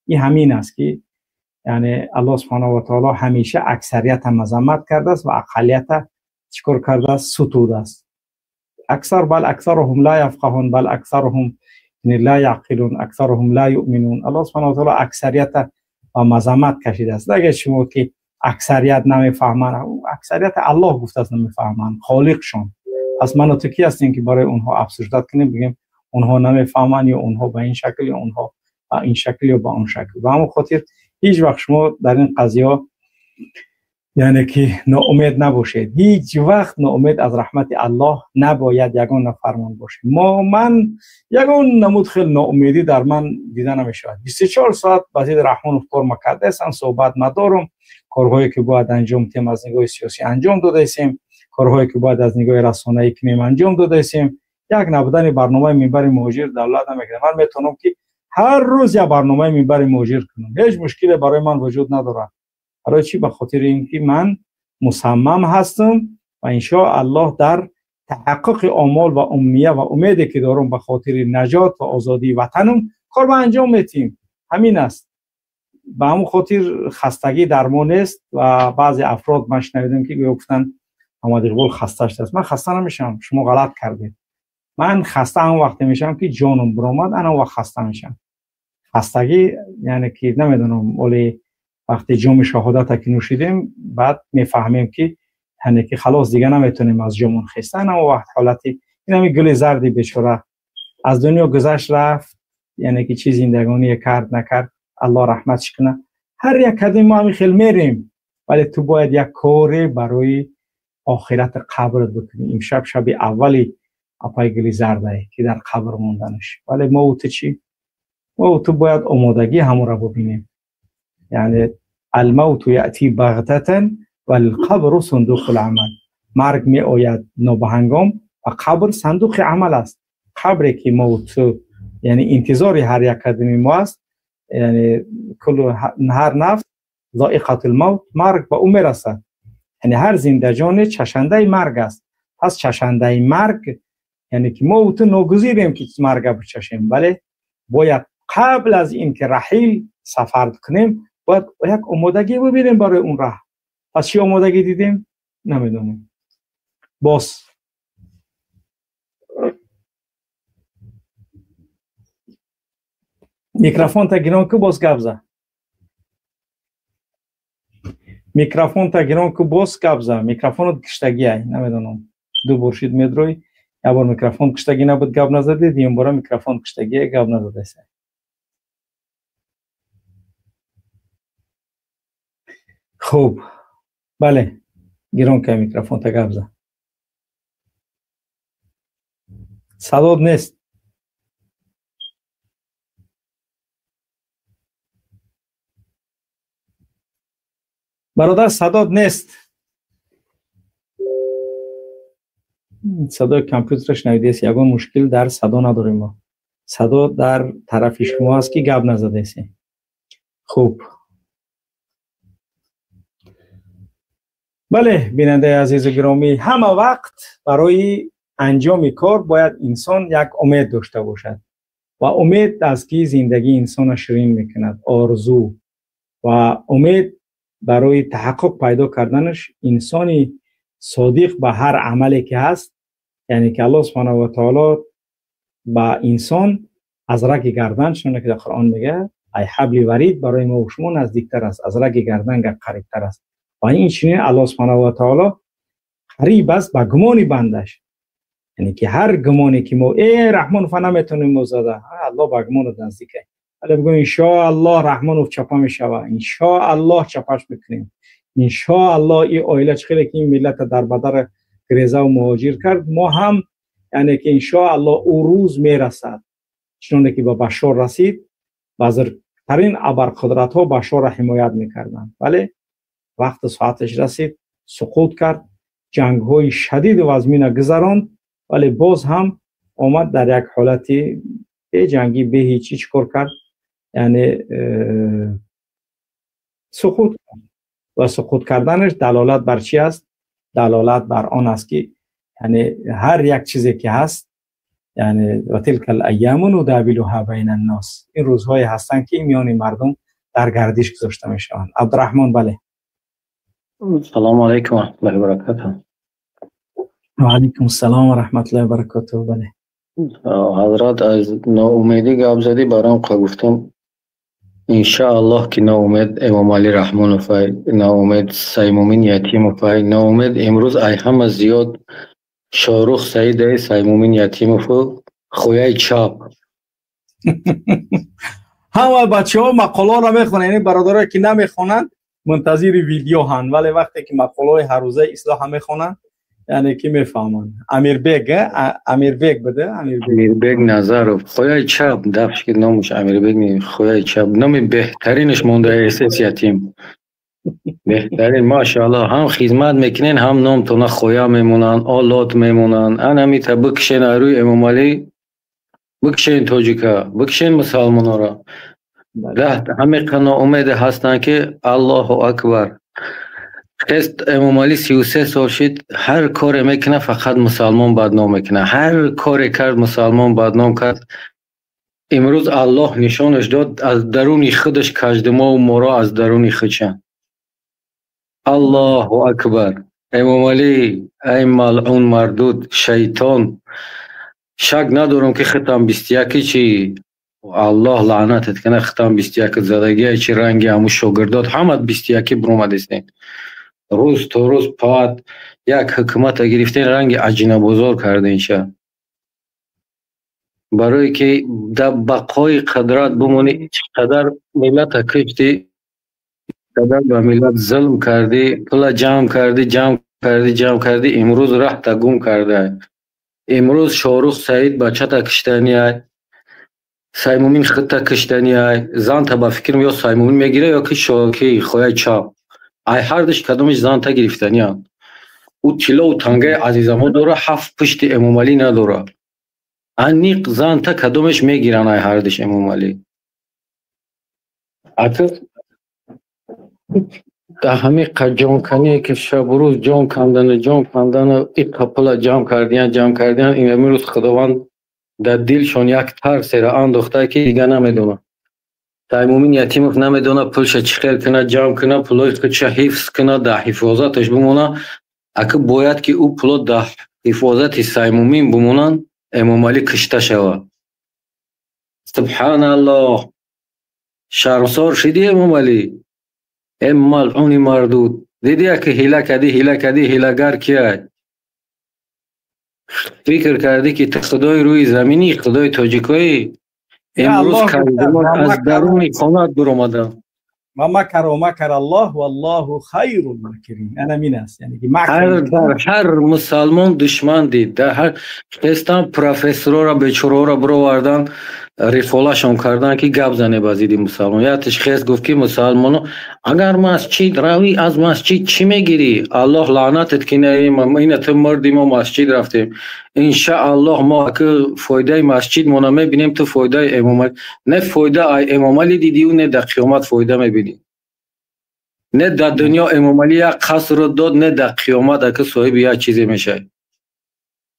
این همین است که یعنی الله سبحانه و تعالی همیشه اکثریت مذمت کرده است و اقلیت چیکار کرده است؟ ستوده است. اکثر بل اکثرهم لا یفقهون بل اکثرهم لا یعقلون اکثرهم لا یؤمنون. الله سبحانه و تعالی اکثریت و مذمت کشیده است. اگر شما که اکثریت نمیفهمند، اکثریت الله گفته است نمیفهمند، خالقشون. پس من و تو کی هستیم که برای اونها افسردت کنیم بگیم اونها نمیفهمند یا اونها به این شکل یا اونها به این شکل یا به اون شکل؟ به همون خاطر هیچ وقت شما در این قضیه یعنی که ناامید نباشید. هیچ وقت ناامید از رحمت الله نباید یگان نفرمان باشه. ما من یگان نمود خیلی ناامیدی در من دیده نمیشود. 24 ساعت بازید رحمان کار مکرده هستم، صحبت ندارم، کارهایی که باید انجام تیم از نگاه سیاسی انجام داده هستیم، کارهایی که باید از نگاه رسانه‌ای کنیم انجام داده هستیم. یک نبودن برنامه منبر مهاجر دولت نمیکنه. من میتونم که هر روز یک برنامه منبر مهاجر کنم، هیچ مشکلی برای من وجود نداره. برای چی؟ به خاطر اینکه من مصمم هستم و انشاءالله در تحقق آمال و امنیه و امیدی که دارم به خاطر نجات و آزادی وطنم کار به انجام میتیم. همین است. به همون خاطر خستگی در ما نیست و بعضی افراد من شنیدم که گفتن محمد اقبال خسته شده است. من خسته نمیشم، شما غلط کردید. من خسته هم وقتی میشم که جانم برآمد، انا وقت خسته میشم. خستگی یعنی که نمیدونم، ولی وقتی جام شهادت که نوشیدیم بعد میفهمیم که یعنی که خلاص دیگه نمیتونیم از جامون خیستن. اما وقت حالتی این همی گل زردی بیچاره از دنیا گذشت رفت، یعنی که چی زندگانی کرد نکرد الله رحمتش کنه. هر یک کدیم ما همی خیلی میریم، ولی تو باید یک کاری برای آخرت قبرت بکنی. امشب شب اولی اپای گلی زرده که در قبر موندنش، ولی ما و تو چی؟ ما و تو باید آمادگی همون را ببینیم. یعنی الموت یأتی بغتة والقبر صندوق العمل. مرگ می آید نابهنگام و قبر صندوق عمل است. قبری که ما و تو یعنی انتظار هر یک قدمی ما است، یعنی کل هر نفس ذائقة الموت، مرگ به او میرسد. یعنی هر زنده جان چشنده مرگ است. پس چشنده مرگ یعنی که ما و تو ناگزیریم که مرگ بچشیم، ولی باید قبل از اینکه رحیل سفر کنیم باید یک آمادگی ببینیم برای اون راه. پس چی آمادگی دیدیم؟ نمیدونیم. باز میکروفون تا گیران که باز گپ زد. میکروفون تا گیران که باز گپ زد. میکروفون کشتگی ای نمیدونم دو بار شد میدروی، یک بار میکروفون کشتگی نبود گپ نزدید، دیم بار میکروفون کشتگی گپ نزده است. خوب بله گیران که میکروفون تا گپ زد. صداد نیست. برادر صداد نیست. صدای کامپیوترش نویده است. یگان مشکل در صدا نداریم ما. صدا در طرف شما است که گپ نزده است. خوب بله بیننده عزیز و گرامی، همه وقت برای انجام کار باید انسان یک امید داشته باشد و امید از که زندگی انسان شیرین میکند. آرزو و امید برای تحقق پیدا کردنش انسانی صادق به هر عملی که هست، یعنی که الله سبحانه و تعالی به انسان از رگ گردن، چون که در قرآن میگه ای حبل ورید برای ما و شما نزدیکتر است، از رگ گردن قریبتر است. و این چنین الله سبحانه و تعالی قریب است به گمان بندش، یعنی که هر گمانی که ما ای رحمان فنا میتونیم مزاده، الله به گمان نزدیکه. ولی بگو ان شاء الله رحمانوف چپا میشوه، ان شاء الله چپاش میکنیم، ان شاء الله این عائله چخیلی که این ملت در بدر گریزه و مهاجر کرد، ما هم یعنی که ان شاء الله او روز میرسد. چنانه که با بشار رسید، بزرگترین ابرقدرت ها بشار را حمایت میکردند، ولی وقت ساعتش رسید سقوط کرد، جنگ های شدید و وزمین گذراند، ولی باز هم آمد در یک حالت به جنگی به هیچی چیکار کرد، یعنی سقوط کرد. و سقوط کردنش دلالت بر چی است؟ دلالت بر آن است که یعنی هر یک چیزی که هست، یعنی و تلک الایام نداولها بین الناس، این روزهای هستند که میان مردم در گردش گذاشته میشوند. عبدالرحمن بله. سلام علیکم و رحمت الله و برکاته. و علیکم السلام و رحمت الله و برکاته. بله حضرت از ناامیدی گپ زدی، برام گفتم انشاءالله که ناامید امام علی رحمانوف، ناامید سیمومین یتیموف، ناامید امروز ای همه زیاد شاروخ سعید سیمومین یتیموف خویای چاپ. همه بچه ها مقاله را میخونن، یعنی برادرایی که نمیخونن منتظر ویدیو هن، ولی وقتی که مقاله های هر روزه اصلاح میخونن یعنی که میفهمن. امیربیگ، امیربیگ بده، امیربیگ نظروف خویای چپ دفش که نامش امیربیگ، خویای چپ نام بهترینش مونده احساس یتیم بهترین ماشاءالله، هم خدمت میکنین هم نام تونه خویا میمونن، آلات میمونن. انا می تا بکشین روی امام علی، بکشین تاجیکا، بکشین مسلمانا را. همه قنا امید هستن که الله اکبر. خست امام علی 33 سال شد، هر کار میکنه فقط مسلمان بدنام میکنه، هر کاری کرد مسلمان بدنام کرد. امروز الله نشانش داد از درون خودش کجدما و مورا از درون خودشان. الله اکبر. امام علی ای ملعون مردود شیطان، شک ندارم که ختم 21 چی Аллоҳ лаънатат кана, хитам 21 задагия, чи ранги ҳамун шогирдот ҳамат 21 биромадистен. Рӯз то рӯз паат як ҳукумата гирифтен, ранги аҷинабозор карден ша. Барое ки дар бақои қудрат бимонӣ, чӣ қадар миллата куштӣ, қадар ба миллат зулм кардӣ, пула ҷамъ кардӣ, ҷамъ кардӣ, ҷамъ кардӣ, имрӯз раҳта гум кардай. Имрӯз Шоҳрух Саид бачата киштаниай, Саймумин худта киштаниай, занта ба фикрам ё Саймумин мегира, ё ки шоки хояи чап. Ай ҳардуш кадомиш занта гирифтанианд. Ӯ тиллову тангаи Азизамо дора, ҳафт пушти Эмомалӣ надора. Аниқ занта кадомеш мегиранд ай ҳардуш Эмомалӣ. Ака дар ҳамин ҷонкание ки шабу рӯз ҷон кандану ҷон кандану иққа пула ҷамъ кардиян, ҷамъ кардиян, имрӯз Худованд дар дилшон як тарсеро андохта, ки дига намедонад. Саймумин Ятимов намедонад пулша чӣ хел кунад, ҷамъ кунад, пулои худша ҳифз кунад, дар ҳифозаташ бимонад. Ака бояд ки ӯ пуло дар ҳифозати Саймумин бимонанд, Эмомалӣ кушта шавад. Субҳаналлоҳ! Шармсор шидӣ, Эмомалӣ? Э малъуни мардуд! Дидия ки ҳила кардӣ, ҳила кардӣ, ҳилагар кияй? Фикр кардӣ, ки ту худои рӯи заминӣ, худои тоҷикоӣ? Имрӯз кардимон аз даруни хонат биромаданд. Ва макара макара Аллоҳ валлоҳу хайрул макирин. Ана мин аст. Яъне ки ҳар дар ҳар мусалмон душман дид. Дар ҳар хестан профессорора бечораҳоро бировардан, рифолашон кардан, ки гап зане ба зидди мусалмон. Якташ хест гуфт, ки мусалмоно агар масҷид равӣ, аз масҷид чӣ мегирӣ? Аллоҳ лаънатат кина, ина ту мурди, мо масҷид рафтем. Иншааллоҳ, мо аки фоидаи масҷидмона мебинем, ту фоидаи Эмомалӣ не, фоида ай Эмомалӣ дидиу, не дар қиёмат фоида мебинӣ. Не дар дунё Эмомалӣ як қасрро дод, не дар қиёмат аки соҳиби як чизе мешавӣ.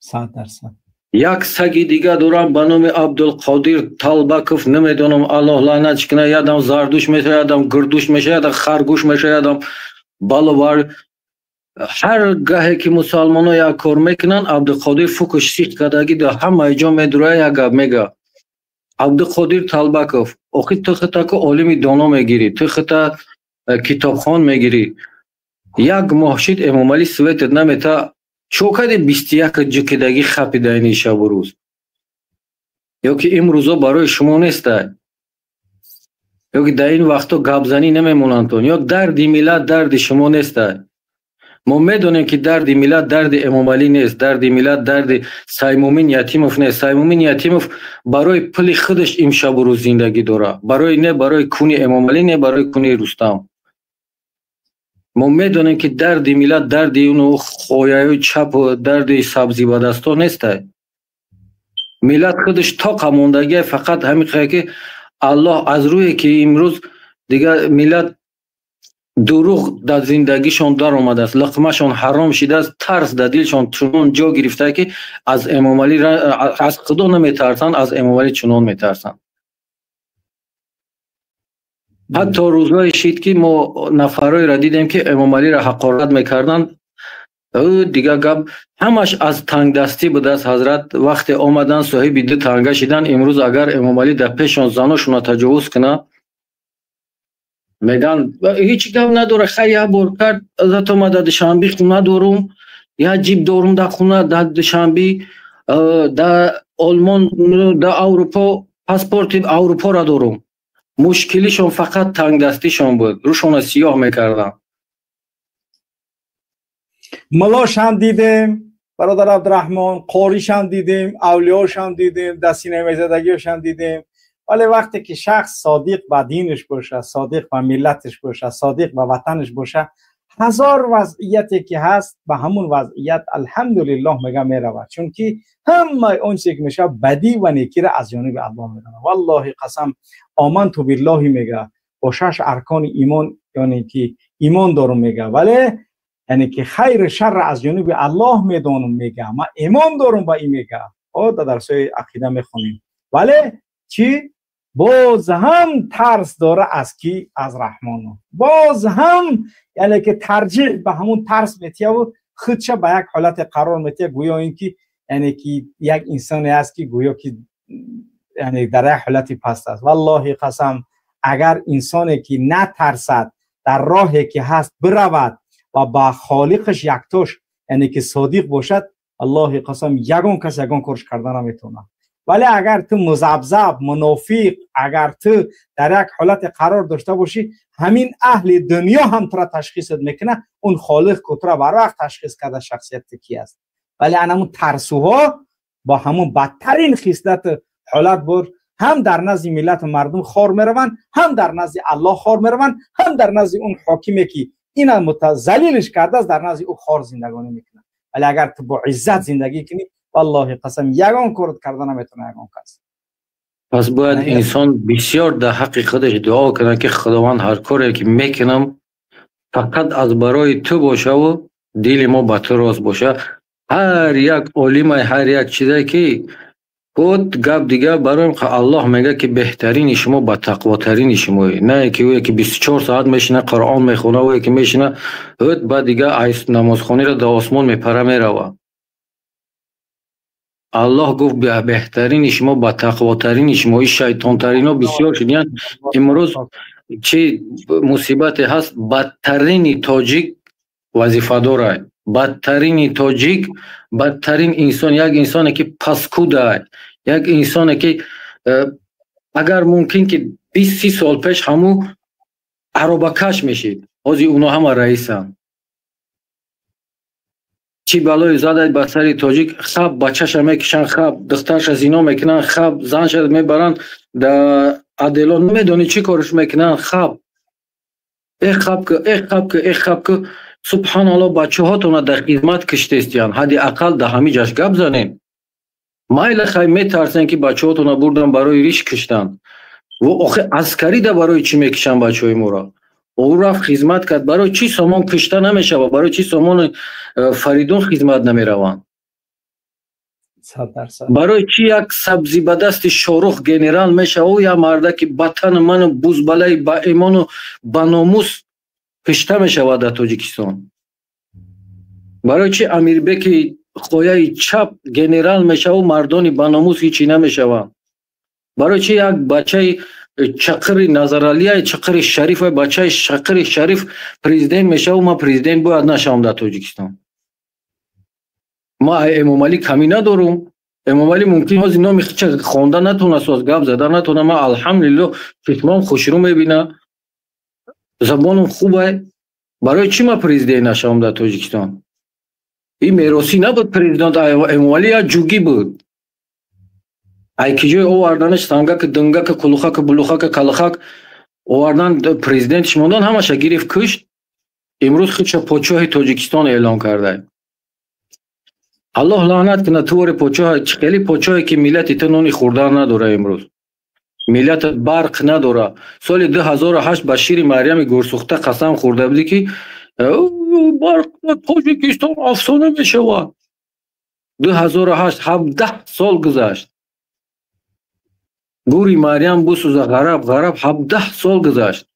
100%. Як саги дига дорам ба номи Абдулқодир Талбаков, намедонам, Аллоҳ лаънатш кунад, ядам зардуш мешавад, ядам гирдуш мешавад, ядам харгӯш мешавад, ядам баловар. Ҳар гаҳе ки мусалмоно як кор мекунанд, Абдуқодир фукуш сиқ кардагӣ дар ҳамаи ҷо медурояд, як гап мега. Абдуқодир Талбаков, охи ту худта ку олими доно мегирӣ, ту худта китобхон мегирӣ. Як моҳ шид, Эмомалӣ светет намета, чо кади 21 ҷукидагӣ хапидаини шабу рӯз? Ё ки имрӯзо барои шумо нестай? Ё ки дар ин вақто гапзанӣ намемонандтон? Ё дарди миллат дарди шумо нестай? Мо медонем, ки дарди миллат дарди Эмомалӣ нест, дарди миллат дарди Саймумин Ятимов нест. Саймумин Ятимов барои пули худаш имшабу рӯз зиндагӣ дорад, барои не барои куни Эмомалӣ, не барои куни Рустам. Мо медонем, ки дарди миллат дарди уну хояю чапу дарди сабзӣ ба дасто нестай. Миллат худаш тоқа мондагия, фақат ҳамин ки Аллоҳ аз рӯе ки имрӯз дигар миллат дурӯғ дар зиндагишон даромадааст, луқмашон ҳаром шидааст, тарс дар дилшон чунон ҷо гирифта, ки аз Эмомалӣ, аз Худо наметарсанд, аз Эмомалӣ чунон метарсанд. Ҳатто рӯзҳое шид, ки мо нафарҳоеро дидем, ки Эмомалиро ҳақорат мекарданд. Ӯ дигар гап ҳамаш аз тангдастӣ будааст, ҳазрат. Вақте омаданд, соҳиби ду танга шиданд. Имрӯз агар Эмомалӣ дар пешон заношонро таҷовуз кунад, мегӯянд, ҳеҷ гап надора, хай, як бор кард, зато ма дар Душанбе хона дорум, як ҷип дорум дар хона дар Душанбе, дар Олмон, дар Аврупо паспорти Аврупоро дорум. Мушкилишон фақат тангдастишон буд, рӯшонро сиёҳ мекарданд. Мулошам дидем, бародар Абдураҳмон, қоришам дидем, авлиёшам дидем, дастинамезадагиашам дидем. Вале вақте ки шахс содиқ ба динаш боша, содиқ ба миллаташ боша, содиқ ба ватанаш боша, ҳазор вазъияте ки ҳаст, ба ҳамун вазъият алҳамдулиллоҳ мега, меравад, чунки ҳамаи он чизе ки мешавад, бадӣ ва некиро аз ҷониби Аллоҳ медонад. Валлоҳи қасам, оманту биллоҳи мега, бо шаш аркони имон, яъне ки имон дорум мега, вале яъне ки хайру шарр аз ҷониби Аллоҳ медонам мега, ман имон дорум ба ин мега. О дар дарсҳои ақида мехонем. Вале чӣ, боз ҳам тарс дора аз ки? Аз Раҳмону. Боз ҳам яъне ки тарҷиҳ ба ҳамун тарс метияву худша ба як ҳолате қарор метия, гӯё ин ки яъне ки як инсоне аст, ки гӯё ки یعنی در یک حالت پست است. والله قسم اگر انسانی که نترسد در راهی که هست برود و با خالقش یکتاش یعنی که صادق باشد، الله قسم یگان کس یگان کارش کرده نمیتونه. ولی اگر تو مزبزب منافق، اگر تو در یک حالت قرار داشته باشی، همین اهل دنیا هم تو را تشخیص میکنه. اون خالق که تو را بر وقت تشخیص کرده شخصیت کی است. ولی همون ترسوها با همون بدترین خصلت حالت بر هم در نزد ملت و مردم خار میروند، هم در نزد الله خار میروند، هم در نزد اون حاکمی که اینا متذلیلش کرده است در نزد او خار زندگانی میکنه. ولی اگر تو با عزت زندگی کنی، والله قسم یگان کار کرده نمیتونه یگان کس. پس باید انسان بسیار در حق خودش دعا کنه که خداوند هر کاری که میکنم فقط از برای تو باشه و دل ما به تو راست باشه. هر یک عالم، هر یک چیزی که خود گپ دیگه برایم الله میگه که بهترین شما با تقواترین شما، نه که او که 24 ساعت میشینه قرآن میخونه و که میشینه بعد دیگه نمازخونی را در آسمان میپره میروه. الله گفت بهترین شما با تقواترین شما. این شیطان ترینا بسیار شدن. امروز چه مصیبت هست، بدترین تاجیک وظیفه داره، بدترین تاجیک، بدترین انسان، یک انسانی که پسکوده، یک انسانی که اگر ممکن که 20-30 سال پیش همو عربکش میشید، حاضی اونا همه رئیسن. چی بلای زده به سر تاجیک، خب بچه‌ش میکشن، خب دخترش زینا میکنن، خب زنش میبرن در عدلان، نمیدونی چی کارش میکنن. خب ای خب که ای خب که ای خب که سبحان الله، بچه هاتون در خدمت کشتستیان. حدی اقل در همی جاش گپ زنین. مایل خی میترسن که بچه هاتون بردن برای ریش کشتن. و آخه عسکری ده برای چی میکشن بچه های مورا؟ او رفت خدمت کرد، برای چی سامان کشته نمیشه و برای چی سامان فریدون خدمت نمیروند؟ برای چی یک سبزی به دست شاروخ گنرال میشه او یا مرده که بطن من بوزبلای با ایمان و با ناموس کشته میشه در تاجیکستان؟ برای چی امیربek خویای چپ گنرال میشه و مردانی با ناموس هیچی نمیشوند؟ برای چی یک بچه چقری نظرالیای چقری شریف و بچه چقری شریف پرزیدنت میشه و ما پرزیدنت باید نشم در تاجیکستان؟ ما امامعلی کمی ندارم. امامعلی ممکن هست نامی خوانده نتونه، ساز گپ زده نتونه. ما الحمدلله چشمام خوشرو میبینه، زبانم خوبه. برای چی ما پرزیدنت نشم در تاجیکستان؟ این میراثی نبود پرزیدنت امامعلی، یا جوگی بود. ای کی جای آوردنش سنگک دنگک کلوخک بلوخک کلخک آوردن پرزیدنتش موندن، همش گرفت کشت. امروز خودش پادشاه تاجیکستان اعلام کرده. الله لعنت کنه تو پادشاه، خیلی پادشاهی که ملت تو نونی خوردن نداره، امروز ملت برق نداره. سال 2008 بشیر مریم گرسوخته قسم خورده بودی که برق تاجیکستان افسانه میشه. 2008 17 سال گذشت. گوری مریم بسوزه غرب غرب 17 سال گذشت.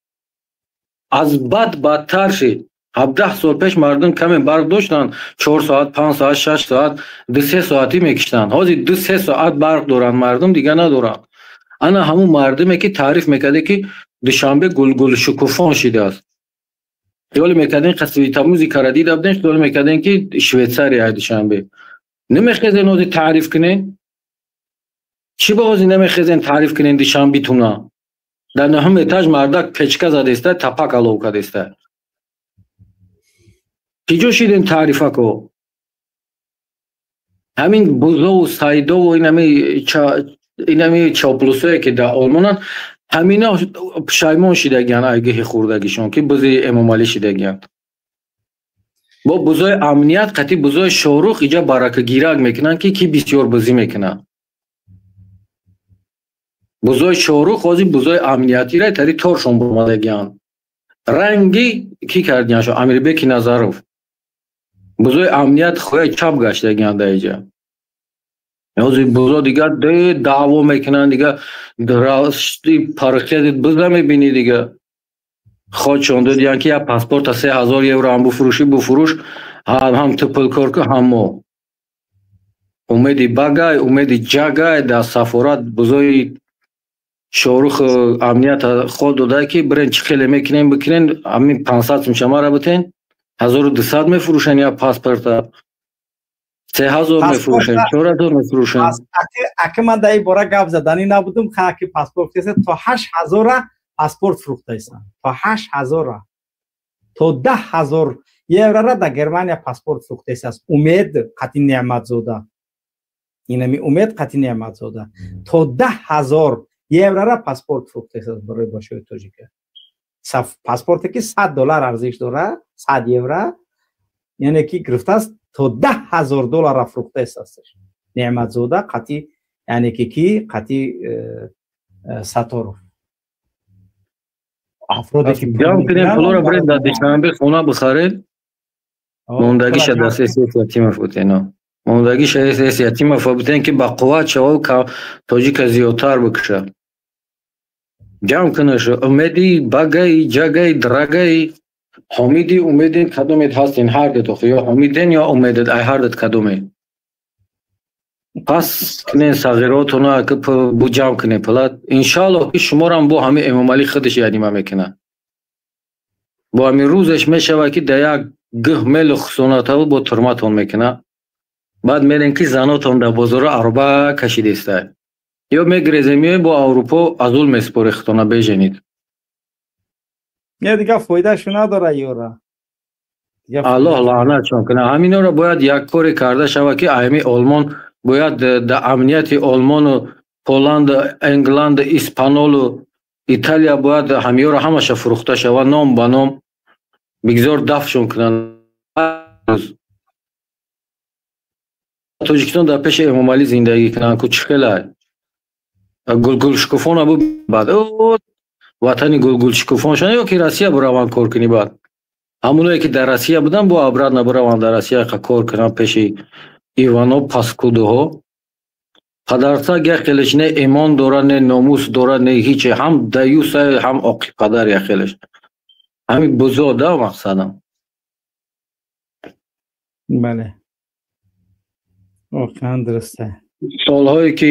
از بد بدتر شد. 17 سال پیش مردم کمی برق داشتن، 4 ساعت 5 ساعت 6 ساعت 2-3 ساعتی میکشتن. حاضر 2-3 ساعت برق دارن مردم دیگه ندارن. انا همون مردمی که تعریف میکرده که دوشنبه گل گل شکوفان شده است. خیال میکردین قصوی تموزی کردی دادن، خیال میکردین که شویتساری دوشنبه. نمیخوازین اوزی تعریف کنین؟ چی با اوزی نمیخوازین تعریف کنین دوشنبه تونه؟ در نهم اتاج مردک پچکه زده است، تپک علاو کرده است. کجا شیدین تعریفه کو؟ همین بوزو و سایدو و اینمی چاپلوسایی که در آلمانن، همینا پشیمان شدگیان ایگه خوردگیشون که بوزی امامعلی شدگیان. با بوزای امنیت قطعی بوزای شاروخ اینجا برکه گیرک میکنن که کی بسیار بوزی میکنن. بوزای شاروخ ازی بوزای امنیتی را تری تارشون برآمدگیان. رنگی کی کردیان شو امیربek نظروف. بوزای امنیت خوی چپ گشتگیان در اینجا. یعنی بوزا دیگه دعوا میکنن دیگه، راستی پارکیت بوزا میبینی دیگه. خودشون دادن که یا پاسپورت 3000 یورو هم بفروشی بفروش، هم تو پول کار که هم ما. Умеди багай, умеди ҷагай дар сафорат бузои Шоҳрух амният хол додае ки бирен чӣ хеле мекунем бикунен, ҳамин 500 сум шамара битен, 1200 мефурӯшен я паспорта. 3000 мефурӯшен, 4000 мефурӯшен. Аки ман дар ин бора гап заданӣ набудум, ки паспорт кеса то 8000 паспорт фурӯхтаистанд. То 8000 то 10000 еврора дар Германия паспорт фурӯхтаистааст. Умед Қатӣ Неъматзода. Инами Умед Қатӣ Неъматзода. То 10000 еврора паспорт фурӯхтаистааст барои бачаҳои тоҷика. Паспорте ки $100 арзиш дорад, 100 евро, яъне ки гирифтааст то $10000 фурӯхтаистааст. Неъматзода Қатӣ, яъне ки Қатӣ Саторов. Афроде ки ҷамъ кунем пулро бирем дар Душанбе хона бихарем. Мондагиша дар СС Ятимов бутено. Мондагиша СС Ятимов бутен ки ба қувват шава, тоҷика зиёдтар бикуша. Ҷамъ кунаш умеди багай, ҷагай, драгай, ҳомиди умедин кадомед ҳастин ҳар дето ё ҳомиден ё умедед ай ҳар дет кадоме. Пас кунен сағиротона ки бу ҷамъ кунен пула. Иншааллоҳ ки шуморам бо ҳамин Эмомалӣ худаш ядима мекунад. Бо ҳамин рӯзеш мешавад ки дар як гӯҳ мелу хусонатаву бо турматон мекунад. Баъд мерем ки занотон дар бозора ароба кашидеста. Ё мегирезем меоем бо Аврупо азул месупоре худтона беженид. Не дигар фоидашу надора ёра. Аллоҳ лаънатшон кунад. Ҳаминора бояд як коре карда шавад ки ҳами Олмон бояд дар амнияти Олмону Поланд, Энгланд, Испанолу Италия бояд ҳамиёро ҳамаша фурӯхта шавад ном ба ном, бигзор дафшон кунанд. Тоҷикистон дар пеши Эмомалӣ зиндагӣ кунанд ку чӣ хелай? Гулгулшукуфона бу баъд ватани гулгулшукуфон шаванд ё ки Россия бираванд кор кунӣ баъд. Ҳамоное ки дар Россия буданд бо обратно бираванд дар Россия кор кунанд пеши Ивано паскудуҳо. Падарсаг як хелеш не имон дорад, не номус дорад, не ҳиче, ҳам даюса, ҳам оқи падар як хелеш. Ҳамин бузо да мақсадам. Бале. Воқеан дурусте. Солҳое ки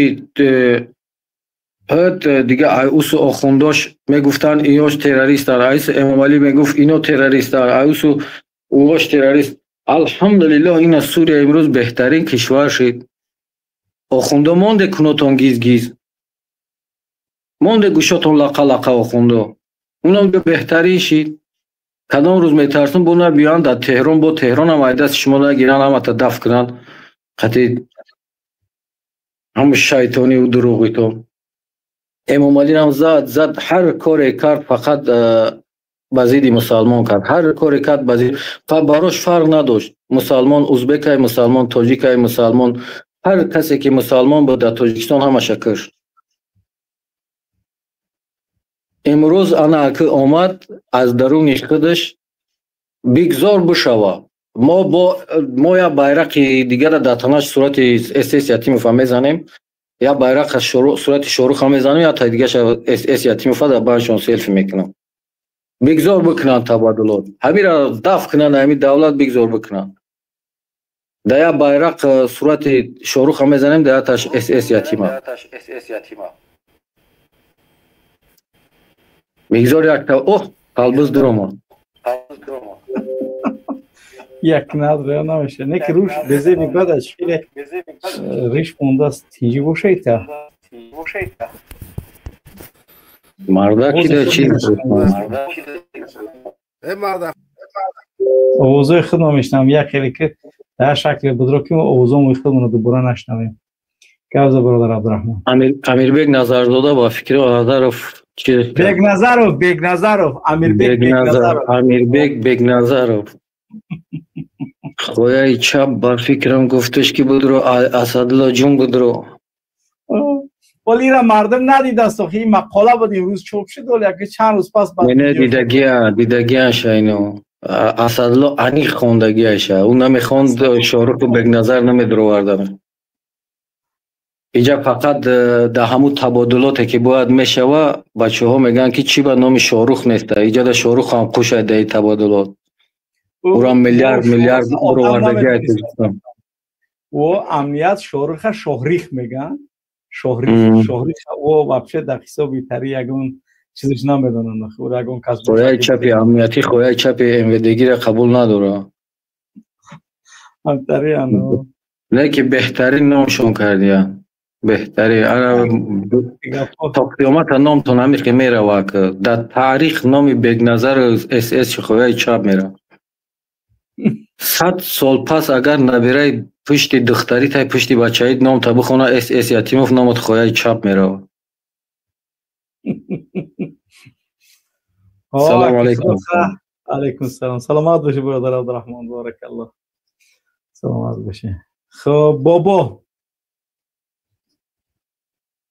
дига айусу охундош мегуфтанд инош террористанд, айсу Эмомалӣ мегуфт ино террористанд, айусу уош террорист. Алҳамдулиллоҳ ина Сурия имрӯз беҳтарин кишвар шид. Охундо монде кунотон гиз-гиз. Монде гӯшотон лақа-лақа охундо. Унам беҳтарин шид. Кадом рӯз метарсум бо набиёянд дар Теҳрон, бо Теҳронам ай дасти шумо нагиранд, ҳамата даф кунанд. Қатъи ҳама шайтониву дурӯғитон. Эмомалирам зад, зад ҳар коре кард фақат ба зидди мусалмон кард. Ҳар коре кард ба зидди барош фарқ надошт. Мусалмон узбекай, мусалмон тоҷикай, мусалмон ҳар касе ки мусалмон буд дар Тоҷикистон ҳамаша кушт. Имрӯз ана аки омад аз даруни худаш бигзор бишава. Мо як байрақи дигара дар танаш сурати СС Ятимова мезанем, як байрақ аз сурати Шоҳруха мезанем, як дигаша СС Ятимова дар байншон селфи мекунам. Бигзор бикунанд табаддулот. Ҳамира даф кунанд, ҳамин давлат бигзор бикунанд. Дар як байрақ сурати Шоҳруха мезанем, дар якташ СС Ятима. Бигзор якта ох қалбиз дуромад. Як надра намеша. Не ки руш безе мегӯяд, шиле риш мондааст, тинҷӣ бошайта. Марда ки да чи? Овозои худро мешнавам, як хеле ки дар шакле будро ки мо овозои худро дубора нашнавем. Гап за бародар Абдурахмон. Амирбек Назарзода ба фикри Назаров чи? Бекназаров, Бекназаров, Амирбек Бекназаров. Амирбек Бекназаров. Хояи чап ба фикрам гуфташ ки будро Асадулло ҷун будро. Вале ира мардум надидааст, охи ин мақола буд имрӯз чоп шуд, вале яке чанд рӯз пас баъд не дидагия, дидагияша ино. Асадулло аниқ хондагияша. Ӯ намехонд, Шоҳруху Бекназар намедуровардан. Инҷа фақат дар ҳамун табодулоте ки бояд мешава, бачаҳо мегӯянд ки чӣ ба номи Шоҳрух неста. Инҷа дар Шоҳрух ҳам қушай дар ин табодулот. Ӯрам миллиард миллиард уровардагиай Тоҷикистон. О амният Шоҳруха Шоҳрих меган. Шоҳрих, Шоҳрих о вообще дар ҳисоби тари ягон чизаш намедонам. Ӯ ягон кас хояи чапи амнияти, хояи чапи МВДгиро қабул надора. Ҳамтари ано. Лекин беҳтарин номшон кардия. Беҳтарин. Ана то қиёмата номтон ҳамихе мерава, дар таърих номи Бегназар СС хояи чап мерава. 100 сол пас агар набираи пушти духтари тай пушти бачаит номта бихона СС Ятимов, номат хояи чап мерава. Салому алайкум. Алайкум салом. Саломат бошӣ, бародар Абдурахмон, баракаллоҳ. Саломат бошӣ. Хоб, бобо.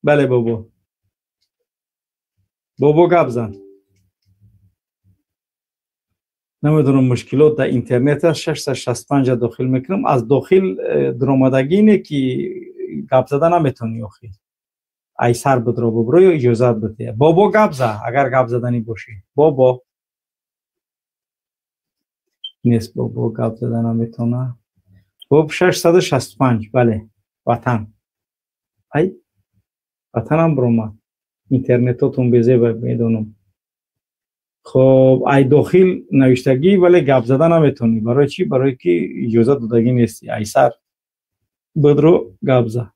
Бале, бобо. Бобо, гап зан. Намедонам, мушкилот дар интернет аст. 665 дохил мекунам, аз дохил даромадагӣ ине ки гап зада наметавонӣ охир. Ай сар бидро бубро ё иҷозат бидеҳ. Бобо, гап за, агар гап заданӣ бошӣ. Бобо нест, бобо гап зада наметавона. Хуб, 665, бале, ватан. Ай, ватанам биромад. Интернетотон безеба, медонам. Хоб, ай дохил навиштагӣ, вале гап зада наметавонӣ. Барои чӣ? Барое ки иҷозат додагӣ нестӣ. Ай сар бидро, гап за.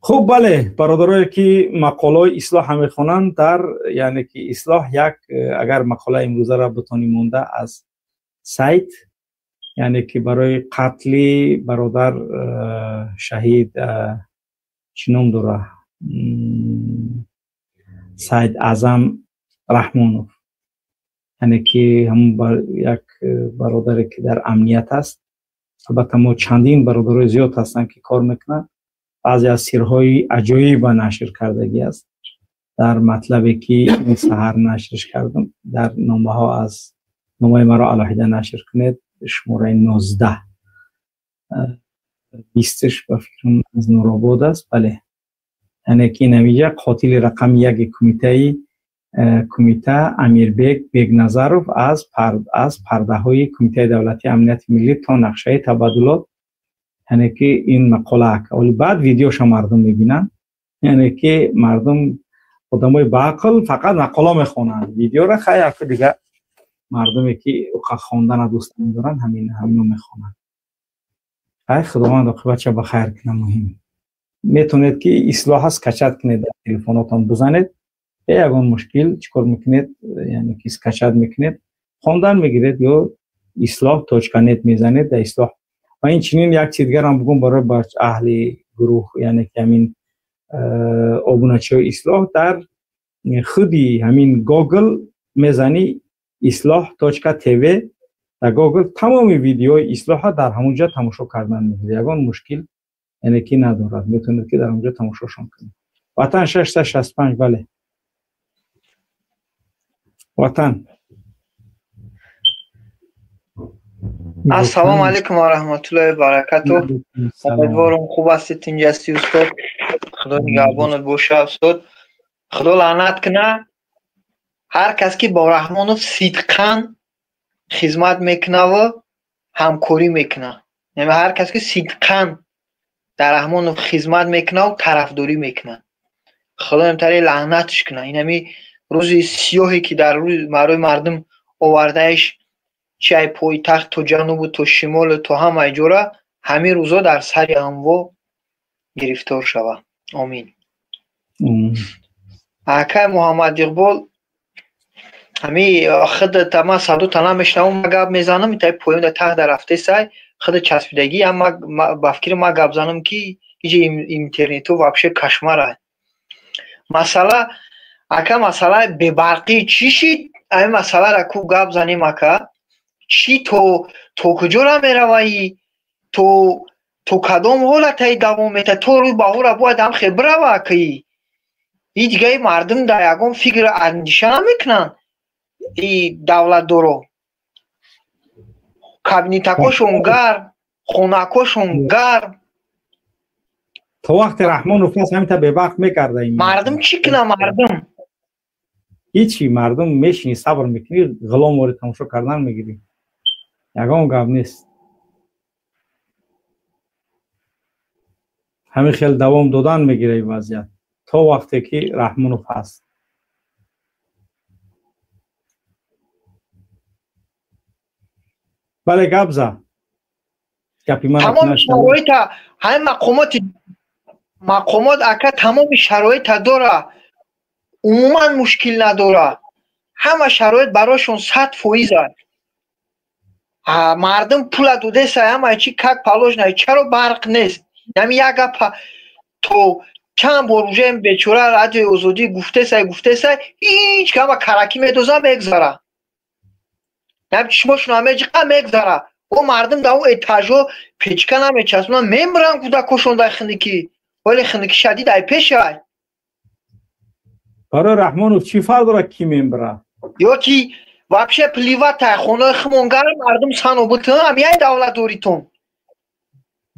Хуб, бале, бародарое ки мақолаҳои ислоҳа мехонанд, дар яъне ки ислоҳ як, агар мақолаи имрӯзаро битонӣ монда аз сайт, яъне ки барои қатли бародар шаҳид, чӣ ном дора, Сайд Аъзам Раҳмонов, яъне ки ҳамун як бародаре ки дар амният аст. Албатта, мо чандин бародарои зиёд ҳастанд, ки кор мекунанд. Баъзе аз сирҳои аҷоиба нашр кардагӣ аст дар матлабе ки ин саҳар нашрш кардам. Дар номаҳо аз номаи маро алоҳида нашр кунед, шумораи 19 20-ш ба фикрам аз Нуробод аст. Бале, яъне ки навиҷа қотили рақами яки кумита Амирбек Бегназаров аз пардаҳои Кумитаи давлатии амнияти миллӣ то нақшаи табаддулот, яъне ки ин мақола оли баъд видеоша мардум мебинанд. Яъне ки мардум, одамои баақл, фақат мақола мехонанд, видеора хай яку дига мардуме ки хондана дӯст медоранд, ҳамино мехонанд. Хай, Худованд оқибатша ба хайр кунад. Муҳим, метавонед ки ислоҳа скачать кунед, дар телефонотон бизанед, бе ягон мушкил. Чӣ кор мекунед? Яъне ки скачать мекунед, хондан мегиред ё ислоҳ.нет мезанед дар ислоҳ. Ва инчунин як чиз дигарам бугум барои аҳли гурӯҳ, яъне ки ҳамин обуначиҳои ислоҳ. Дар худи ҳамин Гогл мезанӣ ислоҳ.тв, дар Гогл тамоми видеои ислоҳа дар ҳамон ҷо тамошо кардан мегиред. Ягон мушкил, яъне ки, надорад, метавонед ки дар он ҷо тамошошон кунед. Ватан, 665, бале, ватан. Ассалому алайкум ва раҳматуллоҳи ва баракатуҳ. Умедворам, хуб ҳастед, тинҷ ҳастӣ, устод. Худо нигаҳбонат боша, устод. Худо лаънат куна ҳар кас ки бо Раҳмонов сидқан хизмат мекунаву ҳамкорӣ мекуна, яъне ҳар кас ки сидқан дар Раҳмонов хизмат мекунаву тарафдорӣ мекуна, Худо имтари лаънатш куна. Инами рӯзи сиёҳе ки дар барои мардум овардаиш, чи ай пойтахт то ҷанубу то шимолу то ҳамаи ҷора, ҳамин рӯзо дар сари анво гирифтор шава. Омин. Акай Муҳаммад Иқбол, ҳами худата ман садота намешнавам, ма гап мезанам, итаи поёнда тахта рафтесай, худа часпидагӣ, ба фикри ма гап занам ки иҷа интернету вообще кошмара. Масъала, ака, масъалаи бебарқӣ чӣ шид? Ҳамин масъаларо ку гап занем, ака. Чӣ то куҷора мераваӣ? То кадом ҳолатаи давом метаҳад? То рӯи баҳора бояд ҳамхел бирава, акаи. И дигаи мардум дар ягон фикр андеша намекунанд, и давлатдоро. Кабинетакошон гарм, хонакошон гарм. То вақте Раҳмонов ҳаст, ҳаминта бебарқ мекарда. Мардум чӣ кунад, мардум? Ҳичи, мардум мешинӣ, сабр мекунӣ, ғулом вори тамошо кардан мегирӣ, ягон гап нест. Ҳамин хел давом додан мегирад ин вазъият то вақте ки Раҳмонов ҳаст. Бале, гап зад. Гапи ман тамоми шароита ҳамин мақомот ака тамоми шароита дора, умуман мушкил надора. Ҳама шароит барошон 100% аст. Мардум пула додеса, ҳама чи как положено. Чаро барқ нест? Ҳамин як гап то чанд бор уже бечора Радиои Озодӣ гуфтесай, ҳеҷ кама каракӣ медоза, мегзара. Ҳам чишмошон ҳамеҷиқа мегзара. О мардум дар он этажо печка намечаспонанд, мемиранд кӯдакошон дар хиникӣ. Вале хиникӣ шадид ай пешай. Барои Раҳмонов чӣ фарқ дорад ки мемира? Ё ки вообще плевать, ай хонаи хумон гарм, мардум санобутун, ҳамияй давлатдоритон.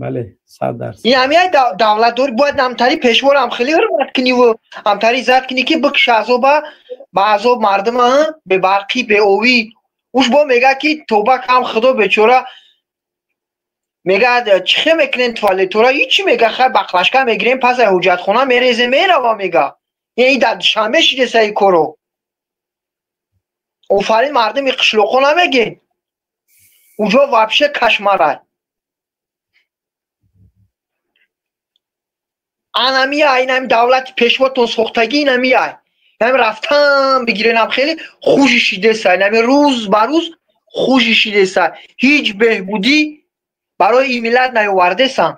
Бале, 100%. Ин ҳамияй давлатдорӣ бояд ҳамтари пешворам хеле ҳурмат куниву ҳамтари иззат кунӣ, ки бикша азоба, ба азоб мардума, бебарқӣ, беовӣ. Уш бо мега ки тоба кам худо бечора мега чӣ хел мекунем туалетора, ҳичи мега, хай бақлашка мегирем, пас ай ҳуҷҷатхона мерезем, мерава мега. Ин дар Душанбе шидеса ин коро. Офарин мардуми қишлоқо намегем. Уҷо вообще кашмарай. Анамия, инами давлати пешвотон сохтагӣ инамия. Инами рафтан бигиренам хеле хужи шидеса, инами рӯз ба рӯз хужи шидеса. Ҳеҷ беҳбудӣ барои ин миллат наёвардесан.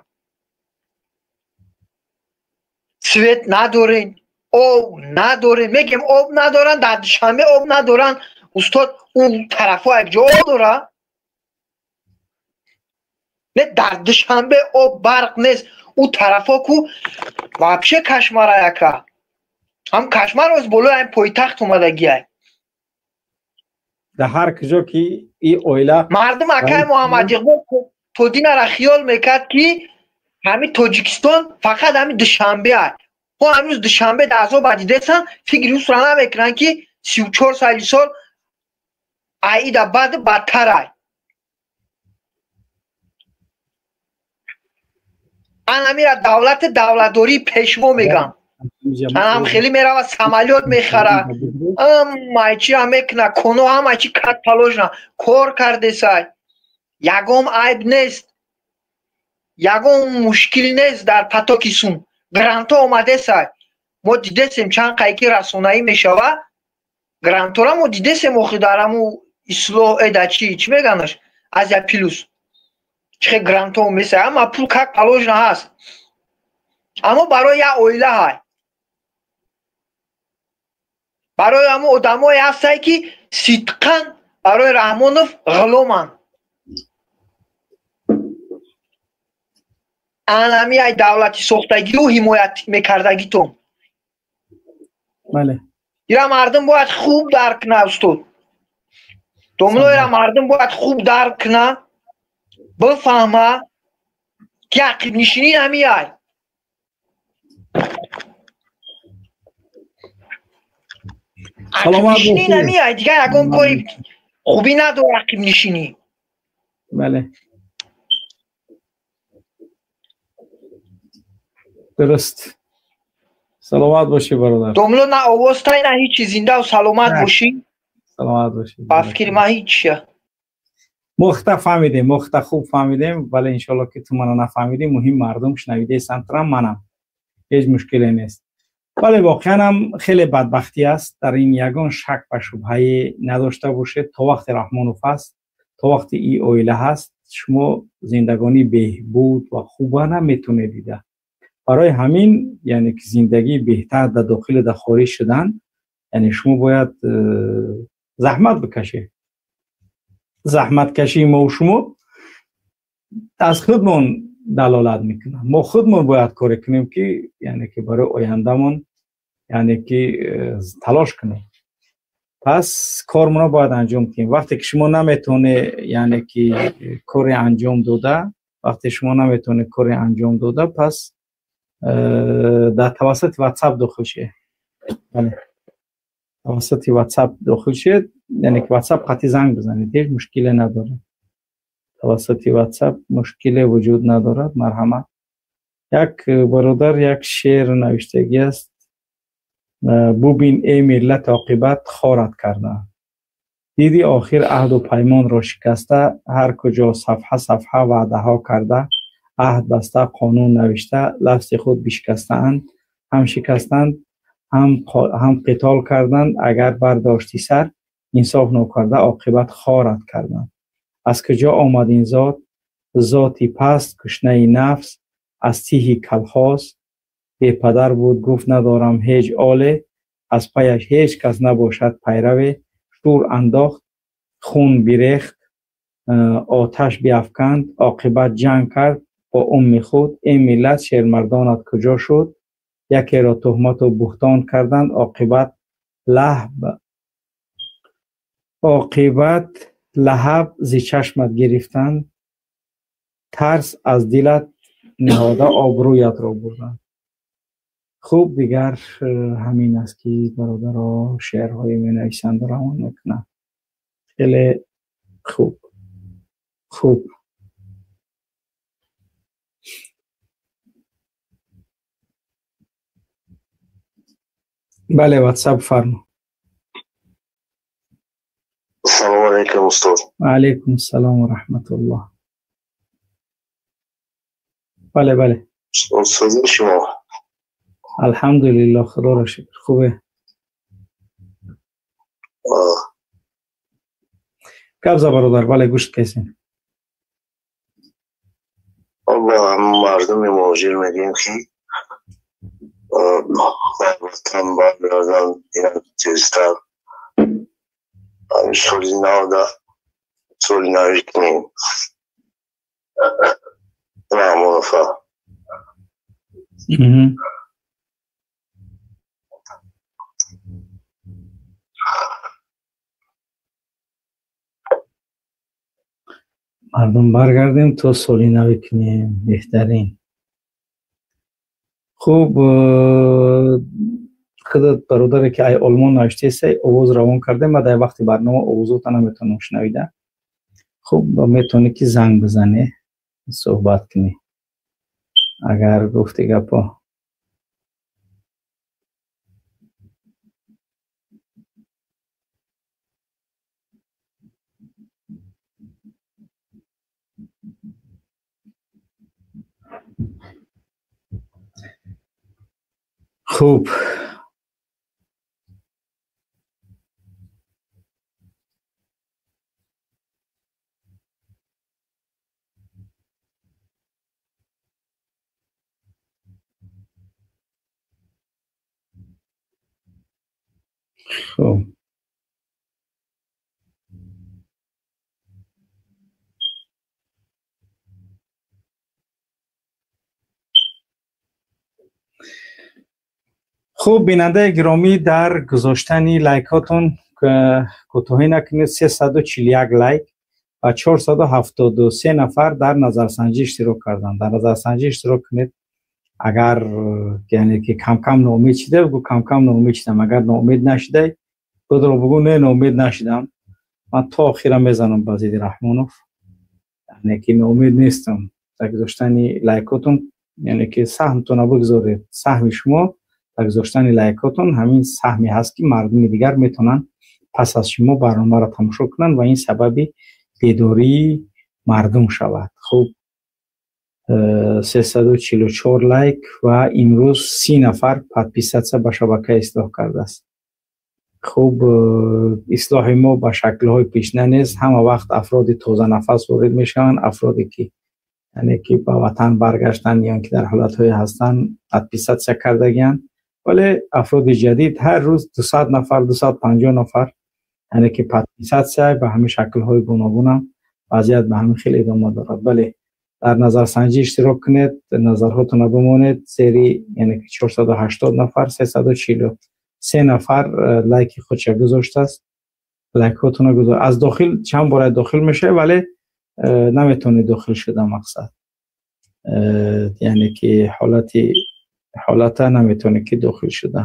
Свет надорен, об надорен. Мегем об надоран, дар Душанбе об надоран. Устод, он тарафҳо якҷо об дора? Не, дар Душанбе об барқ нест. У тарафҳо ку вообще кашмара яка. Ҳам кашмар оз болои ҳам пойтахт омадагиай. Дар ҳар куҷо ки ин оила мардум акай Муҳаммад Иқбол то динара хиёл мекард, ки ҳамин Тоҷикистон фақат ҳамин Душанбе ай. Ҳо ҳамрӯз Душанбе дар азоба дидесан, фикри усра намекунанд, ки 34 сали сол аида баъд бадтар ай. Анамира давлати давлатдории пешво мегам. Анам хеле мерава, самолёт мехара, ҳамаи чира мекуна, коно ҳамаи чи как положено кор кардесай. Ягон айб нест, ягон мушкил нест дар потоки сум. Грантҳо омадесай. Мо дидесем чанд қайки расонаӣ мешава. Грантҳора мо дидесем охи дар ҳаму ислоҳ эда чи чӣ меганаш? Азия Плюс. Чӣ хел грантҳо месай, ҳама пул как положено ҳаст. Аммо барои як оила ҳай. Барои ҳамун одамое ҳастай, ки сидқан барои Раҳмонов ғуломанд. Анами ай давлати сохтагию ҳимоят мекардагитон. Бале. Ира мардум бояд хуб дарк куна, устод. Домино, ира мардум бояд хуб дарк куна, бифаҳма, ки ақибнишинӣ ҳами ай. Ақибнишинӣ ҳами ай, дигар ягон кори хубӣ надорад ақибнишинӣ. Бале. Дуруст. Саломат бошӣ, бародар. Домло, на овоз тай, на ҳичи, зиндаву саломат бошӣ. Саломат бошӣ. Ба фикри ман ҳичия. Мо хта фаҳмидем, мо хта хуб фаҳмидем, вале иншоалло ки ту мана нафаҳмидӣ, муҳим мардум шунавидаи сантра манам. Ҳеҷ мушкиле нест. Вале воқеан ҳам хеле бадбахтӣ аст, дар ин ягон шак ва шубҳае надошта бошед, то вақте Раҳмонов ҳаст, то вақте ин оила ҳаст, шумо зиндагонии беҳбуд ва хуба наметонед дида. Барои ҳамин, яъне ки зиндагии беҳтар дар дохили дар хориҷ шудан, яъне шумо бояд заҳмат бикашед. Заҳматкашии мо шумо аз худмон далолат мекунад. Мо худмон бояд коре кунем, ки яъне ки барои ояндамон, яъне ки талош кунем. Пас кормона бояд анҷом диҳем. Вақте ки шумо наметавонед, яъне ки коре анҷом дода, вақте шумо наметавонед коре анҷом дода, пас дар тавассути WhatsApp дохил шед. Бале, тавассути WhatsApp дохил шед, яъне ки WhatsApp қатъи занг бизанед, ҳеҷ мушкиле надорад. Тавассути WhatsApp мушкиле вуҷуд надорад. Марҳамат. Як бародар як шеър навиштагӣ аст: бубин эй миллат, оқибат хорат карданд. Диди охир аҳду паймонро шикаста, ҳар куҷо сафҳа сафҳа ваъдаҳо карда, аҳд баста, қонун навишта, лафзи худ бишикастаанд, ҳам шикастанд, ҳам қитол карданд. Агар бардошти сар, инсоф нокарда, оқибат хорат карданд. Аз куҷо омад ин зот? Зоти паст, кушнаи нафс, аз тиҳи калхоз. Бепадар буд, гуфт надорам ҳеҷ оле, аз паяш ҳеҷ кас набошад пайраве. Шур андохт, хун бирехт, оташ биафканд, оқибат ҷанг кард бо умми худ. Эй миллат, шермардонат куҷо шуд? Якеро туҳмату буҳтон карданд, оқибат лаҳаб зи чашмат гирифтанд. Тарс аз дилат ниҳода обрӯятро бурданд. Хуб, дигар ҳамин аст ки бародаро шеърҳое менависанд ва равон мекунанд. Хеле хуб. Хуб, бале, ватсап фармо. Салом алейкум, устод. Алейкум салом ва раҳматуллоҳ. Бале, бале. Устод, шумо? Алҳамдулиллоҳ, худоро шукр, хубе. Гап за бародар, бале, гӯшт кесем. Ба мардуми муҳоҷир мегӯем, ки ба ватан баргарданд тезтар. Соли навда соли нави кунем. Раҳмонофа. Мардум баргардем то соли нави кунем, беҳтарин. Хуб, худат бародаре ки ай Олмон навиштаесай, овоз равон кардем ва дар вақти барнома овозота наметавонам шунавида. Хуб, метавонӣ ки занг бизанӣ, суҳбат кунӣ, агар гуфти гапо. Хуб, хуб, хуб, бинандаи гиромӣ, дар гузоштани лайкҳотон кӯтоҳӣ накунед. 341 лайк ва 473 нафар дар назарсанҷӣ иштирок карданд. Дар назарсанҷӣ иштирок кунед. Агар яъне ки кам-кам ноумед шида, бигӯ кам-кам ноумед шидам. Агар ноумед нашидай, худро бигӯ не, ноумед нашидам, ман то охира мезанам ба зидди Раҳмонов. Яъне ки ноумед нестам. Дар гузоштани лайкотон, яъне ки саҳмтонро бигузоред. Саҳми шумо дар гузоштани лайкотон ҳамин саҳме ҳаст, ки мардуми дигар метавонанд пас аз шумо барномаро тамошо кунанд ва ин сабаби бедории мардум шавад. Хуб, 344 лайк ва имрӯз 30 нафар подписатсия ба шабакаи ислоҳ кардааст. Хуб, ислоҳи мо ба шаклҳои пешина нест. Ҳама вақт афроди тозанафас ворид мешаванд, афроде ки яъне ки ба ватан баргаштанд ё ки дар ҳолатҳое ҳастанд подписатсия кардагианд. Вале афроди ҷадид ҳар рӯз 200 нафар, 250 нафар яъне ки подписатсия ба ҳамин шаклҳои гуногунам вазъият ба ҳамин хел идома дорад. Бале, дар назарсанҷӣ иштирок кунед, назарҳотонро бимонед. Зери яъне ки 480 нафар, 343 нафар лайки худша гузоштааст. Лайкҳотонро гузор. Аз дохил чанд бора дохил мешавед, вале наметавонед дохил шуда мақсад. Яъне ки ҳолата наметавонед ки дохил шуда.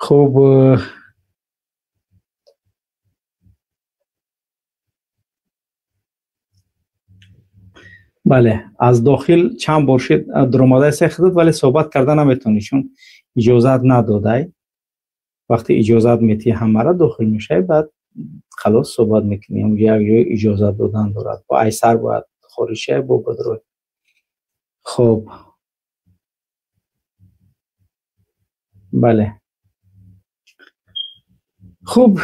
Хуб, бале, аз дохил чанд бор шид даромадаи худат, вале суҳбат карда наметавонӣ, чун иҷозат надодай. Вақте иҷозат метиҳӣ, ҳамаро дохил мешавӣ, баъд халос суҳбат мекунӣ. Як ҷой иҷозат додан дорад. Бо айсар бояд хориҷ шавӣ, бо бадрой. Хуб, бале. Хуб,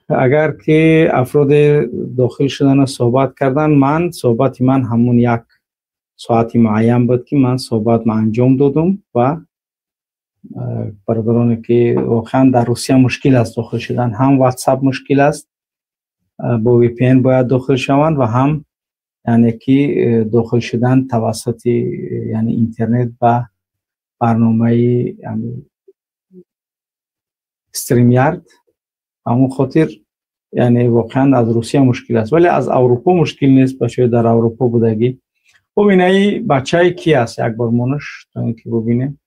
агар ки афроде дохил шудан ва суҳбат кардан, ман суҳбати ман ҳамун як соати муайян буд, ки ман суҳбат анҷом додум ва бародароне ки воқеан дар Русия мушкил аст дохил шудан, ҳам WhatsApp мушкил аст, бо VPN бояд дохил шаванд ва ҳам яъне ки дохил шудан тавассути яъне интернет ба барномаи StreamYard. Ҳамон хотир яъне воқеан аз Русия мушкил аст, вале аз Аврупо мушкил нест. Бачаҳои дар Аврупо будагӣ. Бубинаи бачаи ки аст, як бор монаш то ин ки бубинем.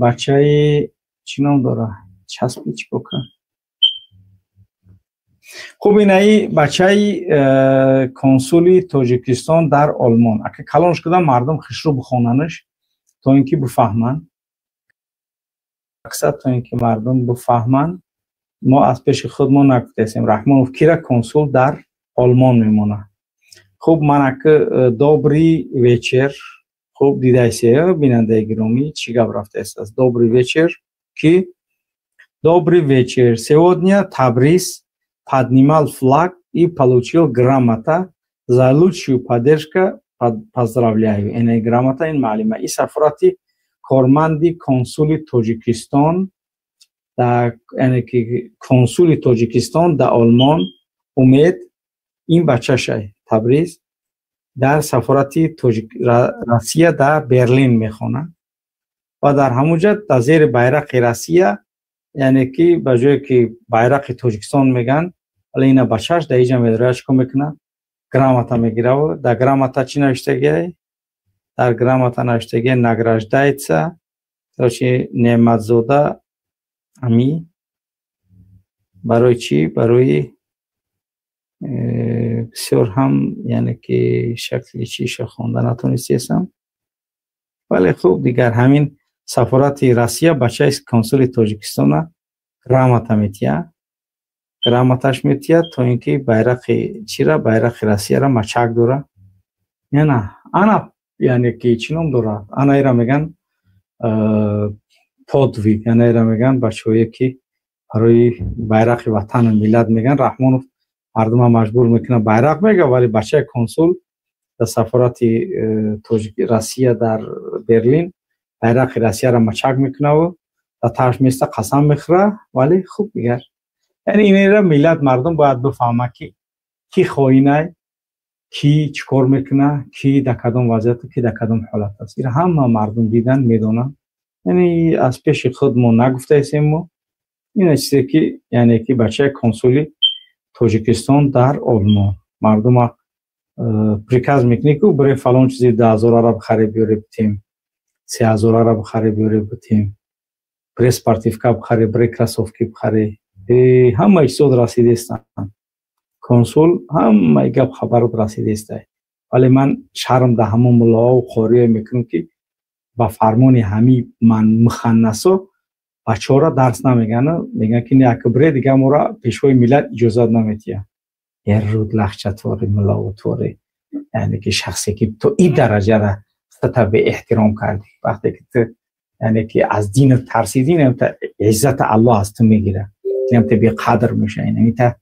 Бачаи чӣ ном дора? Часпи чӣ кока? Хуб, инаи бачаи консули Тоҷикистон дар Олмон. Ака калон шуда мардум хишрӯ бихонанаш то ин ки бифаҳманд. Аксар то ин ки мардум бифаҳманд, мо аз пеши худ мо нагуфтаистем. Раҳмонов кира консул дар Олмон мемонад. Хуб, ман ака добрый вечер. Хуб, дидаисе, бинандаи гиромӣ, чӣ гап рафтааст? Добрый вечер. Ки добрый вечер. Сегодня Табриз поднимал флаг и получил грамота за лучшую поддержку. Поздравляю. Ин грамота ин маълима. И сафорати корманди консули Тоҷикистон дар, яъне ки консули Тоҷикистон дар Олмон Умед, ин бачашай Табриз дар сафорати Россия дар Берлин мехонад ва дар ҳамон ҷо дар зери байрақи Россия, яъне ки ба ҷое ки байрақи Тоҷикистон мегӯянд, вале ина бачаш дар инҷа медорад, чӣ кор мекунад? Грамота мегирад. Дар грамота чӣ навиштагиай? Дар грамота навиштагиай награждается, короче, Неъматзода ами барои чӣ? Барои бисёр ҳам яъне ки шакли чиша хонда натонистесам, вале хуб, дигар ҳамин сафорати Россия бачаи консули Тоҷикистона грамота метиҳад, грамоташ метиҳад то ин ки байрақи чира, байрақи Россияра мачак дора. Яна ана яъне ки чӣ ном дорад? Ана ира меган подвиг, ана ира меган бачаҳое ки барои байрақи ватану миллат меган. Раҳмонов мардума маҷбур мекунад байрақ мега, вале бачаи консул дар сафорати Россия дар Берлин байрақи Россияро мачак мекунаву дар тараф места қасам мехӯра. Вале хуб, дигар яъне инера миллат мардум бояд бифаҳмад, ки ки хоинай, ки чӣ кор мекунад, ки дар кадом вазъияту ки дар кадом ҳолат аст. Ира ҳама мардум дидан, медонанд. Яъне аз пеши худ мо нагуфтаистем мо. Ина чизе ки яъне ки бачаи консули Тоҷикистон дар Олмон мардума приказ мекунӣ, ку бире фалон чизи 10 000-ара бихаре биёре битем, 3000-ара бихаре биёре битем, бире спортивка бихаре, бире кроссовки бихаре. Ҳама чизот расидестанд. Консул ҳамаи гап хабарот расидестай. Вале ман шарм дар ҳамон муллоҳо қориё мекунам, ки ба фармони ҳами ман муханнасо бачаҳоро дарс намегӯянд, мегӯянд ки не, ака бире, дигар моро пешвои миллат иҷозат наметиҳад. Руд лахчатвори мулловутвори, яъне ки шахсе ки то ин дараҷара худата беэҳтиром кардӣ, вақте ки ту яъне ки аз динат тарсидӣ, инамта иззата Аллоҳ аз ту мегирад, инамта беқадр мешавӣ, инамита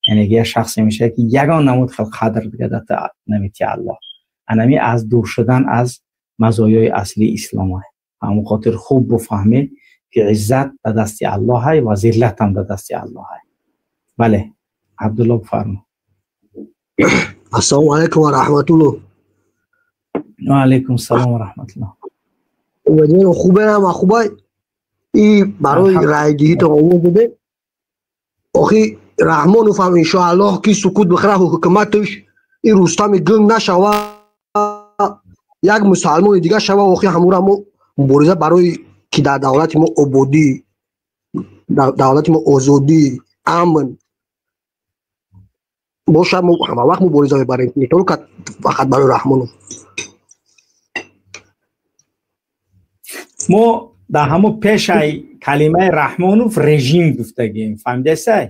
яъне як шахсе мешавад, ки ягон намуд хел қадр дига дар ту наметиҳад Аллоҳ. Анами аз дур шудан аз мазоёи аслии ислом. Ҳамон хотир хуб буфаҳмӣ, ки иззат ба дасти Аллоҳ ва зиллат ҳам ба дасти Аллоҳ. Бале, Абдулло, бифармо. Ассалому алайкум ва раҳматуллоҳ. Ва алайкум салом ва раҳматуллоҳ. Умедворам хубе, ҳама хубай. И барои райдиҳитон овоз додем. Охи Раҳмонов ҳам иншоаллоҳ ки сукут бихӯра ҳукуматаш, и Рустами гунг нашава, як мусалмони дига шава. Охи ҳамура мо мубориза барои ки дар давлати мо ободӣ, дар давлати мо озодӣ, амн боша, мо ҳама вақт мубориза мебарем, не только фақат барои Раҳмонов. Мо дар ҳамо пешаи калимаи Раҳмонов режим гуфтагем, фаҳмидасай?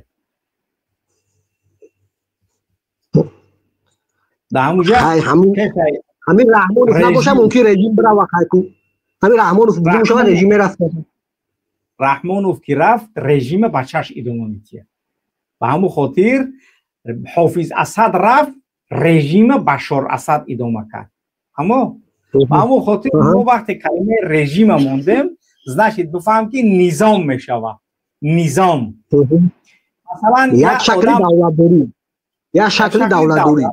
Дар ҳамуҷа ҳамин Раҳмонов набоша, мумкин режим бирава. Хайку ҳамин Раҳмонов бошава, режим мерафт. Раҳмонов ки рафт, режима бачаш идома метиҳад. Ба ҳамун хотир Ҳофиз Асад рафт, режима Башор Асад идома кард. Аммо ба ҳамун хотир мо вақте калимаи режима мондем, значит бифаҳм, ки низом мешавад, низом. Масалан, як шакли давлатдорӣ, як шакли давлатдорӣ,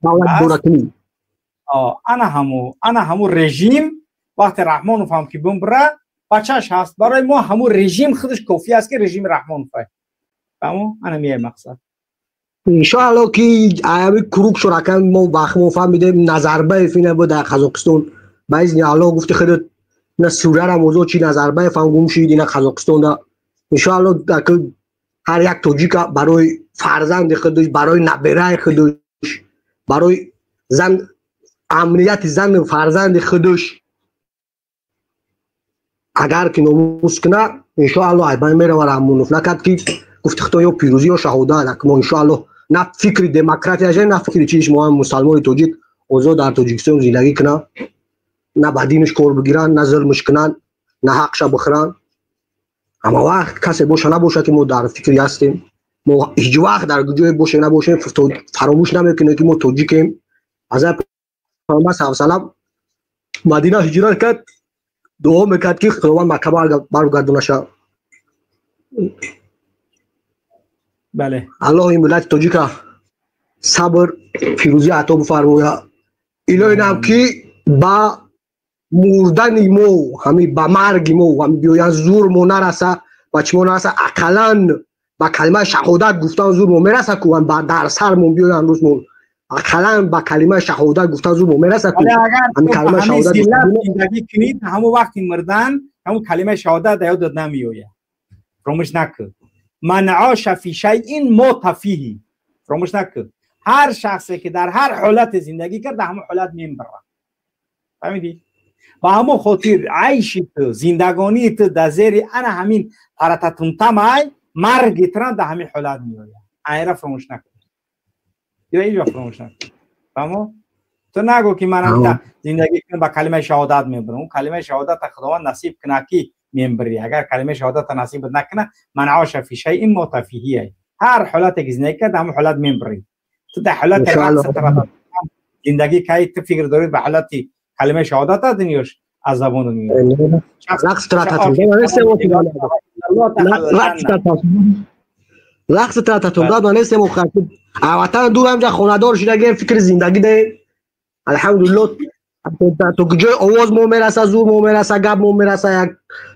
давлатдоракунӣ. Ана ҳамун режим вақте Раҳмонов ҳам ки бимбира, бачаш ҳаст. Барои мо ҳамун режим худаш кофӣ аст, ки режими Раҳмонов. Фаҳмо? Ана мияй мақсад. Иншоалло, ки аями круг шурака мо вақт фаҳмидем, Назарбаев ина буд дар Қазоқистон, ба изни Аллоҳ, гуфти худат, на Сурияра мозо чи, Назарбаев ҳам гум шид ина Қазоқистонда. Иншоалло, ҳар як тоҷика барои фарзанди худаш, барои набераи худаш, барои зан, амнияти зану фарзанди худаш агар ки номус куна, иншоалло, айбан мерава. Раҳмонов накард, ки гуфти худо, ё пирӯзӣ, ё шаҳодат. Мо иншоалло на фикри демократия, на фикри чиш, мо мусалмони тоҷик озод дар Тоҷикистон зиндагӣ кунам, на ба динаш кор бигиранд, на зулмш кунанд, на ҳақша бихӯранд. Ҳама вақт касе боша набоша, ки мо дар фикри ҳастем, мо ҳеҷ вақт дар ҷое бошем набошем, фаромӯш намекунем, ки мо тоҷикем. Аз Пайғамбар саллаллоҳу алайҳи васаллам Мадина ҳиҷрат кард, дуо мекард, ки Худованд Макка баргардонаша. Бале. Аллоҳ ин миллати тоҷика сабр, пирӯзӣ ато бифармояд. Илоҳи нам, ки ба мурдани мо, ҳами ба марги мо ҳами биёян, зур мо нараса, ба чӣ мо нараса, ақаллан ба калимаи шаҳодат гуфтан зур мо мераса, ку дар сармон биёян рӯзмон, ақаллан ба калимаи шаҳодат гуфтан зур мо мераса, ку ҳами калимаи шаҳодат зиндагӣ кунид, ҳамон вақти мурдан ҳамон калимаи шаҳодат дар ёдат намеояд. Фаромӯш накун: ман оша фи шайъин мота фиҳи. Фаромӯш накун, ҳар шахсе ки дар ҳар ҳолате зиндагӣ кард, дар ҳамон ҳолат мембарад. Фаҳмидӣ? Ба ҳамон хотир айши ту, зиндагонии ту дар зери ана ҳамин тарататунтамай, марги тура дар ҳамин ҳолат меояд. Айра фаромӯш накун, ира ҳеҷ вақт фаромӯш накун. Фаҳмо? Ту нагӯ, ки ман зиндагӣ кунам, ба калимаи шаҳодат мебарам. Он калимаи шаҳодата Худованд насиб кунад, ки мембарӣ. Агар калимаи шаҳодата насибат накунад, ман оша фи шайъин мота фиҳи. Ҳар ҳолате ки зиндагӣ кард, ҳамон ҳолат мембарӣ. Ту дар ҳолати зиндагӣ кай, ту фикр дорӣ ба ҳолати калимаи шаҳодат дунёш аз забон меояд. Рақс трататум нестем, ватан дур, ҳамҷа хонадор шудагем, фикри зиндагӣ даем. Алҳамдулилло, то ҷои овоз мо мераса, зур мо мераса, гап мо мераса, як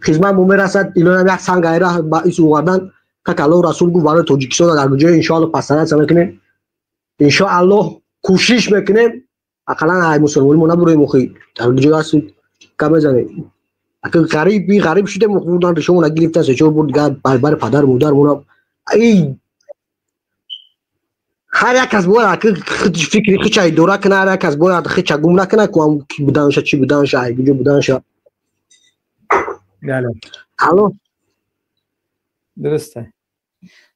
хизмат мо мераса. Илоҳам як санг айра ба ису овардан, как Аллоҳ Расул гуфт, барои Тоҷикистон дар ҷои иншоалло пасанат мекунем, иншоаллоҳ кӯшиш мекунем, ақаллан ай мусулмони мо набуроем. Охи, дар ҷой ҳастем, гап мезанем. Ғариби ғариб шудем, бурдан ришомона гирифтан, се-чор бор дигар барбари падару модармона. Ҳар як кас бояд фикри хича идора кунад, ҳар як кас бояд хича гум накунад, ку ки буданша, чӣ буданша, ай куҷо буданша. Алло. Дуруст,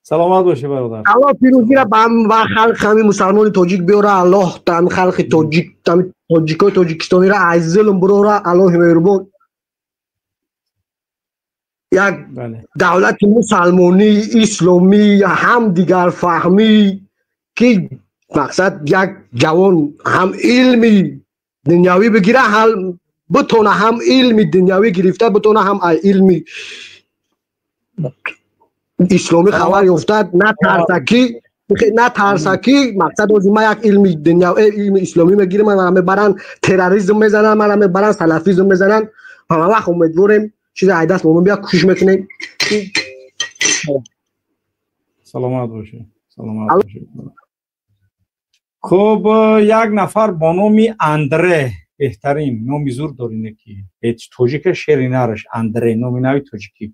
саломат бошӣ, бародар. Аллоҳ пирӯзиро ба халқи ҳамин мусалмони тоҷик биёра. Аллоҳ ҳами халқи тоҷик, тоҷикои тоҷикистониро аз зулм бирора. Аллоҳи меҳрубон як давлати мусалмонӣ, исломӣ, ҳамдигарфаҳмӣ, ки мақсад як ҷавон ҳам илми дунявӣ бигира, ҳам битона ҳам илми дунявӣ гирифта битона, ҳам илми исломӣ хабар ёфта, натарса, ки мақсад ози ма як илми дунё, илми исломӣ мегирам, мана мебаранд, терроризм мезананд, мана мебаранд, салафизм мезананд. Ҳама вақт умедворем, чизе ай даст момон бия, кӯшиш мекунем. Саломат бошед, саломат бошед. Хуб, як нафар бо номи Андре. Беҳтарин номи зур дорине ки ҳеҷ тоҷика шери нараш Андре, номи нави тоҷикӣ.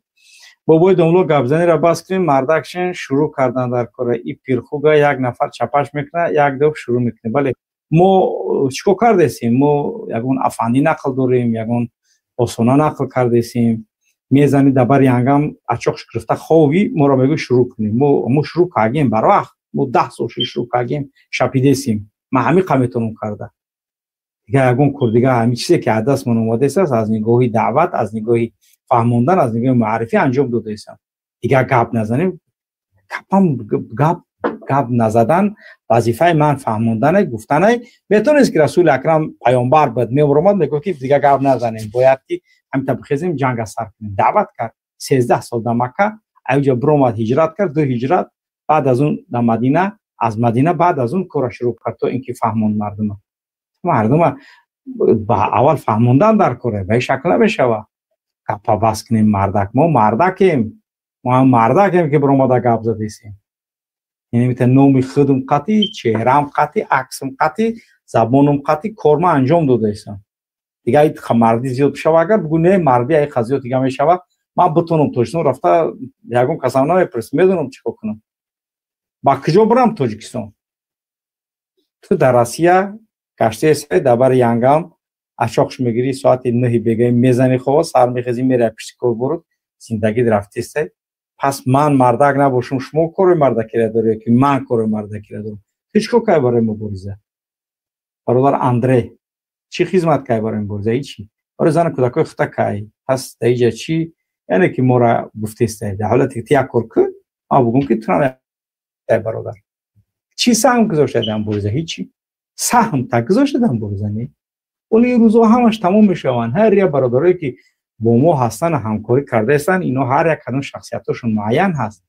Бобои домло, гапзаниро бас кунем, мардакшен шурӯъ кардан дар кора. И пирхуга як нафар чапаш мекунад, як доб шурӯъ мекунем. Бале, мо чӣ кор кардесем? Мо ягон афандӣ нақл дорем, ягон осона нақл кардесем? Мезани дар бари ангам ачоқш гирифта хови, моро мегӯ шурӯъ кунем. Мо шурӯъ кардем барвақт, мо 10 сол шуд шурӯъ кардем, шапидесем. Ман ҳамиқа метавонам карда, дигар ягон кор дигар ҳамин чизе ки аз дастмон омадааст, аз нигоҳи даъват, аз нигоҳи фаҳмондан, аз нигоҳи муаррифӣ анҷом додаистам. Дигар гап назанем. Гапам гап назадан вазифаи ман фаҳмондане, гуфтане. Метавонест ки Расули Акрам паёмбар буд, меомад, мегуфт ки дигар гап назанем, бояд ки ҳамита бихезем, ҷанга сар кунем. Даъват кард 13 сол дар Макка, аюҷа биромад, ҳиҷрат кард, ду ҳиҷрат, баъд аз он дар Мадина, аз Мадина баъд аз он кора шурӯъ кард, то ин ки фаҳмонд мардума. Мардума ба аввал фаҳмондан дар коре, ба ин шакл намешава. Гапа бас кунем, мардак. Мо мардакем, мо ҳам мардакем ки биромада гап задесем. Яъне номи худум қатӣ, чеҳраам қатӣ, аксам қатӣ, забонум қатӣ корма анҷом додаистам. Дигар мардӣ зиёд бишава, агар бугӯ не, мардӣ ай зиёд дига мешава. Ман битонам Тоҷикистон рафта, ягон касам намепурсам, медонам чӣ кор кунам, ба куҷо бирам. Тоҷикистон ту дар Россия гаштаесай, дар бари янгам ачоқш мегирӣ, соати 9-и бегаи мезани хова, сар мехезӣ, мерай пишти кор, бурд зиндагит рафтесай. Пас ман мардак набошам, шумо кори мардакира дорӣ ки ман кори мардакира дорам? Ту чӣ кор кай барои мубориза, бародар Андре? Чӣ хизмат кай барои мубориза? Ҳичи. Барои зану кӯдакои хута кай. Пас дар иҷа чӣ, яъне ки мора гуфтестай, дар ҳолате ки ту як кор кун, ман бугум ки ту бародар чӣ саҳм гузошта дар мубориза? Ҳичи. Саҳм та гузошта дар мубориза не. Вале ин рӯзҳо ҳамаш тамом мешаванд. Ҳар як бародарое ки бо мо ҳастанд, ҳамкорӣ кардаистанд, ино ҳар як кадом шахсиятҳошон муайян ҳаст,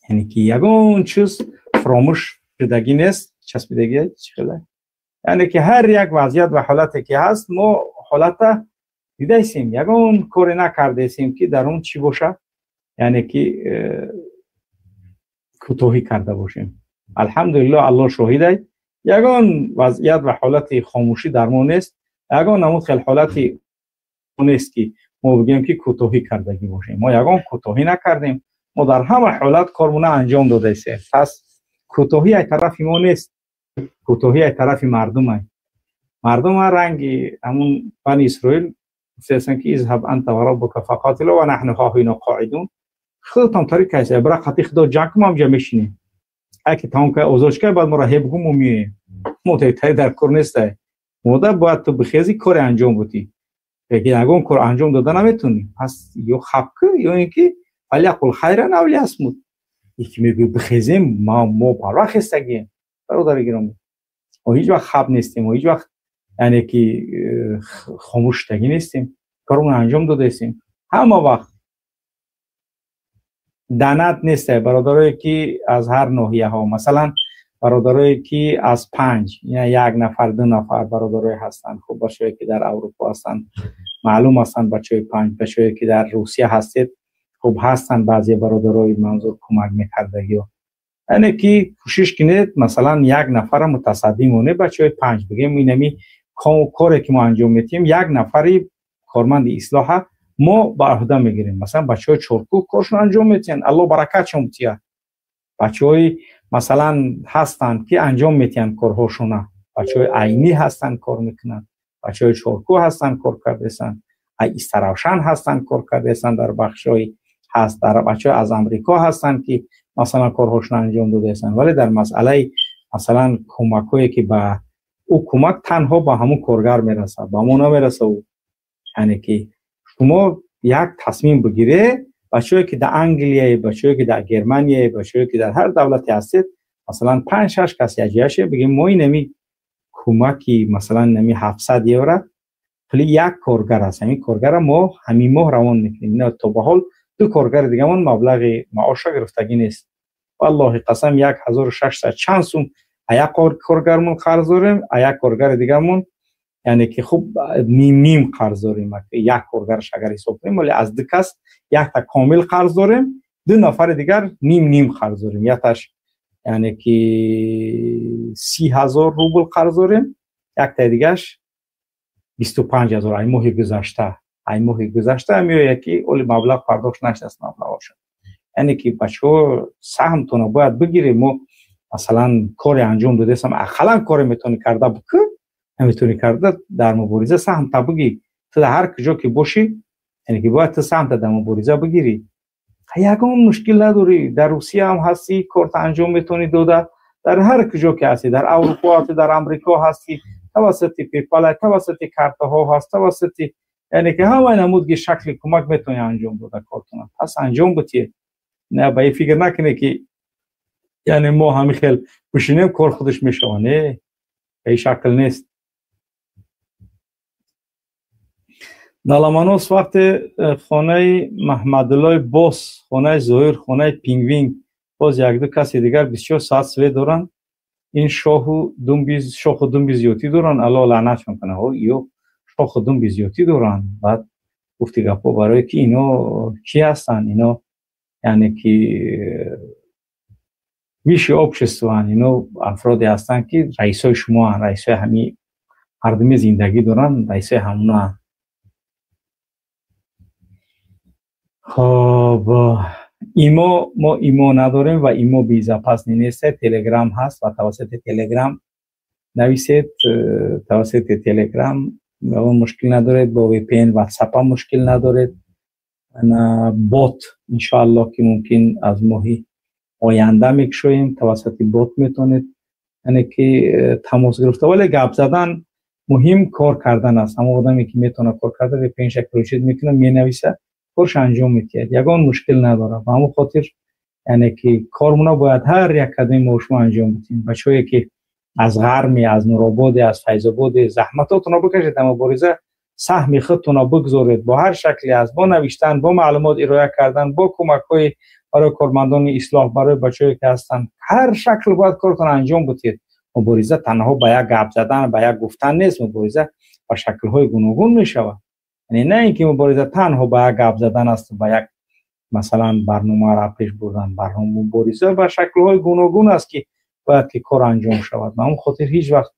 яъне ки ягон чиз фаромӯш шудагӣ нест, часпидагӣ чихела. Яъне ки ҳар як вазъият ва ҳолате ки ҳаст, мо ҳолата дидаистем, ягон коре накардаистем ки дар он чӣ бошад, яъне ки кӯтоҳӣ карда бошем. Алҳамдулиллоҳ, Аллоҳ шоҳидай, ягон вазъият ва ҳолати хомӯшӣ дар мо нест, ягон намуд хел ҳолати нест ки мо бигӯем ки кӯтоҳӣ кардагӣ бошем. Мо ягон кӯтоҳӣ накардем, мо дар ҳама ҳолат кормона анҷом додаистем. Пас кӯтоҳӣ ай тарафи мо нест, кӯтоҳӣ ай тарафи мардумай. Мардума ранги ҳамун Бани Исроил гуфтаастанд ки اذهب أنت وربك فقاتلا ونحن هاهنا قاعدون. Худатон тариқ кайса, бира қати Худо ҷанг кун, мо ҳамҷа мешинем. Ай ки тамом кай, озод кай, баъд моро ҳеб гум, мо меоем. Мо таи дар кор нестай. Мода бояд ту бихезӣ, коре анҷом будӣ, лекин ягон кор анҷом дода наметонӣ. Пас ё хаб ку, ё ин ки فليقل خيرا أو ليصمت. Яки мегӯй бихезем, мо барвақт хестагием, бародари гиромӣ. Мо ҳеҷ вақт хаб нестем, мо ҳеҷ вақт, яъне ки хомӯш шудагӣ нестем, коромон анҷом додаистем ҳама вақт. Данат нестай, бародарое ки аз ҳар ноҳияҳо, масалан бародарое ки аз Панҷ, як нафар, ду нафар бародарое ҳастанд. Хуб, бачаҳое ки дар Аврупо ҳастанд, маълум ҳастанд бачаҳои Панҷ. Бачаҳое ки дар Русия ҳастед, хуб, ҳастанд баъзе бародарои манзур кӯмак мекардагиё. Яъне ки кӯшиш кунед, масалан як нафара мутасаддӣ монед, бачаҳои Панҷ, бигем инами коре ки мо анҷом медиҳем, як нафари корманди ислоҳа мо ба ӯҳда мегирем. Масалан, бачаҳои Чоркӯҳ коршон анҷом медиҳанд, Аллоҳ баракатшон бутиҳад. Бачаҳои масалан ҳастанд ки анҷом медиҳанд корҳошона, бачаҳои Айнӣ ҳастанд, кор мекунанд, бачаҳои Чоркӯҳ ҳастанд, кор кардаистанд, Истаравшан ҳастанд, кор кардаистанд, дар бахшҳои ҳаст, дар бачаҳои аз Амрико ҳастанд ки масалан корҳошон анҷом додаистанд. Вале дар масъалаи масалан кӯмакҳое ки ба ӯ кӯмак танҳо ба ҳамун коргар мерасад, ба мо намерасад. Ӯ яъне ки шумо як тасмим бигире, бачаҳое ки дар Англия, бачаҳое ки дар Германия, бачаҳое ки дар ҳар давлате ҳастед, масалан панҷ шаш кас якҷояше бигем, мо инами кӯмаки масалан инами 700 евро пули як коргар аст, ҳамин коргара мо ҳамин моҳ равон мекунем. Ина то ба ҳол ду коргари дигамон маблағи маоша гирифтагӣ нест. Валлоҳи қасам, 1600 чанд сум а як коргармон қарз дорем, а як коргари дигармон, яъне ки хуб, ним ним қарз дорем. Як коргараш агар ҳисоб кунем, вале аз ду кас якта комил қарз дорем, ду нафари дигар ним ним қарз дорем. Якташ, яъне ки 30 000 рубл қарз дорем. Яктаи дигааш 25,000 ай моҳи гузашта, ай моҳи гузашта меояд, ки оли маблағ пардохт нашудааст маблағҳошон. Яъне ки бачаҳо, саҳмтона бояд бигирем. Мо масалан коре анҷом додесам, ақаллан коре метавонӣ карда бикӯ, наметавонӣ карда, дар мубориза саҳмта бигӣ. Ту дар ҳар куҷо ки бошӣ, яъне ки бояд ту саҳмта дар мубориза бигирӣ. Ягон мушкил надорӣ, дар Русия ҳам ҳастӣ, корта анҷом метавонӣ дода, дар ҳар куҷо ки ҳастӣ, дар Аврупо ҳастӣ, дар Амрико ҳастӣ, тавассути PayPal, тавассути картаҳо ҳаст, тавассути яъне ки ҳамаи намудги шакли кӯмак метавонӣ анҷом дода кортона. Пас анҷом битӣ. Не, ба ин фикр накунед, ки яъне мо ҳамин хел бишинем, кор худаш мешавад. Не, ба ин шакл нест. Даламанос вақте хонаи Маҳмадуллои Бос, хонаи Зоҳир, хонаи Пингвин, боз якду каси дигар 24 соат свет доранд. Ин шоҳу думби, шоху думби зиёдтӣ доранд, Аллоҳ лаънатшон кунад. Ё шоху думби зиёдтӣ доранд. Баъд гуфти гапҳо, барое ки ино кӣ ҳастанд? Ино яъне ки высшее обществоанд, ино афроде ҳастанд, ки раисои шумоанд, раисои ҳамин мардуми зиндагӣ доранд, раисои ҳамонаанд. Хоб, имо, мо имо надорем ва имо безопасный нест. Телеграм ҳаст ва тавассути Телеграм нависед, тавассути Телеграм мушкил надоред, бо VPN WhatsApp ҳам мушкил надоред. Бот иншоаллоҳ ки мумкин аз моҳи оянда мекушоем, тавассути бот метавонед яъне ки тамос гирифта, вале гап задан муҳим кор кардан аст. Ҳамон одаме ки метавонад кор карда, VPN ша включить мекунад, менависад, корш анҷом медиҳад, ягон мушкил надорад. Ба ҳамон хотир яъне ки кормона бояд ҳар як кадами мо шумо анҷом бидиҳем. Бачаҳое ки аз Ғарми, аз Нурободе, аз Файзободе, заҳматотонро бикашед, дар мубориза саҳми худтонро бигзоред бо ҳар шакле аст, бо навиштан, бо маълумот ироя кардан, бо кӯмакҳои барои кормандони ислоҳ, барои бачаҳое ки ҳастанд, ҳар шакл бояд кортонро анҷом бидиҳед. Мубориза танҳо ба як гап задан, ба як гуфтан нест, мубориза ба шаклҳои гуногун мешавад. Яъне на ин ки мубориза танҳо ба як гап задан аст, ба як масалан барномаро пеш бурдан, барнома мубориза ба шаклҳои гуногун аст, ки бояд ки кор анҷом шавад. Ба ҳамон хотир ҳеҷ вақт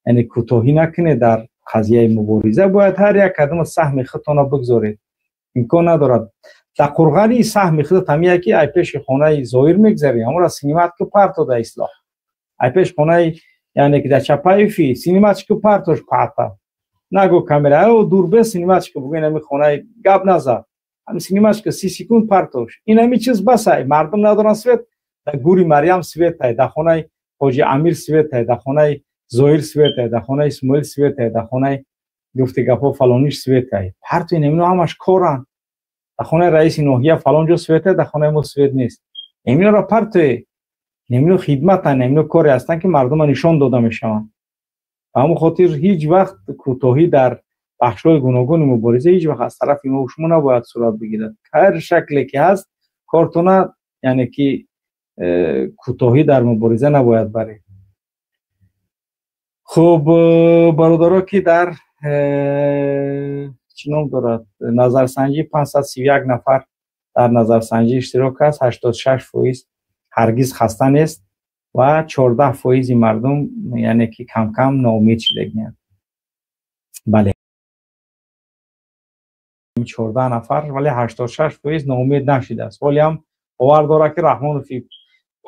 яъне кӯтоҳӣ накунед дар қазияи мубориза, бояд ҳар як кадом саҳми худтонро бигзоред. Имкон надорад дар қурғани саҳми худат ҳамия ки ай пеши хонаи Зоҳир мегзарӣ, ҳамонро синимат ку парто да ислоҳ, ай пеш хонаи яъне ки дар Чапаевфи синиматш ку партош пата, нагу камера о дурбе синиматш ку бугӯ, ин хонаи гап назад, ҳами синиматш ку 30 секунд партош. Ин ҳами чиз басай. Мардум надоранд свет, дар гури Марьям светай, дар хонаи Ҳоҷи Амир светай, дар хонаи Зоҳир светай, дар хонаи Исмоил светай, дар хонаи гуфти гапҳо фалониш светай. Парту ин ино ҳамаш коранд. Дар хонаи раиси ноҳия фалон ҷо светай, дар хонаи мо свет нест. Инора партуе, ино хидматанд, ино коре ҳастанд, ки мардума нишон дода мешаванд. Ба ҳамон хотир ҳеҷ вақт кӯтоҳӣ дар бахшҳои гуногуни мубориза ҳеҷ вақт аз тарафи мо шумо набояд сурат бигирад. Ҳар шакле ки ҳаст кортона, яъне ки кӯтоҳӣ дар мубориза набояд баред. Хуб, бародаро, ки дар чӣ ном дорад, назарсанҷӣ 531 нафар дар назарсанҷӣ иштирок аст, 86% ҳаргиз хаста нест ва 14% мардум яъне ки кам-кам ноумед шудагианд. Бале, 14 нафар, вале 86% ноумед нашудааст. Ҳоле ҳам бовар дорад, ки Раҳмонови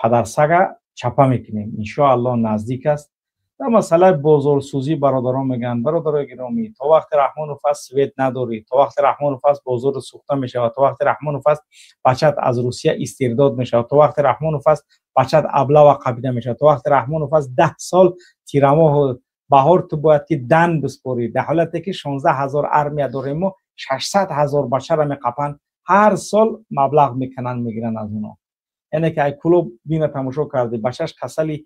падарсага чапа мекунем, иншоаллоҳ наздик аст. Дар масъалаи бозорсӯзӣ бародарон мегӯянд: бародарои гиромӣ, то вақте Раҳмонов аст, свет надорӣ, то вақте Раҳмонов аст, бозор сӯхта мешавад, то вақте Раҳмонов аст, бачат аз Русия истирдод мешавад, то вақте Раҳмонов аст, бачат аблава қабида мешавад, то вақте Раҳмонов аст, 10 сол тирамоҳу баҳор ту бояд ки дан биспорӣ. Дар ҳолате ки 16,000 армия дорем, мо 600,000 бачаро меқапанд, ҳар сол маблағ мекунанд, мегиранд аз оно. Яъне ки ай клуб бина тамошо карди, бачаш касали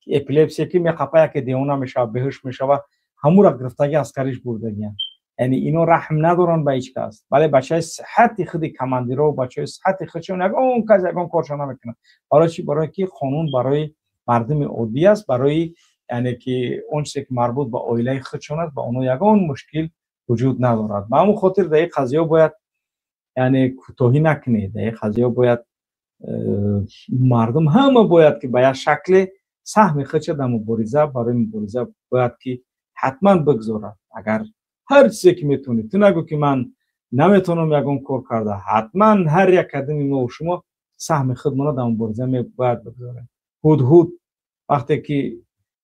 эпилепсия ки меқапа, яке девона мешавад, беҳуш мешавад, ҳамура гирифтагӣ аскариш бурдагиянд. Яъне ино раҳм надоранд ба ҳеҷ кас, вале бачаи сиҳати худи командиро, бачаи сиҳати худшон ягон кас ягон коршон намекунад. Барои чӣ? Барои ки қонун барои мардуми оддӣ аст, барои яъне ки он чизе ки марбут ба оилаи худшон аст, ба онҳо ягон мушкил вуҷуд надорад. Ба ҳамон хотир дар ин қазиё бояд яъне кӯтоҳӣ накунед. Дар ин қазиё бояд мардум ҳама бояд ки ба як шакле саҳми худша дар мубориза, барои мубориза бояд ки ҳатман бигзорад. Агар ҳар чизе ки метавонӣ, ту нагӯ ки ман наметавонам ягон кор карда, ҳатман ҳар як қадами мо ва шумо саҳми худмонро дар мубориза бояд бигзорем. Ҳудҳуд вақте ки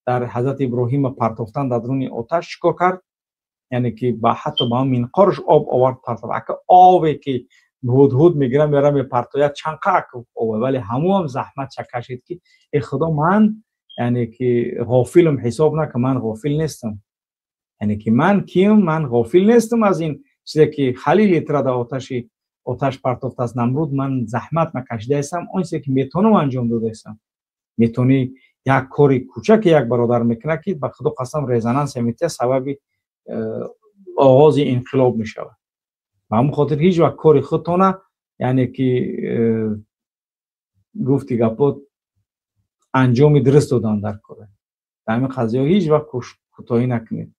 дар ҳазрати Иброҳима партофтан дар даруни оташ чӣ кор кард? Яъне ки ба ҳатто ба минқорш об овард, партофт. Ака ове ки ҳудҳуд мегирам меорам мепартояд, чанд қак ове, вале ҳамуам заҳмат чакашид ки э худо, ман яъне ки ғофилам ҳисоб накун, ман ғофил нестам. Яъне ки ман кием? Ман ғофил нестам аз ин чизе ки Халили тра дар оташ партофт аз Намруд, ман заҳмат накашидаистам, он чизе ки метавонам анҷом додаистам. Метавонӣ як кори кӯчаке як бародар мекунад ки ба худо қасам резонанс метиҳад, сабаби оғози инқилоб мешавад. Ба ҳамон хотир ҳеҷ вақт кори худтона, яъне ки гуфти гапот, анҷоми дуруст додан дар коре. Дар ҳамин қазияҳо ҳеҷ вақт кӯтоҳӣ накунед.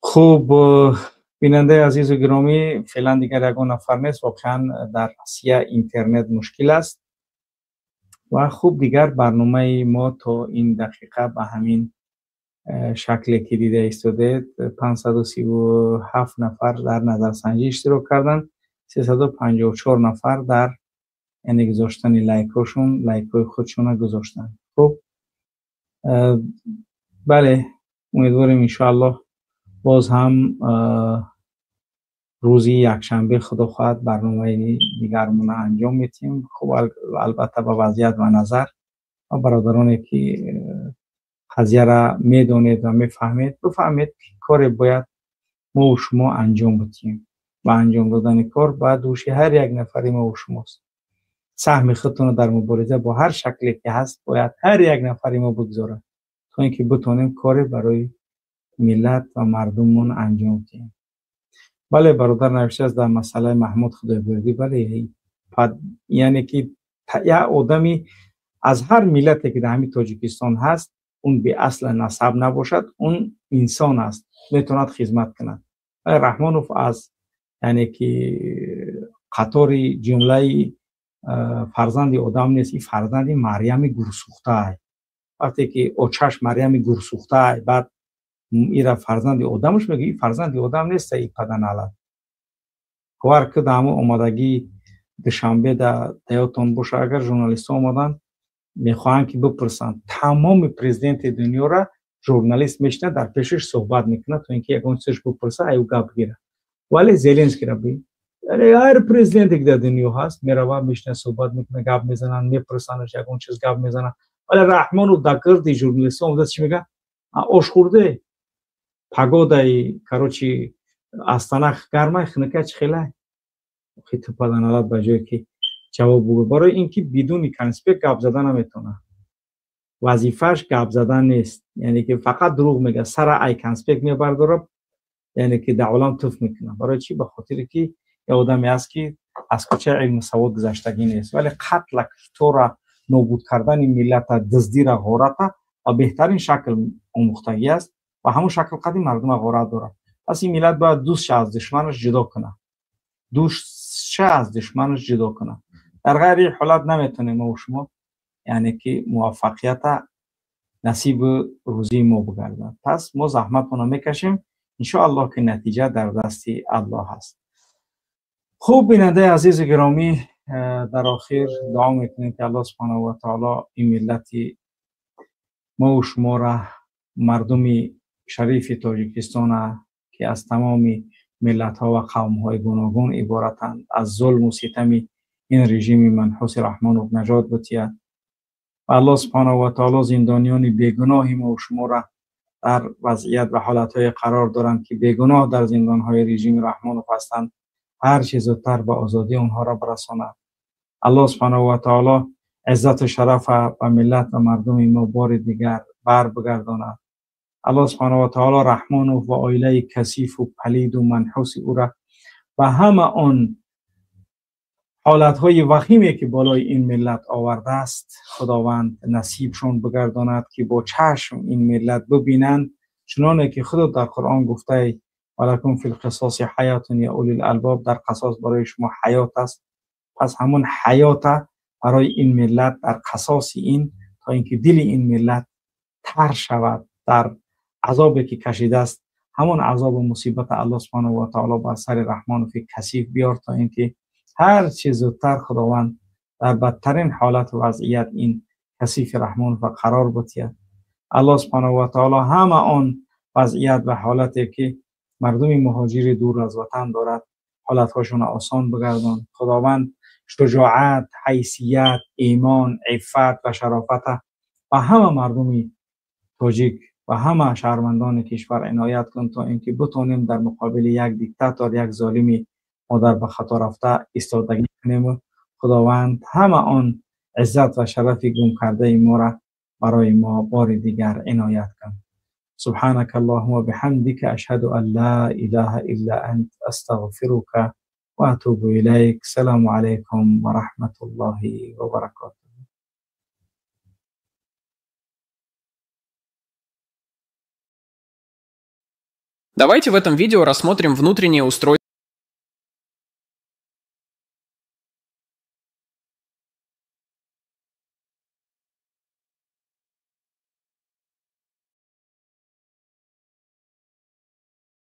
Хуб, бинандаи азизу гиромӣ, феълан дигар ягон нафар нест. Воқеан дар Россия интернет мушкил аст ва хуб дигар барномаи мо то ин дақиқа ба ҳамин шакле ки дида истодед, 537 нафар дар назарсанҷӣ иштирок карданд, 354 нафар дар яъне гузоштани лайкҳошон, лайкҳои худшона гузоштанд. Хуб, бале, умедворем иншоаллоҳ боз ҳам рӯзи якшанбе худо хоҳад барномаи дигармона анҷом медиҳем. Хуб, албатта ба вазъият ва назар ва бародароне ки қазияра медонед ва мефаҳмед, бифаҳмед ки коре бояд мо ва шумо анҷом бидиҳем ва анҷом додани кор ба дӯши ҳар як нафари мо ва шумост. Саҳми худтонро дар мубориза бо ҳар шакле ки ҳаст бояд ҳар як нафари мо бигзорад, то ин ки битонем коре барои миллат ва мардуммон анҷом диҳем. Бале, бародар навиштааст дар масъалаи Маҳмуд Худойбердӣ. Бале, яъне ки як одами аз ҳар миллате ки дар ҳамин Тоҷикистон ҳаст, он беасла насаб набошад, он инсон аст, метавонад хизмат кунад. Вале Раҳмонов аз яъне ки қатори ҷумлаи фарзанди одам нест, ин фарзанди Марьями гурсӯхтаай. Вақте ки очаш Марьями гурсӯхтаай, баъд ира фарзанди одамаш мегӯяд, ин фарзанди одам нест, ин паданалат. Говар ки дар ҳамон омадагии Душанбе да даётон боша, агар журналистҳо омаданд, мехоҳанд ки бипурсанд, тамоми президенти дунёра журналист мешинад, дар пешаш суҳбат мекунад, то ин ки ягон чизаш бипурса, аю гап гирад. Вале Зеленскийра бин, ҳар президенте ки дар дунё ҳаст, меравад, мешинад, суҳбат мекунад, гап мезананд, мепурсандаш, ягон чиз гап мезананд. Вале Раҳмонов дар гирди журналистҳо омада чӣ мегӯяд? Ош хӯрде? Погодаи, короче, Астана гармай, хунука чӣ хелай? Охи ту паданалат, ба ҷое ки ҷавоб бугӯ, барои ин ки бидуни конспект гап зада наметавонад. Вазифааш гап задан нест, яъне ки фақат дурӯғ мегӯяд, сара ай конспект мебардорад, яъне ки дар олам туф мекунад. Барои чӣ? Ба хотире ки як одаме аст ки аз кӯчаи илму савод гузаштагӣ нест, вале қатла, куштора, нобуд кардани миллата, дуздира, ғората ба беҳтарин шакл омӯхтагӣ аст ва ҳамон шакл қади мардума ғорат дорад. Пас ин миллат бояд дӯстша аз душманаш ҷудо кунад, дӯстша аз душманаш ҷудо кунад. Дар ғайри ин ҳолат наметавонем мо шумо яъне ки муваффақията насиби рӯзии мо бигардад. Пас мо заҳматмонро мекашем, иншоаллоҳ ки натиҷа дар дасти Аллоҳ аст. Хуб, бинандаи азизу гиромӣ, дар охир дуо мекунем ки Аллоҳ субҳанаҳу ва таоло ин миллати мо шуморо, мардуми шарифи Тоҷикистона ки аз тамоми миллатҳо ва қавмҳои гуногун иборатанд, аз зулму ситами ин режими манҳуси Раҳмонов наҷот бутиҳад ва Аллоҳ субҳанаҳу ва таоло зиндониёни бегуноҳи мо шуморо дар вазъият ва ҳолатҳое қарор доранд ки бегуноҳ дар зиндонҳои режими Раҳмонов ҳастанд, ҳар чӣ зудтар ба озодӣ онҳоро бирасонад. Аллоҳ субҳанаҳу ва таоло иззату шарафа ба миллат ва мардуми мо бори дигар бар бигардонад. Аллоҳ субҳанаҳу ва таоло Раҳмонов ва оилаи касифу палиду манҳуси ӯра ба ҳама он ҳолатҳои вахиме ки болои ин миллат овардааст, Худованд насибшон бигардонад ки бо чашм ин миллат бибинанд, чуноне ки худо дар Қуръон гуфтаи ولکم فی القصاص حیات یا اولی الالباب، در قصاص برای شما حیات است. پس همون حیات برای این ملت در قصاص این، تا اینکه دل این ملت تر شود در عذابی که کشیده است، همون عذاب و مصیبت الله سبحانه و تعالی بر سر رحمان فی کثیف بیار، تا اینکه هر چیز زودتر خداوند در بدترین حالت و وضعیت این کثیف رحمان و قرار بتید. الله سبحانه و تعالی همه آن وضعیت و حالتی که مردم مهاجر دور از وطن دارد حالتهاشون آسان بگردان. خداوند شجاعت، حیثیت، ایمان، عفت و شرافت و همه مردم تاجیک و همه شهروندان کشور عنایت کن تا اینکه بتونیم در مقابل یک دیکتاتور، یک ظالمی مادر به خطا رفته ایستادگی کنیم. خداوند همه آن عزت و شرف گم کرده ما را برای ما بار دیگر عنایت کن. سبحانك اللهم وبحمدك أشهد أن لا إله إلا أنت أستغفرك وأتوب إليك. السلام عليكم ورحمة الله وبركاته. Давайте в этом видео рассмотрим внутреннее устройство.